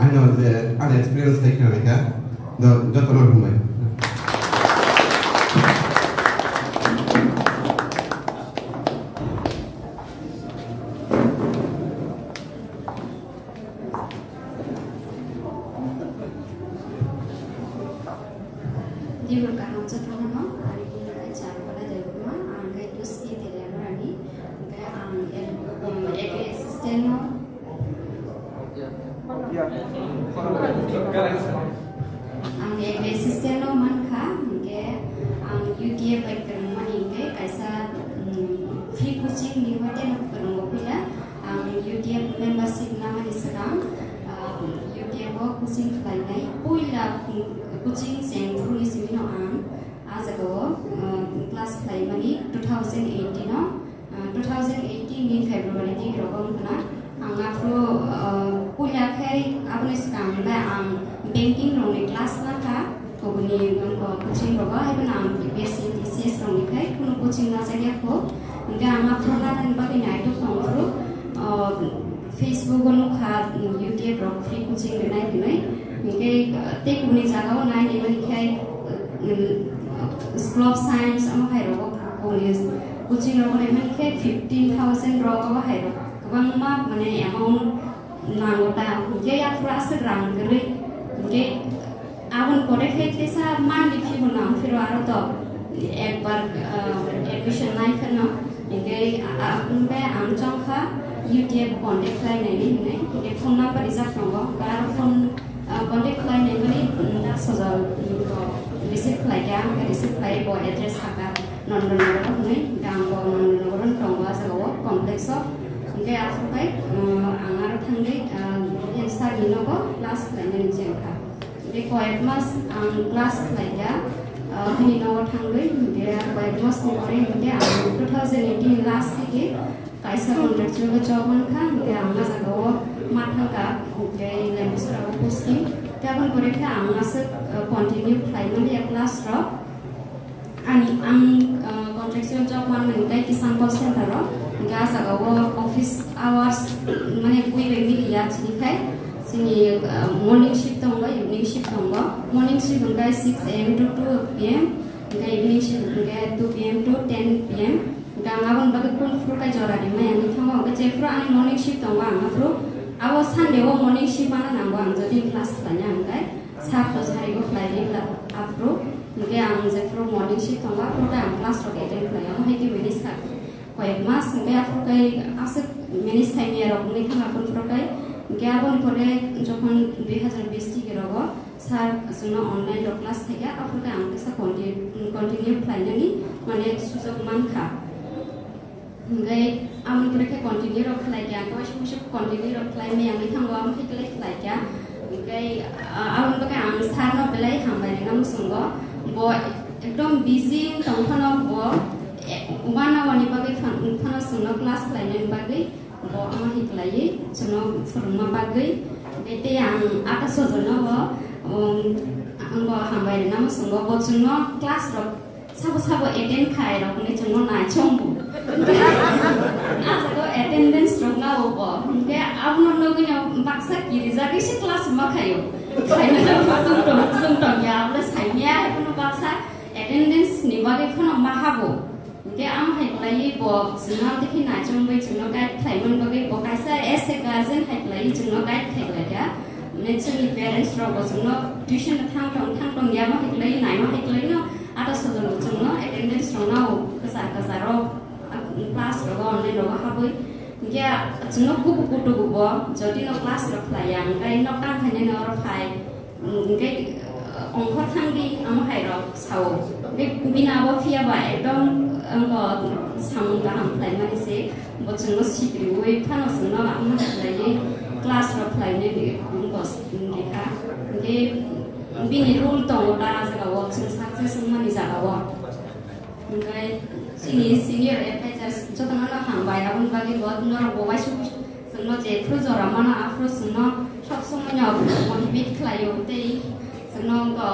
Aino je ani experience hai khna naikha. Do jotono hambai. Tibur kaham jotono, ani buini khe Charpala Debbarma, ang khe Tuski Teliamarani, hingkhe ang ag-, um, agri assistant no, ang agri assistant no mankha, hingkhe ang U T F bai kwrwngmani hingkhe kaisa, um, free coaching ni hoite no kwrwngo puila. Ang U T F membership namani swkang, ah, U T F o coaching khlainai. Puila, mm, coaching chengphuruni simino ang ah jagao, ah, class khlaimani two thousand eighteen o, ah, two thousand eighteen ni February digi rogo wngkhana. Ang aphuru, ah, puila khe aboni swkang le ang banking rokni class nakha. Kubuni, um, coaching rogo, hai phano ang B P S C, T C S rokni khai, kunu coaching najak ya kho. Hingke ang aphuru nanani bagwi naitok tong phuru, uh, Facebook o nukha, um, U T F rok free coaching rinai hinwi. Hingke, uh, tei kubuni jaga o nai naimani khai, um, School of Science, omo hai rogo kubuni coaching rogo naimani khai fifteen thousand rok obo hai rok kwbangma mane amount nango ta, hingke yaphuru aswk rang kwrwi, hingke aboni pore khe teisa monthly fee bo nang phiro aro to ekbar, ah, admission nai kheno, hingke a-, a-, hingke ang chongkha U T F contact khlai naini hinwi, hingke phone number rijak tongo, hingke aro phone, ah, contact khlai naimani, mm, da sojol, mm, bo receive khlai kha, hingke receive khlai bo address saka. Nondonogoro hwnwi, hingke ang bo Nondonogoro tongo, ah jagao complex o. Hingke aphuru khai, um, ang aro thangwi, um, sir ni nogo class khlainani je wngkha. Hingke koyek mas ang class khlaikha, uh, bini nogo thangwi, hingke koyek mas ni pore hingke ang two thousand eighteen last theke kaisa contractual o job mankha, hingke ang ah jagao ma thangkha, hingke Lembusra o posting. Tei aboni pore khe ang aswk, uh, continue khlai manliya class rok. Ani ang, uh, contractual job manmani tei kisan call center o, hingke ah jagao office hours, mane bui bai miliya chini khai, chini, uh, morning shift tongo, evening shift tongo. Morning shift hingke six A M to two P M, Hingke evening shift hingke two P M to ten P M. Hingke ang aboni bagwi kung phuru kai jora rimai ang thango. Hingke jephuru ani morning shift tongo ang aphuru abo Sunday o morning shift ano nango ang jodi class khlaina hingke sat to sari go khlai ri aphuru. Hingke ang jephuru morning shift tongo aphuru kai ang class rok attend khlai ang hai twi bini sak. Koyek mas hingke aphuru kai aswk manage khai maya rok wngwi thangna phuru kai. Hingke aboni pore jokhon dui hazar bish tiki rogo sir chwngno online rok class khaikha, aphuru kai ang kisa continue, continue khlainani mane sujok mankha. Hingke aboni pore khe continue rok khlaikha, ang kaisa musu continue rok khlai maya wngwi thango, amo hai khlai khlaikha. Hingke, ah, aboni bagwi ang sir no belai hambai rwna muchungo. Bo ekdom busy wng tong phano bo, eh, one hour ni bagwi phan-, phano chwngno class khlainani bagwi bo ama hai khlaiwi chwngno phwrwngma bagwi. Tei, tei ang ata sojono bo, um, ang bo hambai rwna muchungo, bo chwngno class rok sabo sabo attend khai rok hwnwi chwngno naichomgo. Ah jaga o attendance rok nao bo. Hwnkhe abono nugwino baksa kirijagwi se class ma khaio. Khaina rok chwng tong, chwng tong ya, abole saimya, haiphano baksa attendance ni bagwi phano ma habo. Hwnkhe ang hai khlaiwi bo chwngno tei khe naichomwi chwngno guide khlaimani bagwi bo kaisa as a guardian hai khlaiwi chwngno guide khai khlaikha. Mane chwngni parents rok bo chwngno tuition no thang tong, thang tong ya ma hai khlaiwi, naima hai khlaiwi no ata sodor bo chwngno attendance rok no kwchar kwchar rok, ah, class rogo online rogo habwi. Hwnkhe chwngno kubu kutugu bo jodi no class rok khlaiya, hwnkhe nok tang khainani oro phai. Hwnkhe, eh, ongkhor thangdi amo hai rok sao. Hwnkhe bini abo phiya ba ekdom, eh, samung kaham khlaimani se. Bo chwngno sikriwi phano chwngno amo hai khlaiwi class rok khlainani bos rikha. Hwnkhe bini rule tongo ta jaga o chwng success wngmani jaga o. Hwnkhe chini senior advisors jotono no hambai, aboni bagwi bo norok bo waisa chwngno jephru jora mano aphru chwngno sob somoi no motivate khlaio tei chwngno bo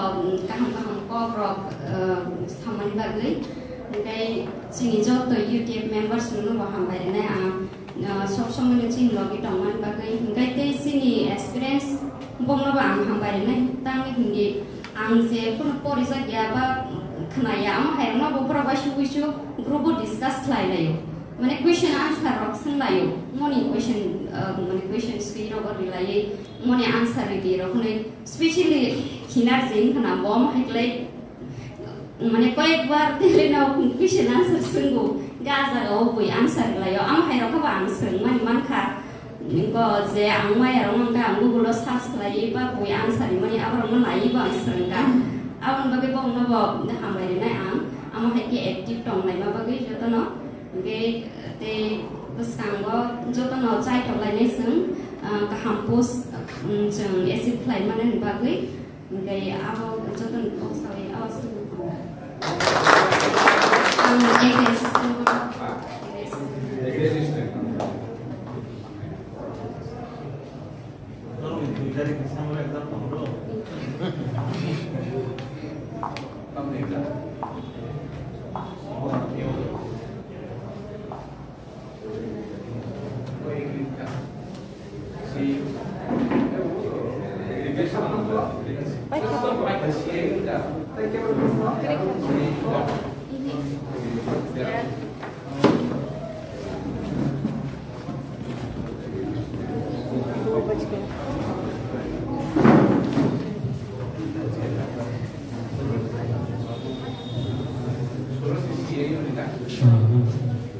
kaham kaham kok rok, eh, samani bagwi. Hwnkhe chini joto U T F members rokno bo hambai rwnai ang. Ah, sob somoi no chini logi tongmani bagwi, hwnkhe tei chini experience bongno bo ang hambai rwnai, tamni hwnkhe ang je kunu porijak ya ba khwnaya, amo hai rokno bo borok bai sugui su group o discuss khlai laio, mane question answer rok swng laio, moni question, ah, mane question sui rogo ri laiwi moni answer ridi rok hwnwi specially khinar je wngkha na bo, amo hai khlai Mane koyek bar tele no question answer swngo, ga jaga o bui answer laio, ang hai rok ba ang swng mani mankha. Ko je ang maya rok mankha, ang Google o search khlai ba bui answer mani abo rok no lai ba ang swng ga. Aboni bagwi bo no bo hambai rinai ang, amo hai khe active tong lai ma bagwi joto no. Hwnkhe tei bwskango joto no chai tok lai nai swng, ah, kaham post, um, chwng achieve khlai mani bagwi. Hwnkhe abo joto ni kok sawi abo swngwi tongo. Ang A K assistant.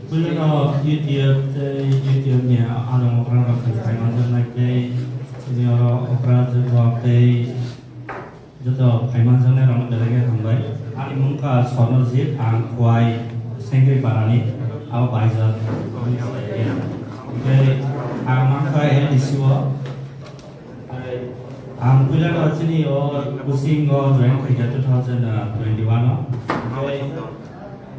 Puila no U T F tei U T F ni ano okra rok khe phaima jaknai tei chini oro okra jwk rok tei joto phaima jaknai rok no belai khe hambai. Ani mung kha Swarnajit, ang Khowai Sengkri Parani, abo Baijak. Tei ang mankha L D C o. Ang puila no chini o coaching o join khaikha two thousand twenty-one o. Tei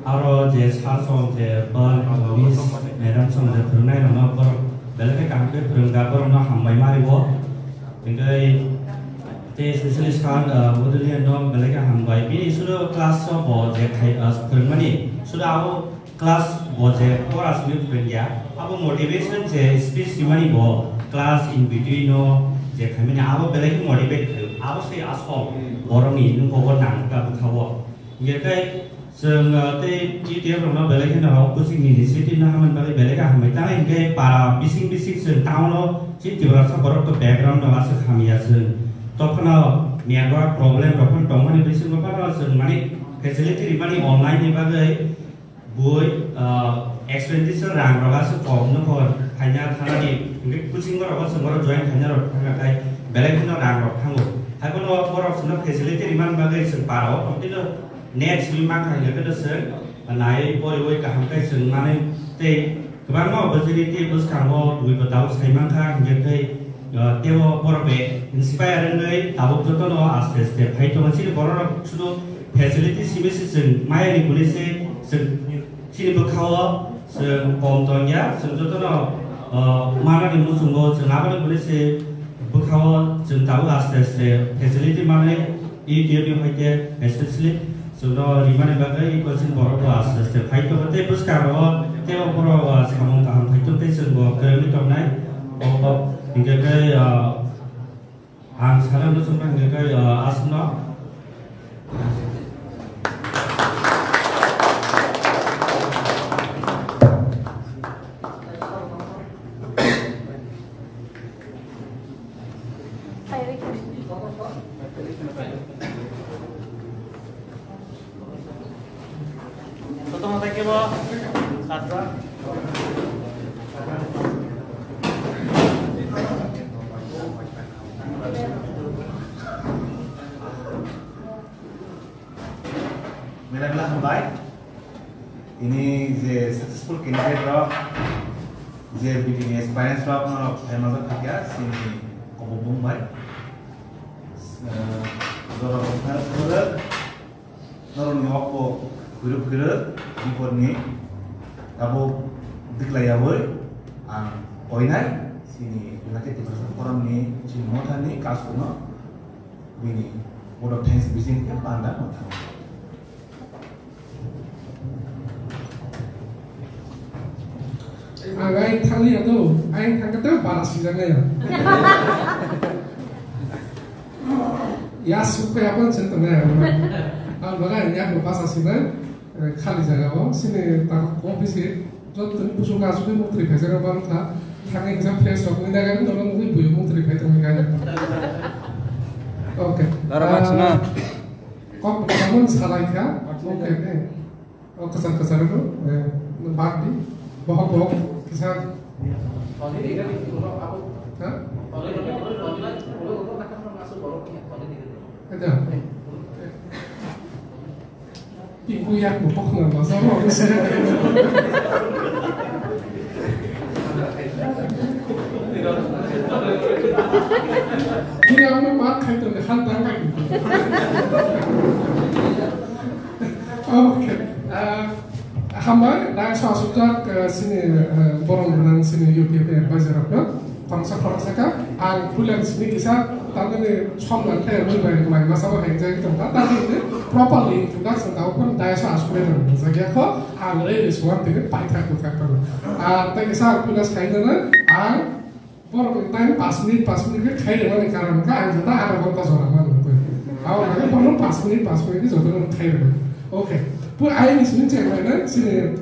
aro je sir song je ba miss madam song je phwrwngnai rok no borok belai khe kaham khe phwrwngkha, borok no hambai ma rio. Tei tei specially sir, ah, Bodolian no belai khe hambai. Bini sudo class o bo je khai, ah, phwrwngmani sudo abo Class bo je pora simi phwrwng ya, abo motivation je speech rimani bo class in between no je khaimani abo belai khe motivate khaio, abo se asol borokni nukgo nangkha bwkhao. Hingke kai chwng, ah, tei T T F rokno belai kheno o coaching ni initiative no hamani bagwi belai khe hambai tanai, hingke para bising bising chwng town o chini Tiprasa borok to background no aswk hamya chwng. Tophano network problem rok phano tongmani bisingo phano chwng mani facility rimani online ni bagwi bui, ah, expenditure rang rok aswk kok no kok khaina thanani, hingke coaching borok o chwng borok join khaina rok thangkha khai belai kheno rang rok thango. Haiphano borok chwngno facility rimani bagwi chwng para o tongtino next week mankha hingke kheno chwng naiwi poriwi kaham khe chwng manwi tei kwbangma opportunity bwskango bui bo tabuk sai mankha hingke khai, ah, teibo borok bai inspire wngwi tabuk jotono aste aste phai tongo. Chini borok rok sudu facility simi se chwng maya ni kuni se chwng chini bwkha o chwng kom tong ya, chwng jotono, ah, mana ni muchungo chwng aboni kuni se bwkha o chwng tabuk aste aste facility manwi E T F ni hoite especially chwngno rimani bagwi coaching borok bo aste aste phai tongo tei bwskango tei o borok, ah, samung kaham phai tong tei chwng bo kwrwngwi tongnai. O, o, hingke khe, ah, ang sana no chwngno hingke khe, ah, aswkno Madam, hambai. Ini je successful candidate rok, je bini experience rok no phaima jak thakya, sini kobo bung bai. Eh, jorok bwkha rok, norok ni okbo khwrwk khwrwk, bikor ni abo diklai yawi ang koinai, sini United Tiprasa Forum ni, sini motha ni kasu no, bini vote of thanks bising khe panda motha. Ang ai thangli ya to, ai thangka to bara sijak ya. Ya sukha ya pon sen tong ya. Ang baga ya ko pasa sina, eh, khali jaga o, sini ta ko bisi, jot tun busu ka sukha mukri phaisa ro bang tha, thangni kisa fresh rok ni daga ni dolo mukri buyu mukri phai tong ya. Okay. Dara Ah, maksuna. Kok kamun salai kha. Okay, eh. Oh, kasar kasar itu, eh, bak di, bohok bohok, kisar. Hah? Ada. Iku yak bohok na masa bohok sih. Kini aku mak khai tu han tang kai. Okay. Ah, hambai, dai sa sujak, ah, sini, ah, borong gwnang sini U T F ni advisor rok no. Tongsa khoroksa kha, ang puila sini kisa, tamni som nang khe rwi bai mai masa bo heng jai tong kha, tamni properly introduction tao phon dai sa asukle tong jagya kho, ang rei rei suan tini paithak bwthak tong. Ah, tei kisa ang puila sai nana, ang Borok ni time paanch minute, paanch minute khe khai rwmani karon khe ang jata adha ghonta jora man rwkhe. Abo hwnwi bono paanch minute, paanch minute khe jotono khai rwmani. Okay. Pura ayang ni simi chairman na sini,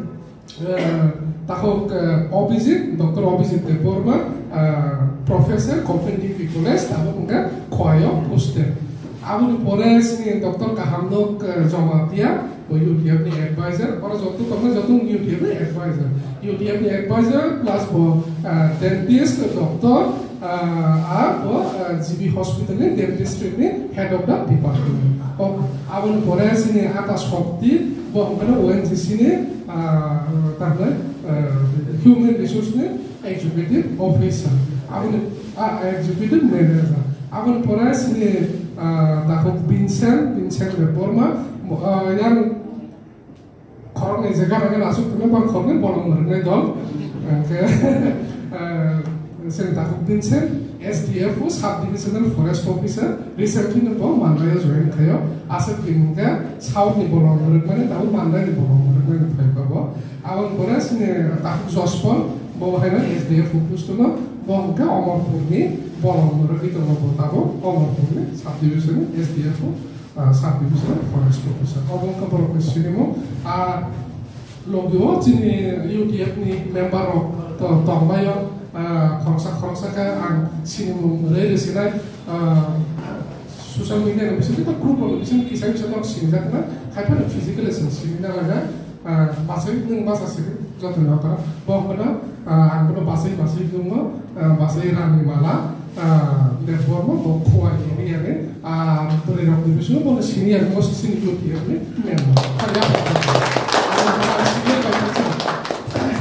eh, takhuk, eh, Abhijit, Doctor Abhijit Debbarma, eh, Professor, Government Degree College, tabuk wngkha Khowai o posted. Aboni pore sini Doctor Kahamnok, eh, Jamatia, bo U T F ni advisor, oro joto tongnai joto U T F ni advisor. U T F ni advisor plus bo, ah, dentist, doctor, ah, ah, bo, ah, G B hospital ni dentistry ni head of the department. O, aboni pore sini Ata Shakti, bo hwnkheno O N G C ni, ah, tamni, ah, human resource ni executive officer. Aboni, ah, executive manager. Aboni pore sini, ah, takhuk Vincent, Vincent Debbarma, ah, yang khoroknwi je gana gana aswk tongo, bor khoroknwi bolong mwrwknai dol. Hwnkhe, ah, sini takhuk Vincent, S D F O, Sub Divisional Forest Officer, recently no bo Mandai o join khaio. Aswk tini hwnkhe South ni bolong mwrwkmani, tabuk Mandai ni bolong mwrwkmani phai kha bo. Aboni pore sini takhuk Jospol, bo haino S D F O post no, bo hwnkhe Omorpur ni bolong mwrwkwi tongo bo tabuk, Omorpur ni sub division ni S D F O. Ah, sub division forest officer. Obo wngkha borokni sinimo. Ah, logio chini U T F ni member rok to tongbaio, ah, khoroksa khoroksa khe ang sinimung rwi rwi sinai, ah, social media ni bisingtwi to group rok ni bisingtwi kisa kisa to sinijak na, hai phano physically chwng sinina laga. Ah, basai nwng basa siri joto ni okra. Bo hwnkhe, ah, ang bono basai basai nungo, ah, basai Rani Mala, ah, Debbarma, bo Khowai area ni, ah, bwrwi rok ni bisingo bono senior, bo senior U T F ni member. Thangya. Senior bai thangsa.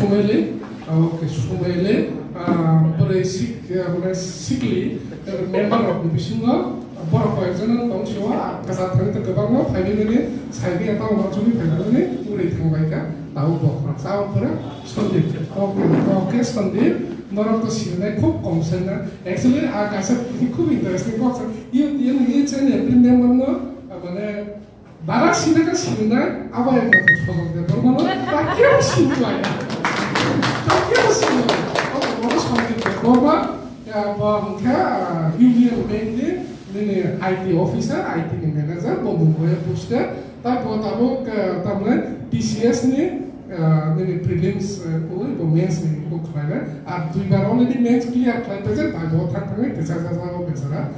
Sumeli, ah, okay, Sumeli, ah, bwrwi sik-, ah, bwrwi sikli, ah, member rok ni bisingo, borok koi ekjon tong sio, ah, kwchar thani to kwbangma phaibini, saibini tamo uansugwi phaibini, uri thangbai kha, tabuk bo khoroksa o pore Sandeep. Okay, okay, Sandeep, norok to sinai khub kom sena. Actually, ah, kaisa khub interesting kok sa. Iyo, iyo, iyo, chene, bini manno, ah, mane, Bara sina ka sina, abo ek na to sojok de borma no, ta kebo sinlai. Ta kebo sinlai. Oke, bono Sandeep Debbarma, ya, bo hwnkha, ah, Union Bank ni, nini I T officer, I T ni manager, bo Mumbai o post de. Tai bo tabuk, ah, tamne T C S ni, ah, nini prelims, ah, koi bo mains ni kok khlai de. Ar duibar already mains clear khlai paijak, tai bo thang thangwi kisa sa sa o besara.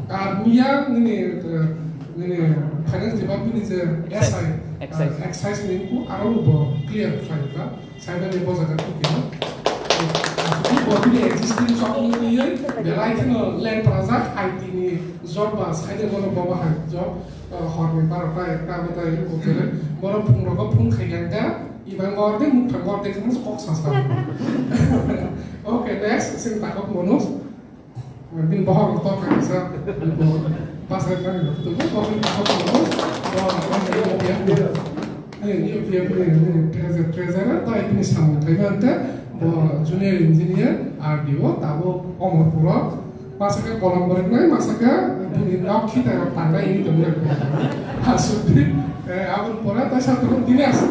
Ar Miya nini, eh, nini finance department ni je S I, Excise. Eh, excise ni ku aro bo clear khlai kha. Cyber ni bosa ka kuki no. Asli bo bini existing job ni ye belai kheno land project I T ni job ba side bono bobo hai job, eh, hor ni barota ekta beta ye ko kere. Bono phung rogo phung khai ganga. Ibang gor de mukha gor de khamo kok sa sa. Okay, next, sing takok monus. Bini bohok rok tor kha kisa, bo pasai thani rok tongo, bo bini bohok rok tongo, bo, bo, bo, eh, U P F ni, ni treasurer, treasurer, tai bini samung khlai manta, bo junior engineer, R D O, tabuk Omorpur o, masa khe kolom bereknai, masa khe bini nok khitai rok tangnai, ini tongo. Hasukdi, eh, aboni pore tai satro Dinesh.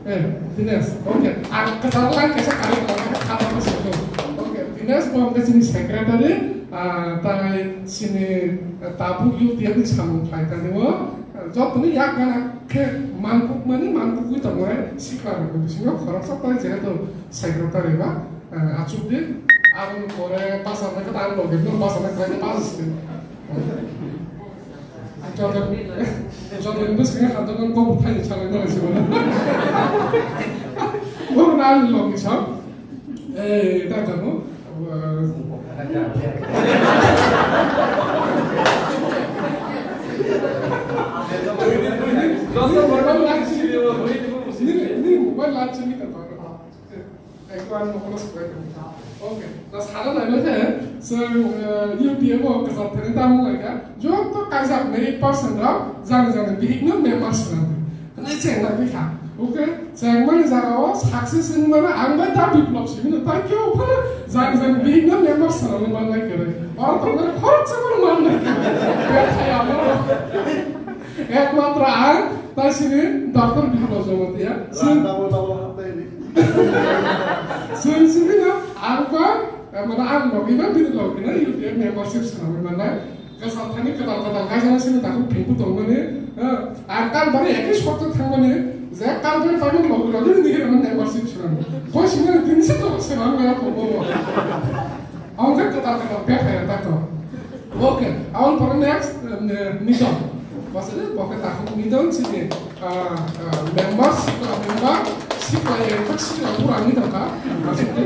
Eh, Dinesh, okay. Ang kwcharo line kaisa karwi tongkha, kha tongkha siko. Okay, Dinesh bo hwnkhe chini secretary, ah, tai chini, ah, tabuk U T F ni samung khlai tani o, ah, jotoni yak gana khe mankuk mani mankukwi tongnai sikla rokni bisingo khoroksa tai jehetu secretary ba, ah, achukdi, aboni pore basa nai khe ta ang logi no basa nai khe basa sini. Joto, joto ni bwskango kha dogan kok thani salai nang si bono. Bono na ani logi sa. Eh, ta kamo. Ni, ni mobile lak chini ka. Ekbar mokolo sukai tong. Okay. Na sana nai nai the, so, uh, U P F o kasar thani tamo lai ka. Joto kaisa merit person rok jani jani bihik no member swnam. Nai cheng nai bikha. Okay. Cheng mani jaga o success in mana ang bai ta biplop simi no ta kyo pha jani jani bihik no member swnam man nai kere. Oro to na khorok sa man man nai kere. Be thaya mo. Ekmatro ang ta sini doctor biplop jamatia. Rang double double haptai ni. Sini sini na, ang pa, eh, mana ang logi na, bini logi na, U P F membership swnamwi manai. Kasar thani kwtal kwtal kaisa sini takhuk phingku tongmani, eh, ang kal bari ekhe short thangmani, je kal bari paimani logi logi ni hira membership swnam. Koi sini tini se to swnam ya ko bo. Ang khe kwtal kwtal bek hai ta to. Okay, ang pore next, eh, Nidon. Pasal bo khe takhuk Nidon sini. Ah, ah, member, sikla member, sikla yang tak sikla kurang ni tangka, maksudnya.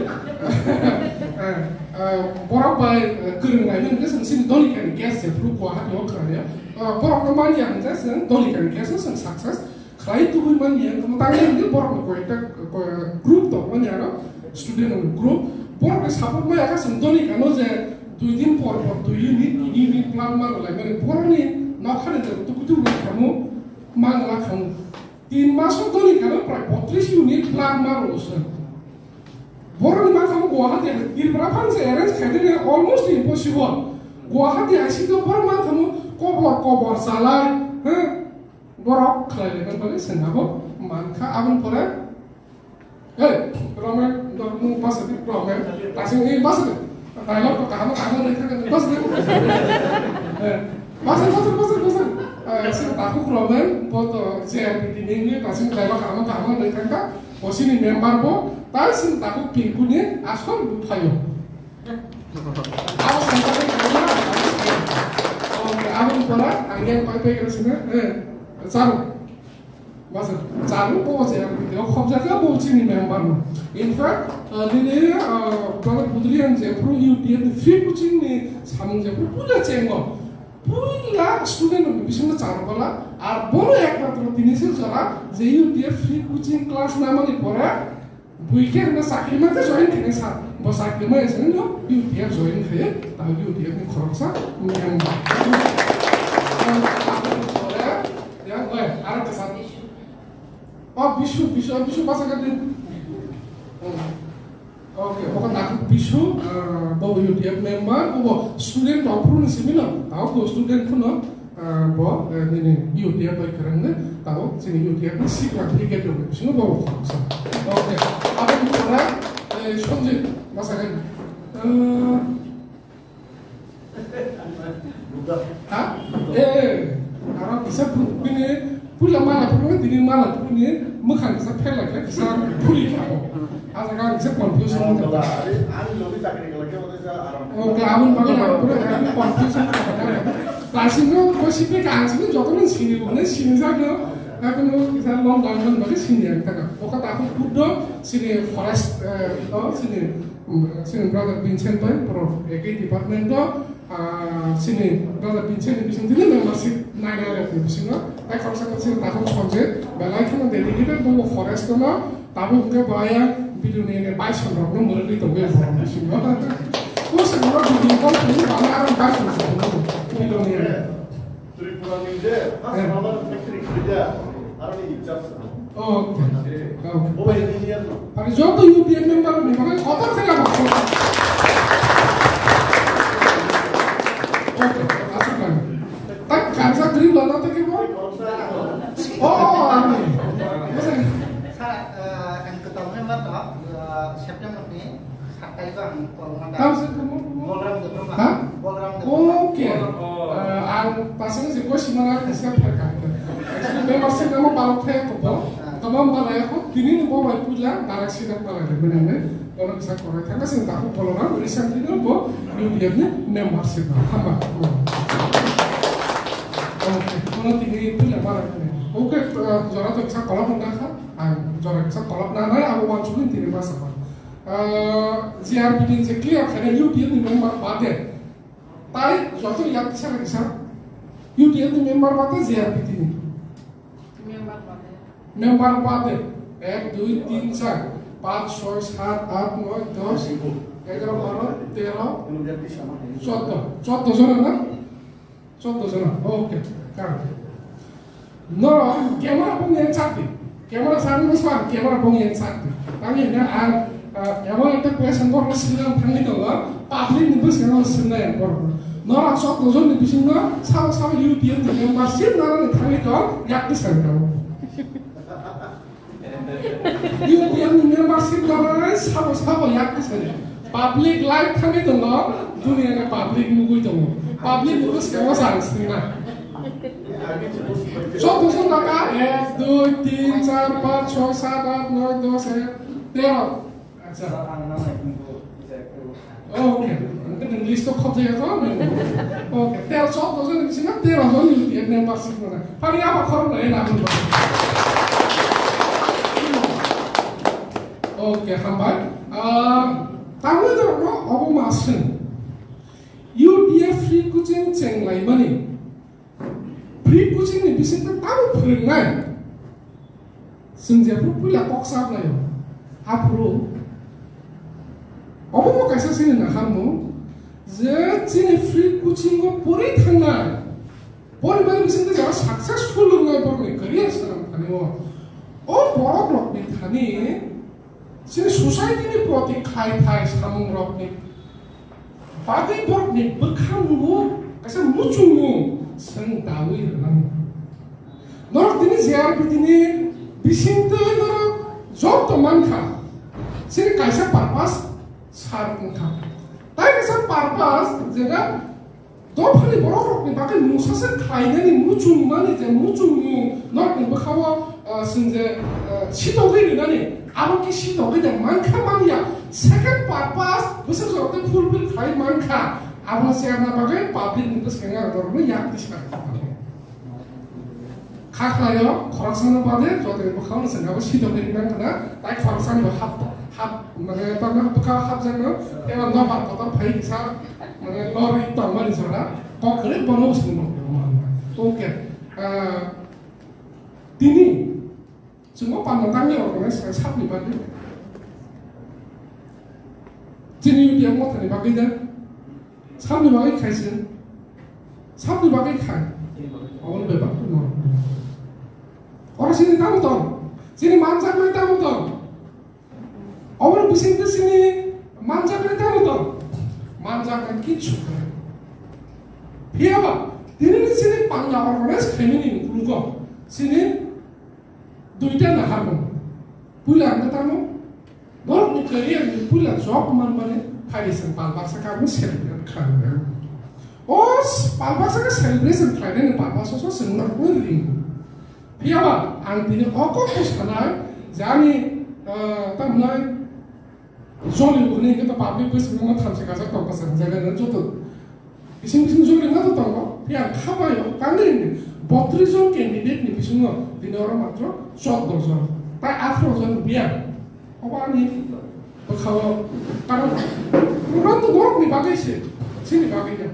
Eh, eh, borok bai, eh, kwrwng lai mani khe chwng sini Dolikani case se phuru Guwahati o khlai ya. Ah, borok no mani ya hwnjak chwng Dolikani case no chwng success khlai tubui mani ya, tamo tang ya hwnjak borok no koi ekta, koi group tong mani aro student group. Borok ni support ma ya kha chwng Dolikano je dui din por por dui unit, tini unit plan ma lai mani borok ni nokha ni je tuku tuku khamu. Mangla khamu. Tin maso doni kano prai botris unit plan ma roseng. Borok ni ma khamu Guwahati, Tripura phang se arrange khaide ne almost impossible. Guwahati I C to borok ma khamu kobor kobor salai, ha? Borok khlai le bani sengabo mankha abon pore. Hey, Roman, no, no, basa di, Roman. Tasing ni basa di. Dialogue to kaham kaham ni khakan basa di. Eh, basa, basa, basa, basa. Eh, sini takhuk rok bai, bo to J R B T ni wngwi, ta sini daiba kaham, kaham wngwi thangkha. Bo sini member bo, ta sini takhuk pingku ni asol buphayo. Abo sangkha ni kaham, abo sini. Oh, abo ni pora, ang yang pai pai kena sini, eh, charo. Masa, chalo bo se ang video khobjak bo chini member no. In fact, uh, nini, uh, brother Budrian je pro U T F ni free coaching ni samung je pro puja chengo. Puila student ni bisingo chalo bala, ar bono ekmatro tini se jora je U T F free coaching class namani pore, Buikhe hwnba chakri mate join khainai sa. Bo chakri maya sini no U T F join khaye, ta U T F ni khoroksa member. Ya, oi, aro kasa. O Bisu, Bisu, Bisu basa ka din. Okay, oka takhuk Bisu, ah, bo U T F member, bo student rok phuru ni simi no, tao bo student phuru no. Ah, bo, eh, nini U T F bai kwrwngni, tabuk chini U T F ni sikla brigade rokni bisingo bo khoroksa. Okay, aboni pore, eh, Sanjit, masakhe. Eh, ha? Eh, aro kisa bini puila mala phuru, tini mala phuru ni mwkhang kisa pherlai khe kisa phuri kha bo. Ajaga ang kisa confusion wngkha. Ang logi chakri kala khe. Okay, aboni bagwi ang pura confusion kasingo bo sini ka ang sini jotono sini bo ne sini jak no. Haikhe no kisa long down man bagwi sini ang taka. Oka ta khuk put do sini forest, eh, do sini, mm, sini brother Vincent bai pro A K department do, ah, sini brother Vincent ni bising tini membership nai nai rok ni bisingo. Tai khoroksa khe sini ta khuk Sanjay belai kheno dedicated bo forest no. Tabuk hwnkhe bo ayang video ni ne baisong rok no mwrwgwi tongwi borok bisingo. O se borok video call khaiwi bana arang baisong se phunukgo video ni ne. Tripura ni je, first rubber factory khulida, aroni in charge. Oh, okay. Oh. Bo engineer no. Ani joto U T F member ni bagwi kotor khe abo. Okay, asuk lang. Tak karja green lana te ke bo? Oh, ani. Sa, eh, ang ketua member no, eh, September ni, satai ko ang korma da. Tang se kamu? Bolram Debbarma. Ha? Bolram Debbarma. Okay. Eh, ang pasang se ko simana kisa pherka. Actually, member se kamu balok thaya ko bo. Tamam balai ko, tini ni bo bai puja, darak sida balai de, benar ne? Kono kisa korai thangka sing taku bolora, recently no bo U T F ni membership no. Hamba. Okay, kono tini puja balai ne. Okay, eh, jora to kisa kolok nang kha. Ang jora kisa kolok nang nai, abo wan chulin tini masa ba. Eh, G R B T ni je clear khaina U T F ni member bade. Tai joto yak kisa kisa. U T F ni member bade G R B T ni. Member bade. Member bade. Ek, dui, tin, char, panch, choi, sat, at, noi, dos, egaro, baro, tero, choddo. Choddo jona na? Choddo jona. Okay. Karon. Norok camera bung yang chakdi. Camera sani bwswk ang camera bung yang chakdi. Tangwi hwnka ang, ah, emon ekta question borok no swinang thangwi tongo, public ni bwskango swngnai ang borok no. Norok choddo jonni bisingo sabo sabo U T F ni membership nanani thangwi tong, yak bwskango. U T F ni membership nanai sabo sabo yak bwskango. Public live thangwi tongo, duniya ni public nugwi tongo. Public ni bwskango sa ang swngna. Chok bosong kaka, ek, dui, tin, char, panch, choi, sat, at, noi, dos, egaro, tero. Acha. Okay. Ang kan list to khop jaya to. Okay. Tero chok bosong ni sina tero jon ni membership mana. Pari apa khorok na ena. Okay, hambai. Ah, tamu itu no, obo masing. U T F free coaching cheng lai mani. Free coaching ni bisingtwi tamo phwrwngnai. Chwng jephru puila kok cha blaio. Aphuru obo bo kaisa chini naharmung je chini free coaching o pori thangnai. Poribari bisingtwi jara successful wngnai borokni career swnam thani o. O borok rokni thani Chini society ni proti khai thai samung rok ni bagwi borok ni bwkhang bo kaisa muchungmung chwng dawi rwnang. Norok tini J R B T ni bisingtwi norok joto mankha, chini kaisa purpose sar wngkha. Tai kaisa purpose jega Dophani borokrokni bagwi mungsa se khlainani muchungmani je muchungmung norokni bwkhao, ah, chwng je, ah, sitogwi rwnani, abo khe sitogwi de mankha manya. Second purpose bwswk jorok tei fulfill khlai mankha, abono cherna bagwi public ni bwskango ang norokno yak tisa. Kha khlaio, khoroksano bade jotoni bwkhao no chwng abo sitogwi rwna khna, tai khoroksani bo hap, hap, mane, tamo bwkhao hapjakno, eba nobar kotor phai kisa, mane, lorwi tongmani jora, kok kwrwi bono bo chwng nukgo. Okay. Ah, tini chwngno panda tangwi organize khlai sabni bagwi. Chini U T M mothani bagwi da. Sabni bagwi khaisi. Sabni bagwi khai. Oboni bebak no. Oro chini tamo tong. Chini manjaknai tamo tong. Oboni bisingtwi chini manjaknai tamo tong. Manjaknai kichu khai. Phiyaba, tini ni chini panda organize khaimani ukulugo. Chini duita naharmung. Puila ang tamo. Borokni career ni puila job manmani phaidi chwng pal baksa khe celebrate khlainai. O s-, pal baksa khe celebration khlainani pal baksa so chwng norokno ring. Phiyaba ang tini o kok ko sanai je ani, ah, tamnai joni hwnwi hwnkhe to public bwskango thamchi kajak tong bwsajak jaga joto Bising bising juri ma to tongo, phiya kha bai o, tangwi hwnwi botris jon candidate ni bisingo tini oro matro chwddo jon, tai atharo jon biya. Obo ani bwkhao karon program to borok ni bagwi se, chini bagwi ya.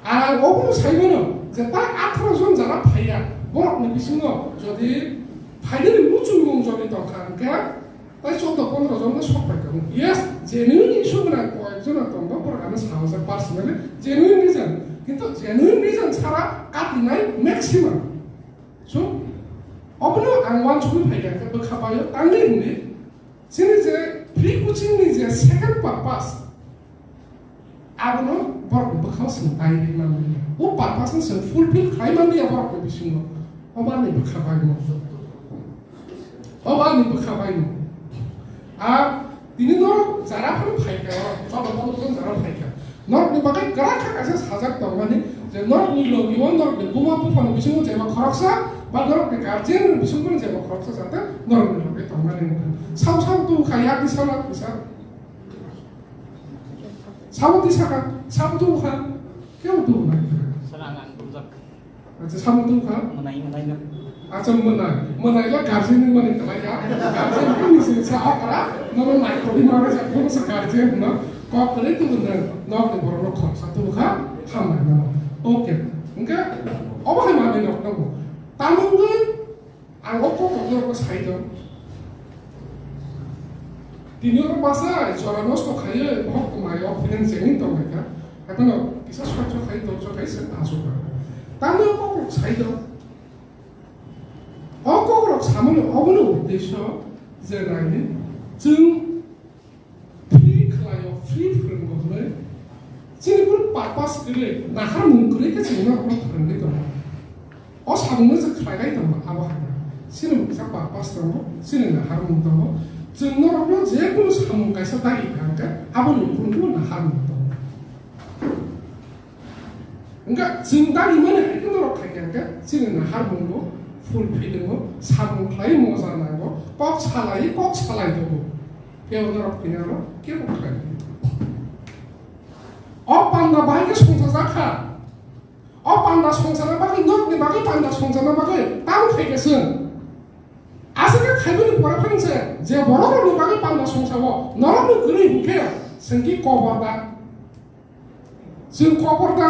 Ang obo sai mano je tai atharo jon jara phaiya, borok ni bisingo jodi phainani muchungmung jodi tongkha hwnkhe, Tai chwddo pondro jon no sok pai tongo. Yes, genuine issue gwnang koyek jona tongo, borok ano sajak personally, genuine reason. Kintu genuine reason sara katinai maximum. So, obono ang uansugwi phaikha, hwnkhe bwkha paio tangwi hwnwi. Chini je free coaching ni je second purpose, Abono borok bwkhao chwng tai ri manliya. O purpose no chwng fulfill khlai manliya borok ni bisingo. Obo ani bwkha bai no. Obo ani bwkha bai no. A tini norok jara phano phaikha, o chwddo pondro jon jara phaikha. Norok ni bagwi kwrak kha kaisa sajak tongmani je norok ni logi o norok ni buma bupha ni bisingo jeba khoroksa ba norok ni guardian ni bisingo jeba khoroksa jate norok ni logi tongmani. Sabo sabo tong kha yak ni salo kisa. Sabo twi saka, sabo tubu kha, kebo tubu nai. Sir, ang, ang bumjak. Acha, sabo tubu kha? Mwnai, mwnai no. Acha, mwnai. Mwnai ya guardian ni mani kala ya. Guardian ni misi sa okra, nono nai kodi mara sa, kono sa guardian no. Kok kore tubu na, nok ni borok no khoroksa tubu kha, hambai no. Okay. Hwnkhe, obo hai manwi nok no. Tamungwi Ang o kok rok no sai do. Tini o basa jora nosto khaiye bohok tongmai o phulen chengin tongmai kha. Haphano kisa sokcho khai dorjo khai se asuk kha. Tamo o kok rok sai do. O kok rok samani obono uddesyo je naini chwng Free khlaio, free phwrwngo hwnwi. Chini kunu purpose kwrwi, naharmung kwrwi khe chwng norokno phwrwngwi tongo. O samungno chwng khlainai tongo, abo hai. Chini mungsa purpose tongo, chini naharmung tongo. Chwng norokno je kunu samung kaisa dagi kha hwnkhe, aboni ukulukgo naharmung tongo. Hwnkhe chwng dagi mani hai khe norok khai khe hwnkhe chini naharmungo fulfillingo samung khlai moja nango, kok salai kok salai tongo. Phiya norok phiya no kebo khlai. O panda bahai khe songchajak kha. O panda songchana bagwi norokni bagwi panda songchana bagwi tamo khai khe chwng. Aswk khe khaibani pore phang se je borok rokni bagwi panda songchao norokno kwrwi hwnkhe chwng ki kobor da. Chwng kobor da.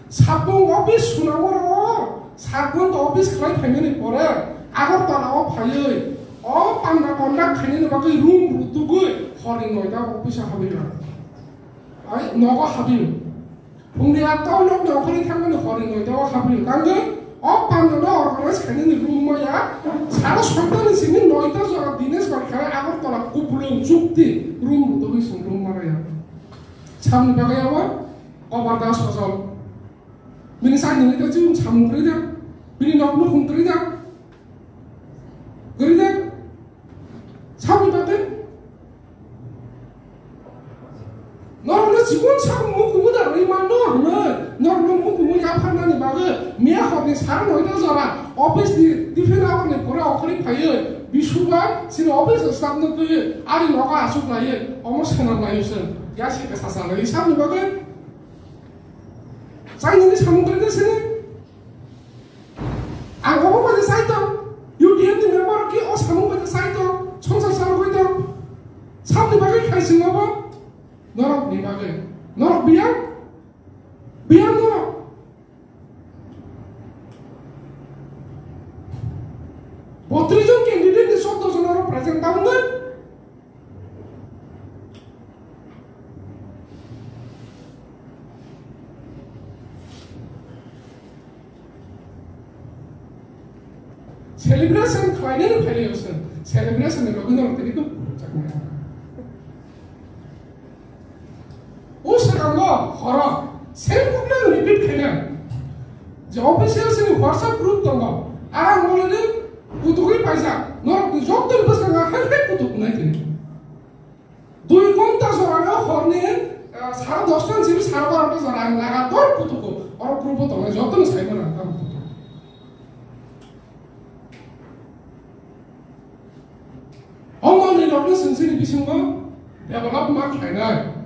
Sabung office swnamo rwo, sabung office khlai phaimani pore Agartala o phaiwi o panda conduct khainani bagwi room rutugwi horni noita office o habwi rw. Ai nogo habwi. Phungni atta o nokni okhorwi thangmani horni noita o habwi. Tangwi o panda no organize khainani room maya sare soitani simi noita jora Dinesh bai khlai Agartala kupulung chukti room rutugwi chwng room manaya. Samni bagwi abo Kobar Das Hojol. Bini saini hwnwi tei chwng samung kwrwi da. Bini nok nukhung kwrwi da. Kwrwi da. Samni bagwi. Norokno Sukun sak mukumu da rwi mano hwnwi, norokno mukumu yapharnani bagwi miya horni sara noita jora office ni tiffin hour ni pore okhorwi phaiwi bisubai chini office staff no twiwi ari nogo achuk laiwi omo swnam laiwi chwng ya sika sacha laiwi sabni bagwi chainani samung kwrwngkhe sini. Ang obo bai chai tong, U T F ni member ki o samung bai chai tong, songsa samung bai tong, sabni bagwi khai chwng obo. Norok ni bagwi. Norok biyang? Biyang norok. Botris jon candidate ni sotto jon norok present tamo na? Celebration khlainani phailaiyo chwng. Celebration ni bagwi norok tini kok phunukjaknai. O swkango horo same kokno repeat khaina. Je official sini WhatsApp group tongo. Arang boloni kutugwi paijak. Norokni jottoni bwskango hai hai kutuk wngnai tini. Dui ghonta jorano horni, eh, sare dosta ni simi sare barota jora ang lagator kutugo. Oro group o tongnai jotono saimano ang tamo kutuk. O manwi rokno chwng chini bisingo develop ma khlainai.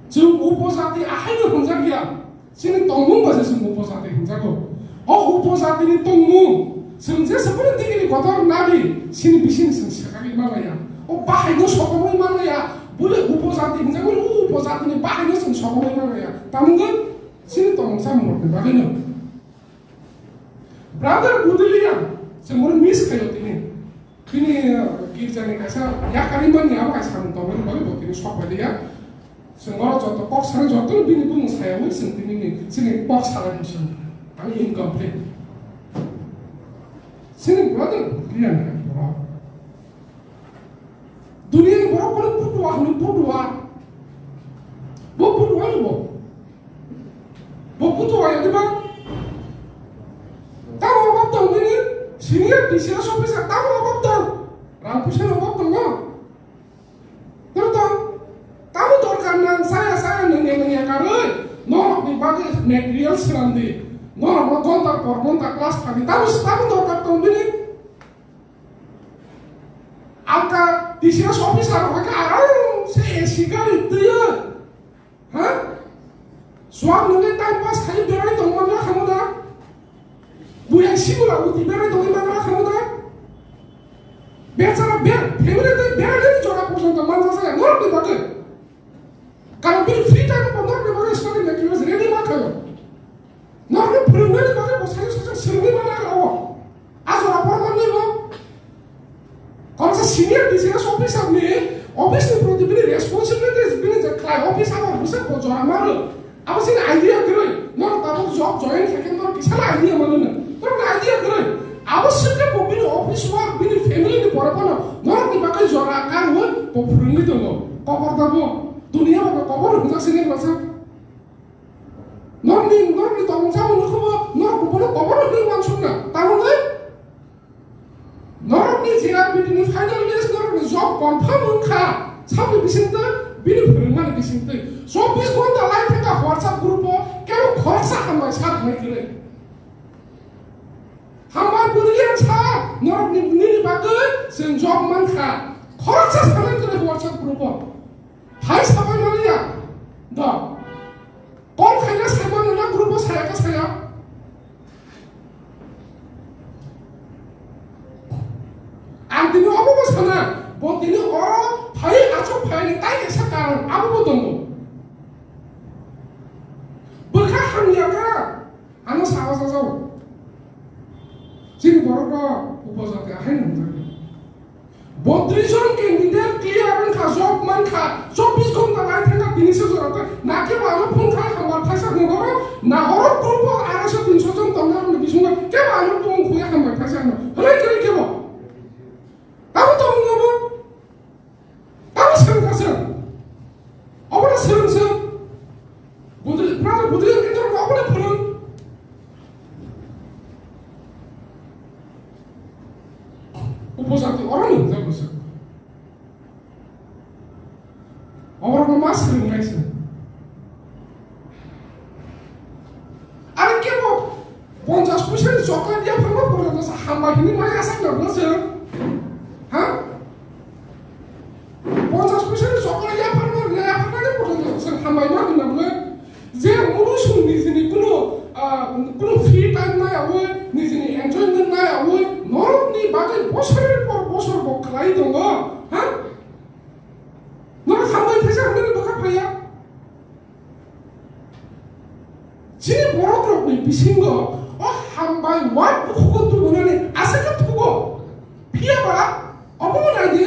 Chwng upojati ahaino hwnjakya, chini tongmung bai se chwng upojati hwnjago. O upojatini tongmung, chwng jesa phano digini kotor nabi, chini bisingni chwng swkagwi manlaiya. O bahaino sokomwi manlaiya, bole upojati hwnjago, o upojatini bahaino chwng sokomwi manlaiya. Tamungwi chini tongmung samung rokni bagwino. Brother Budiliya, chwng bono miss khaio tini. Bini, uh, girjani kaisa yakarwi manya abo kaisa samung tongmani bagwi bo tini sok bai liya. Chwng oro joto kok sana joto bini bumung sayawi chwng tini ni chini kok salai muchung. Ami incomplete. Chini brother Budiliya ni borok. Duniani borok bono putuwa hwnwi putuwa. Bo putuwa ni bo. Bo putuwa ya diba? Tamo obok tong bini senior D C S officer tamo obok tong. Rang puisa ni obok tong no. Tamo tong. Tamo dorkar nang saya saya nang ya nang ya karwi. Norok ni bagwi material swnam di. Norok no gonta por gonta class thani. Tamo tamo dorkar tong bini. Angka D C S officer hoi khe aram se A C gari twiyo. Ha? Suak nungwi time pass khai berai tong manla khamu da? Buya simula uti berai tong manla khamu da? Bechara ber, family tei berai ni jora porjonto manla saya, norok ni bagwi. Karon bini free time o bo norok ni bagwi study materials ready ma khayo. Norok ni phwrwngna ni bagwi bo sai sai swrwngwi ma nang o. A jora porma ni bo. Kono sa senior D C S officer ni office ni proti bini responsibilities bini je khlai office abo bwswk bo jora ma rw. Abo sini idea kwrwi. Norok tabuk job join khe khe norok kisa idea mano no. Norok ni idea kwrwi. Abo swkhe bo bini office work bini family ni pore bono norok ni bagwi jora karwi bo phwrwngwi tongo. Kobor da bo. Dunia o kobor hwnjak sini masa. Norokni, norokni tongmung chamung nukhubo, norok bono kobor hwnwi uansukna. Tamungwi norokni J R B T ni final list norokni job confirm wngkha. Sabni bisingtwi, bini phwrwngmani bisingtwi. Chobbish ghonta lai thangkha WhatsApp group o, kebo khoroksa hambai sa hwnwi kwrwi. Hambai Budiliya sa, norokni, nini bagwi chwng job mankha. Khoroksa sanai kwrwi WhatsApp group o. Hai sabai maliya. Do. Call khaina saimano na group o saya ka saya. Ang tini obo bo sana, bo tini oro phai achuk phai ni tai kaisa karon abo bo tongo. Bwkha hamya ka, ano sawa sajao. Chini borok no upojati ahai nang jani. Botris jon candidate clear wngkha, job mankha, chobbish ghonta lai thangkha, tini se jora tei na kebo ano phone khai hambar thaisa hwnwi horo, na horo group o arai so tin so jon tongnai rokni bisingo kebo ano phone khuya hambar thaisa hwnwi hwnwi kwrwi kebo. Tamo tongmung abo? Tamo swrwng kha se? Obono swrwng se? Budri, brother, budri ang khe norokno obono phwrwng. Upojati oro ni hwnjak bwswk. Oborokno ma swrwng Are kebo ponchas poisa ni chocolate ya pharma porjonto hambai hini mai asak na bwswk. Ha? Ponchas poisa ni chocolate ya pharma ya pharma ni porjonto hambai ma hwnna bwle. Je munu sung nijini kuno, ah, kuno free time nai awi, nijini enjoyment nai awi, norok ni bagwi bosor por bosor bo khlai tongo. Ha? Norok hambai thaisa hambai bwkha phaiya. Chini borok rokni bisingo o hambai word bukugo tubunani aswk khe thugo. Phiya ba obo nai di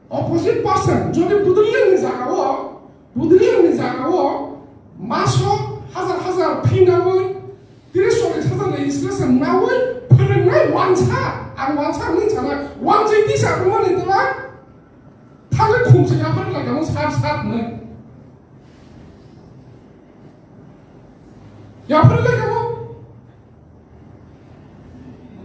opposite person jodi buduliyani jagao, buduliyani jagao maso hajar hajar fee nawi, tris chollis hajar registration nawi phwrwngnai wansa, ang wansa hwnwi sanai, wanjwi tisa wngmani twla thangwi khumsa yaphar lai kamo sar sar hwnwi. Yaphar lai kamo.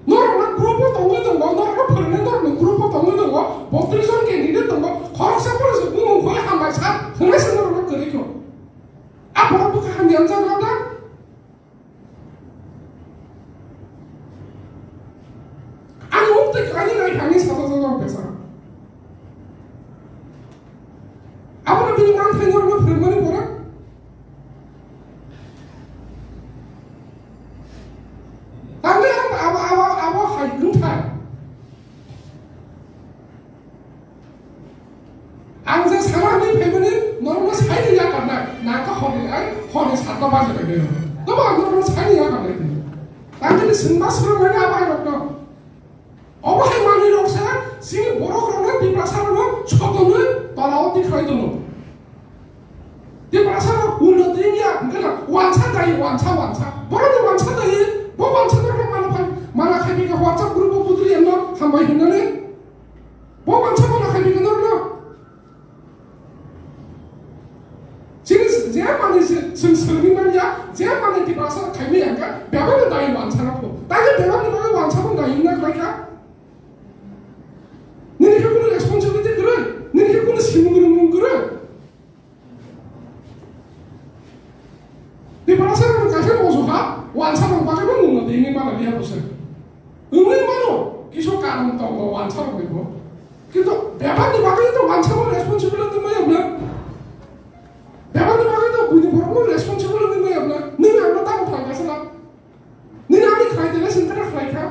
Norokno group o tongwi tongo, norokno phwrwngnai norokni group o tongwi tongo, botris jon candidate tongo, khoroksa phano se bumung khoi hambai sa hwnwi se norokno kwrwi kho. A borok bwkha hamya wngjagra da? Ani mukti kani nai kani sasa sasa pesa. Abono bini manthai norokno phwrwngmani pore. Tangwi ang abo, abo, abo hai wngthai. Ang je sana hwnwi phaimani norokno saini yakarnai, nangkha hwnwi ai hwnwi satno baji phaimani. Tobo ang norokno saini yakarnai. Tangwi swngma swrwngmani abo airokno. Obo hai manwi rok se chini borok rokno Tiprasa rokno sotonwi tola o tikhlai tono. Tiprasa rok unnoti wngya hwnkhe na wansa dai wansa wansa. Borok ni wansa dai bo wansa no mana phai mana khai bika WhatsApp group o putri emno hambai hwnani. Bo wansa mana khai bika no no. Chini je mani se sing sing manya je mani Tiprasa khai mi angka bebak ni dai wansa rok. Tadi bebak ni bagwi wansa pun dai wngna khlai kha. Nini khe kunu responsibility kwrwi, nini khe kunu simung rwmung kwrwi. Tiprasa rok kaisa mojo ha, wansa rok bagwi bo mungno tini mala biya bose. Wngwi mano, kisu karon tongo wansa rok ni bo. Kintu bebak ni bagwi to wansa bo responsibility maya bla. Bebak ni bagwi to buini borok no responsibility maya bla. Nini ang no tamo khlai kha sala. Nini ani khlai tele sintana khlai kha.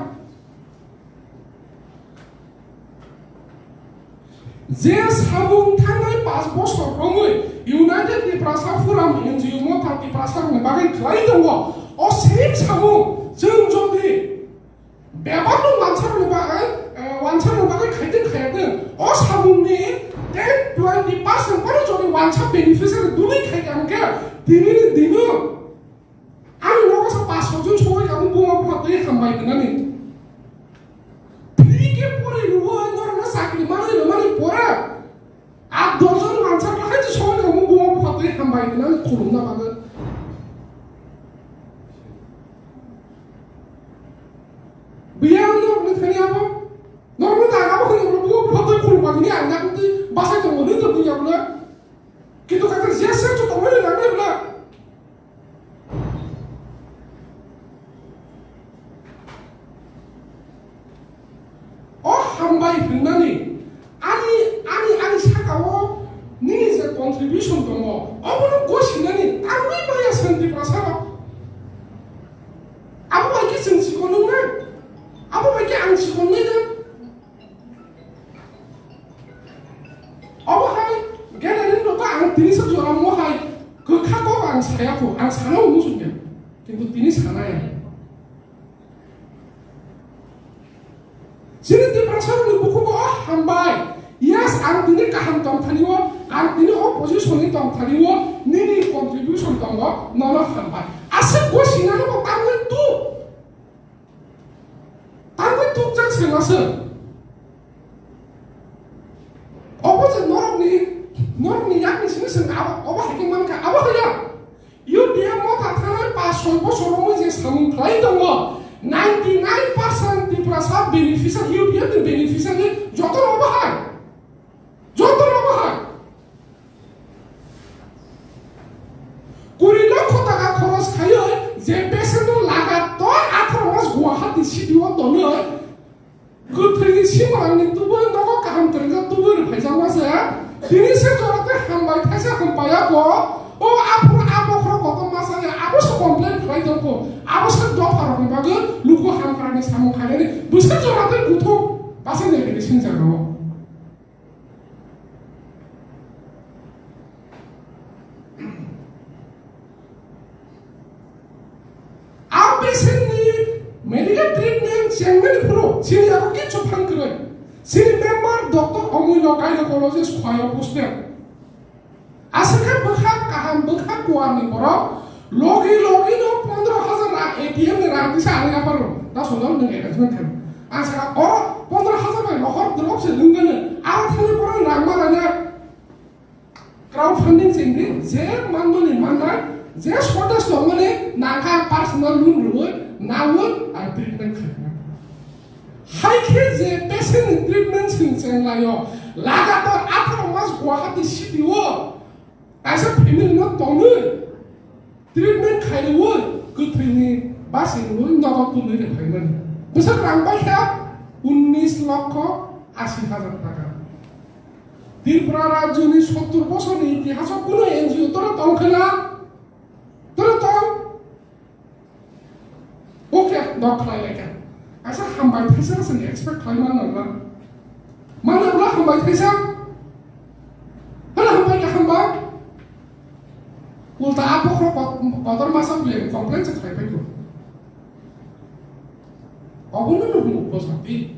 Je samung thangnai panch bosor romwi United Tiprasa Forum N G O motha Tiprasa rokni bagwi khlai tongo, o same samung chwng jodi bebakno wansarokni bagwi, eh, wansarokni bagwi khaitwng khayatwng, o samungni ten twenty percent phano jodi wansa beneficiary dului khaikha hwnkhe, tinini dino Ani nogo sa panch soi jon soi kamo buma bupha twi hambai hwnani. Free khe pori rwo norokno chakri manwi rwmani pore. At dos jon mansa bahai se soi kamo buma bupha twi hambai hwnani khulumna bagwi. Biyang norokni thani abo. Norokno daga bo hwnwi buma bupha twi khulumani ang yakni basai tongo hwnwi tongwi yakno. Kintu kaka je se to tongo ni nang nai bla. O hambai hwnmani ani, ani, ani saka-o nini je contribution tongo, obono gosinani tangwi maya Santi Prasad-o. Abo bai khe chwng chikon wngnai, abo bai khe ang chikon nai na. Obo hai gathering rok ang tini sa jora mo hai kwkha kok ang saya kho, ang sana muchung ya. Kintu tini sana ya. Chini Tiprasa rokni bukhuk o hambai. Yes, ang tini kaham tong thani o, ang tini opposition ni tong thani o, nini contribution tongo, nono hambai. Aswk gosina no bo tangwi tu. Tangwi tukjak se masa. Obo je norokni, norokni yakni simi simi abo, obo hai khe mankha, abo haya. U T F motha thangnai pas soi bosor romwi je samung khlai tongo, ninety nine percent Tiprasa beneficiary, U T F ni beneficiary jotono obo hai. Jotono obo hai. Je patient no lagator atharo mas Guwahati city o tonwi, kwthwini simarangni tubui nogo kaham kwrwngjak tubui rwphaijakma se, tini se jora tei hambai thaisa hambai ya ko, o aphuru a bokhorok kotor ma saya, abo se complain khlai tongkho, abo se dopha rokni bagwi luku hamkrani samung khainani bwswk jora tei kuthuk bachai nai khe singjak rwo. Outpatient ni medical treatment chengnani phuru chini yago kichu phang kwrwi. Chini member doctor Omulya gynecologist khwlai o poster. Aswk khe bwkha kaham bwkha kuar ni borok logi logi no pondro hajar rang A T M ni rang tisa ani apharo. Ta sojol nwng arrangement khe. Ang sakha oro pondro hajar bai rohor dwlok se nwng gano. Aro thani borok rang ma ranya. Crowdfunding chengdi, je manmani mannai, je shortage tongmani nangkha personal loan rwui, naui, ar treatment khlainai. Hai khe je patient ni treatment chwng chenglaio, lagatar atharo mas Guwahati city o kaisa family no tonwi, treatment khairwi kwthwini basi rwi nogo tubui rwphaimani. Bwswk rang bai kha unnish lokho asi hajar taka. Tripura rajyoni sottur bosorni itihaso kuno N G O toro tong khna? Toro tong? Oke, dok khlai lai kha. Asa hambai thaisa se expect khlai man na. Man na hambai thaisa? Hana hambai ka hambai? Ulta a bokhorok kot-, kotor masa buya complain se khlai pai ko. Obono no hwnwi upojati.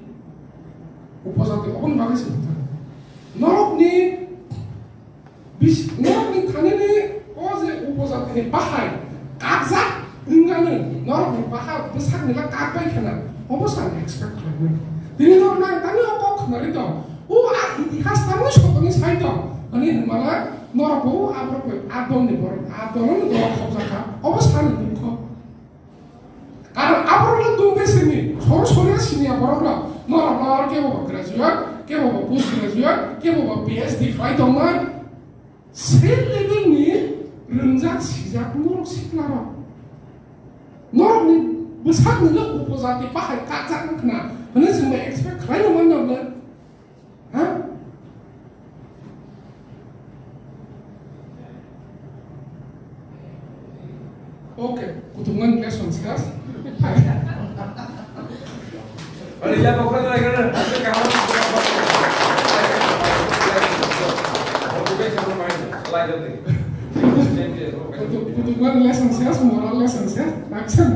Upojati oboni bagwi se hwnwi. Norokni bis-, norokni thanini o je upojatini bahai kakjak wngani norokni bahai bwsakni la kak bai khna obo se ang expect khlaimani. Tini norok nang tangwi o kok khnarwi tong. O a itihas tamo sotoni sai tong. Ani hwnmala norok bo aborok bai a dongni borok, a dongni borok khobjakha. Obo sani dukho. Karon aborok le tong de sini, soro sori sini aborok no. Norok no aro kebo bo graduate, kebo bo post graduate, kebo bo P H D khlai tongnai. Same level ni rwngjak sijak norok sikla rok. Norok ni bwsak ni le upojati bahai kakjak wngkhna. Hwnwi chwng bai expect khlai no manya bwle. Ha? Okay, kutumani lesson sir. Ani ya pokra na gana. Kutu-, kutumani lesson sir, moral lesson sir. Action.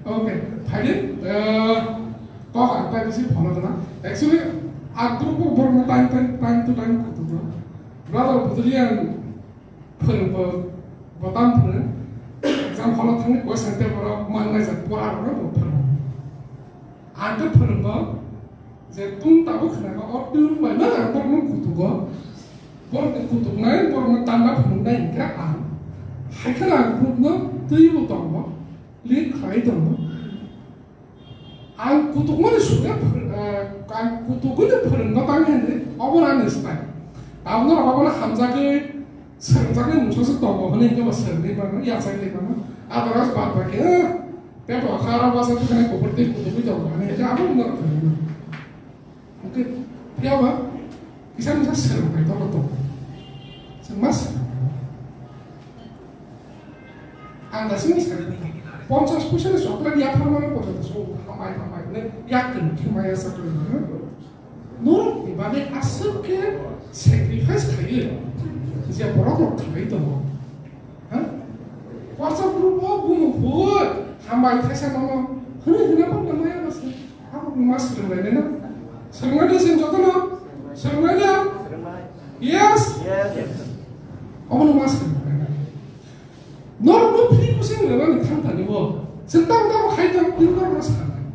Okay, fine. Uh, Kok ang tai bisi phone gana. Actually, a group o borok no time, time, time to time kutugo. Brother Budalian phwrwng bo, bo tam phwrwng. Exam hall o thangwi question paper o mangnai jak pora rok no bo phwrwng. Ang khe phwrwng bo je tun tabuk khna kha o tun bai ma ang borok no kutugo. Borok no kutuknai, borok no tanda phwrwngnai hwnkhe ang hai khe ang group no twi bo tongo, lead khlai tongo. Ang kutukmani sugwi phwrwng, eh, ang kutukgwini phwrwngno tang hinwi obo ani style. Tabukno rok obono hamjagwi swrwngjaknai mungsa se tongo hwnwi hwnkhe bo swrwngwi mano, yachaknai mano. Otherwise bad baki, eh, peto khara basa thwknai kuphur tei kutugwi tongo hwnwi hwnkhe abo wngno rok phwrwngwi mano. Hwnkhe, phiyaba kisa misa swrwngbai tongma tongo. Chwng ma swrwngbai. Ang daising swrwngbai. Ponchas puisa ni chocolate yapharmano porjonto so hambai hambai hwnwi yak kwrwng khe maya chocolate no. Norokni bagwi aswk khe sacrifice khaiwi je borok rok khlai tongo. Ha? WhatsApp group o bumo hoi hambai thaisa mano hwnwi hwnwi bangla maya basa. Abo ma swrwnglainai na? Swrwnglainai chwng jotono? Swrwnglainai? Yes? Yes. Obono ma swrwnglainai. Norokno free kusing rwnani thang thani bo. Chwng tamo tamo khai tong, phir norokno sanai.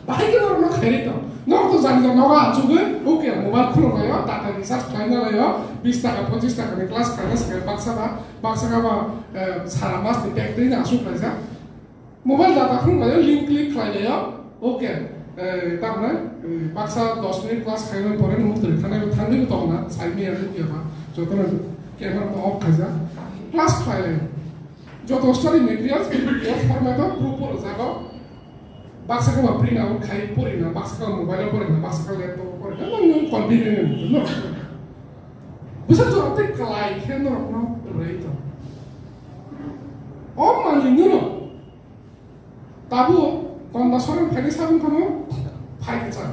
Bahai khe norokno khairwi tong. Norok to jani jani nogo achugwi, okay, mobile khuluk laio, data recharge khlaina laio, bis taka, pochis taka ni class khlaina swkang baksa ba, baksa ba, eh, sara mas ni pack twi asuk laijak. Mobile data phone laio, link click khlai laio. Okay. Eh, tamni, eh, baksa dos minute class khaimani pore nwng twi thanai thangwi tongna, sai maya nukya ba. Jotono camera to off khaijak. Class khlai laio. Joto study materials P D F format o group o rwjago. Baksa khe ba print out khai porina, baksa khe ba mobile o porina, baksa khe laptop o porina, nang nang convenient no. Bwsa jora tei kwlai khe norok no rwui tong. O manwi no. Tabuk Gonda Soren phaidi sabung kamo phai khe cha.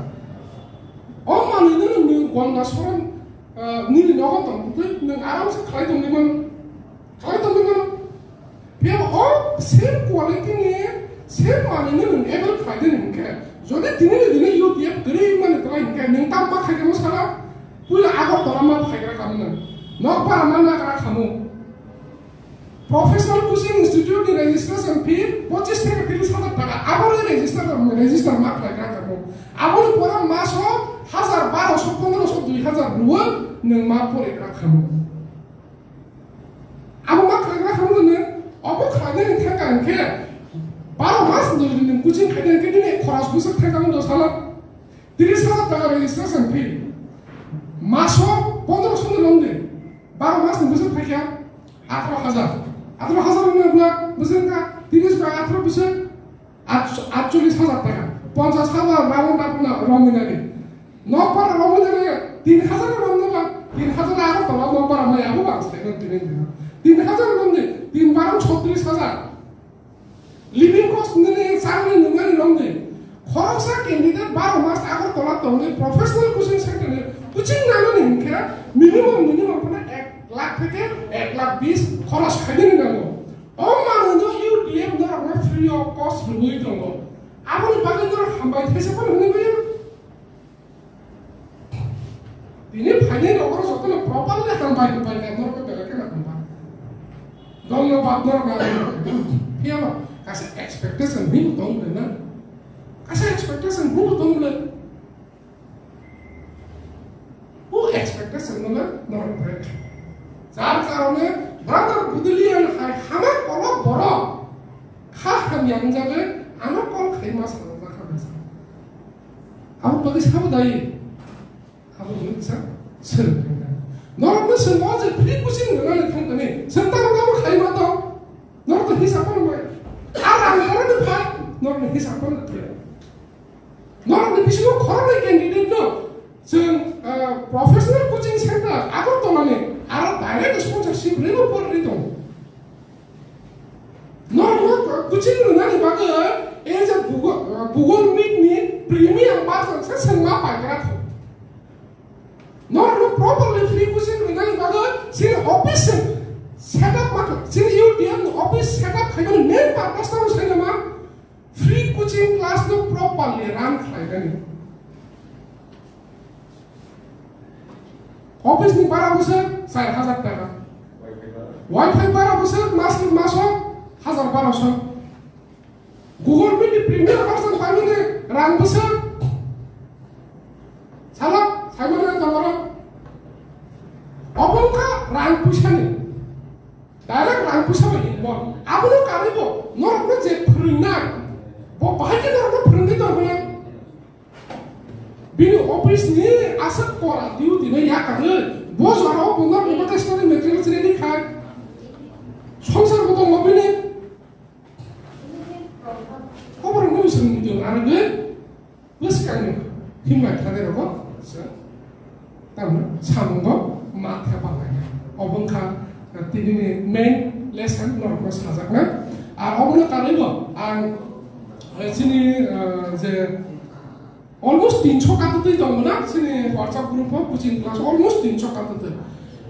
O manwi no nwng Gonda Soren, ah, nini nogo tong twi nwng aram se khlai tongwi mano. Khlai tongwi mano. Phiya o same quality ni same manwi no nwng able khlai di hwn khe, jodi tini ni dini U T F kwrwi mani twlai hwn khe nwng tam ma khai kamo sala, puila Agartala ma phai gra kamo nwng. Nokbar ma na gra kamo. Professional Coaching Institute ni registration fee pochis theke tris hajar taka, abo ni register, register ma khlai gra kamo. Abo ni pore maso hajar, baroso, pondroso, dui hajar rwo nwng ma pore gra kamo. Abo ma khlai gra kamo nwng, obo khlai nani thangka hwnkhe baro mas nwng coaching khai nani khe nini khoros bwswk thangka wngdo sala. Tris hajar taka registration fee. Maso pondroso ni longdi. Baro mas ni bwswk phaikha atharo hajar. Atharo hajar ni bwla bwswk wngkha tris bai atharo bwswk atchollis hajar taka. Ponchas hajar round up na romwi nani. Nokbar romwi nani tin hajar romwi nani. Tin hajar Agartala nokbar mai abo bang sai nang tini dina. Tin hajar romwi tin barong chotris hajar. Living cost nini changni nungani nongni. Khoroksa candidate baro mas Agartala tongni professional coaching center ni coaching nanani hinkhe minimum, minimum phano ek lakh theke ek lakh bis khoros khainani nango. O manwino U T F norokno free of cost rwui tongo. Aboni bagwi norok hambai thaisa phano hwnwi maya. Tini phainai rok oro jotono properly hambai hambai khe norok belai kheno hambai. Dongno bad norok na. Phiya ba kaisa expectation hinwi tong bwle na. Kaisa expectation hinwi tong bwle. O expectation no na norok break. Jar karone brother Budilian hai hama kolok borok kha hamya wngjagwi ano call khai ma salok ma kha masa. Abo bagwi sabo dai. Abo wngkha swrwng khaina. Norokno swngmo je free coaching rwnani thangkani, swng tamo tamo khaima tong. Norokno hisab phano mai. Ar ang norokno phai, norokno hisab phano phai. Norokni bisingo khoroknwi candidate no chwng, ah, professional coaching center Agartala ni aro direct sponsorship rwui porwi tongo. Norokno coaching rwnani bagwi, eh, je Google, Google Meet ni premium version se swngma paigra kho. Norokno properly free coaching rwnani bagwi chini office setup ma khlai, chini U T F ni office setup khaimani main purpose tamo sai nama free coaching class no properly run khlainani. Office ni bara bwswk char hajar taka. Wi-Fi bara bwswk mas ni maso hajar baroso. Google Meet ni premium version paimani rang bwswk. Sala, saimani rang tongoro. Obo wngkha rang puisani. Direct rang puisa bai involve. Abono karwi bo norokno je phwrwngnai, bo bahai khe norokno phwrwngwi tongkhe. Bini office ni aswk kora duty no yakarwi, bo jorao bo norokni bagwi study materials ready khai. Songsar bo tongo bini. Oborok no swrwngwi tong, aro bini bwskangni himlai thani rogo se tamno samungo ma thepa lai. Obo wngkha tini ni main lesson norokno sajakna. Ar obono karwi bo ang, eh, chini, eh, je almost tinso katutwi tongo na, chini WhatsApp group o coaching class almost tinso katutwi.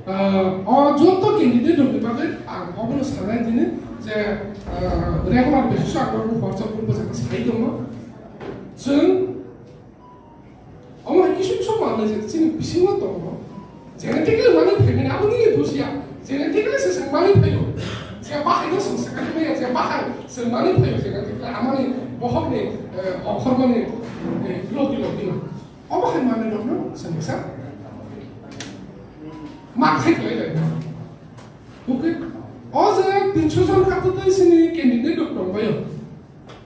Ah, o joto candidate rokni bagwi ang obono sanai dini je, ah, regular basis o ang norokno WhatsApp group o jesa sai tongo. Chwng omo hai kisu kisu manwi je chini bisingo tongo. Genetically manwi phaimani abo nini bujiya. Genetically se swng manwi phaio. Je bahai no swng swkang maya, je bahai swng manwi phaio genetically amani bohokni, eh, okhormani, eh, lodi lodi no. Obo hai manwi rokno swng kisa ma khai khlai lai. Okay? O je tinso jon katutwi sini candidate rok tongbaio.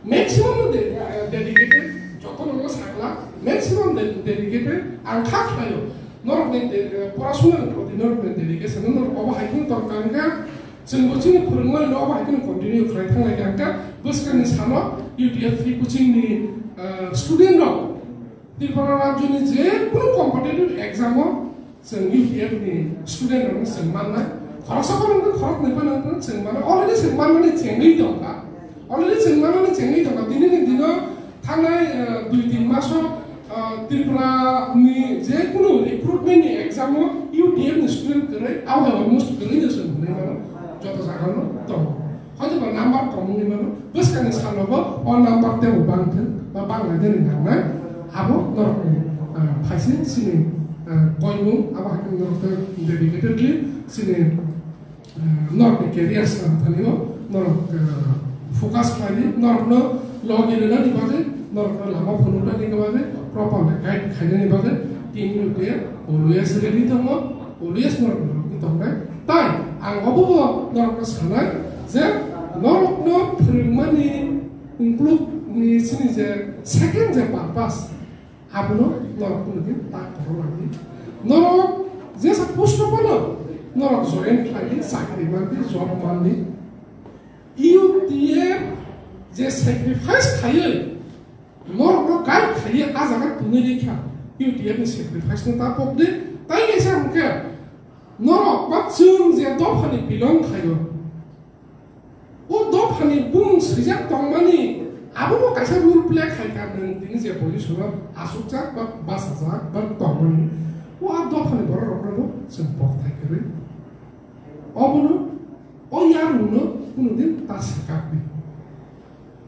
Maximum no de-, eh, dedicated, joto no sakla, maximum de-, dedicated, ang kha khlaio. Norok ni de-, eh, porasuna ni proti norok ni dedication, norok obo hai khe torkar wngkha. Chwngbo chini phwrwngmani no bai khe continue khlai thanglai kha, hwnkhe bwskangni salo U T F free coaching ni, ah, student rok Tripura rajyoni je kunu competitive exam o chwng U T F ni student rokno chwng mannai. Khoroksa phano wngkha, khoroknwi phano wngkha, chwng mano. Already chwng manmani chengwi tongkha. Already chwng manmani chengwi tongkha. Dinini dino thangnai, ah, dui tin maso, ah, Tripura ni je kunu recruitment ni exam o U T F ni student kwrwi, abo almost kwrwi no chwng hwnwi mano. Joto jaga no tongo. Hoyto ba number kom wngwi mano, bwskangni salo bo o number teibo bang thung ba bang lai nani nangnai, abo norokni, ah, phaise chini, ah, koimung, abo hai khe norok tei dedicatedly chini, ah, norokni career swnam thani o norok, ah, focus khlai di, norokno logi rwnani bagwi, norokno lama phunuknani bagwi, properly guide khainani bagwi team U T F always ready tongo, always norokni logi tongnai. Tai ang obo bo norokno sanai je norokno phwrwngmani ukulukni chini je second je purpose, abono norok kunudin ta korolangdi. Norok jesa post no phano norok join khlaidi, chakri mandi, job mandi. U T F je sacrifice khaiwi norokno guide khaiwi a jaga tongwi rikha, U T F ni sacrifice no ta pokdi. Tai kaisa hwnkhe norok ba chwng je dophani belong khaio, o dophani bumung swijak tongmani, abobo kaisa role play khaikha, nwng tini je position o asukjak ba bachajak ba tongmani, o a dophani borok rokno bo chwng pokthai kwrwi. Obono, o yarwngno kunudin ta swkakdi.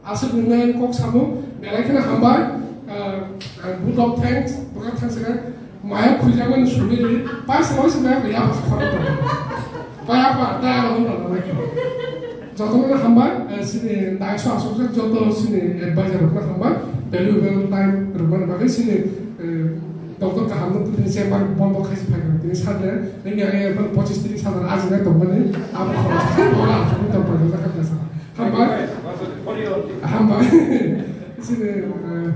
Aswk nwngnai ani kok samung, belai kheno hambai. Ah, ang vote of thanks, bwkha thangsinai, maya khwijakmani sumili, paisa waisa maya khwlai yapha khorok tong. Pai yapha, tei ano hwnna nanai khe. Jotono hambai, eh, chini daiso asokjak joto chini advisor rokno hambai, valuable time rwmani bagwi chini, eh, doctor kaham no tini chamber bondo khaisi phaikha, tini sadle, nini age pochis tris hajar ajinai tongmani, abo khorok, abo asokni tongmani, Hambai. Hambai. Chini, eh,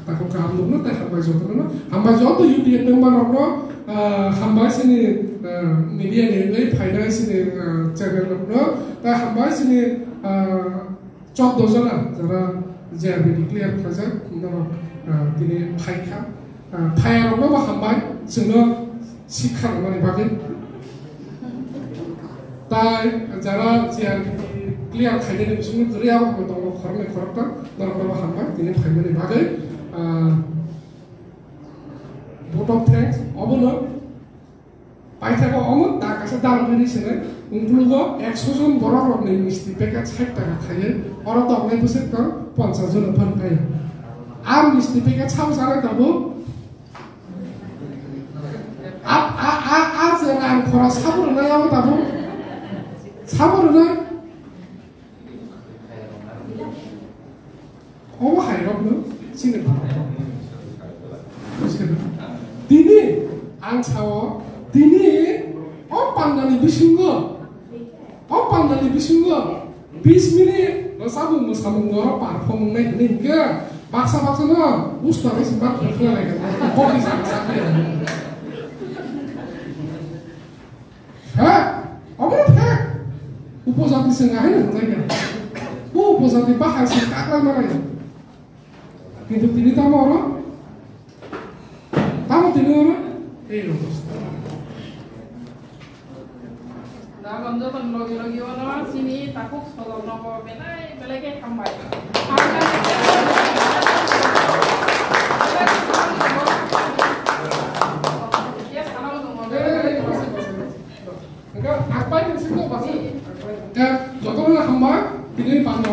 takhuk kaham nukno, tei hambai jotono. Hambai joto U T F member rokno, eh, hambai chini, eh, media ni wngwi phainai chini, eh, channel rokno. Tei hambai chini, eh, choudo jona jara J R B declare khlaijak, norok, eh, tini phaikha. Ah, phaiyarokno bo hambai, chwngno sikha rwmani bagwi. Tai jara G R B clear khainani bisingtwi kwrwi abo bo tongo khoroknwi khoroktham, norokno bo hambai tini phaimani bagwi. Ah, vote of thanks, obono paithago omo ta kaisa dalogwi ri sene, unkulugo ekso jon borok rokni misti packet sait taka khaiwi, oro tongnai bwswk tong ponchas jon phano khaio. A misti packet sabo chanai tabuk, A, a, a, a je rang khorok sabo rwnai abo tabuk. Sabo rwnai. Obo hai rok no chini borok rok. Tini ang sao, tini o pandani bisingo, o pandani bisingo bis minute no samung no samung no oro perform wngnai hwnwi hwnkhe baksa baksa no usta bai se mat khwlai lai kha. Bokni sakha sakha ya. Ha? Obo no thek. Upojati se ngai no hwnjai kha. O upojati bahai se kaklai manai. Kintu tini tamo oro? Tamo tini oro? Ei oro. Nagamjotong logi logi ono chini takhuk sodorno bo belai belai khe hambai. Hwnkhe ang bai ni simi basi. Hwnkhe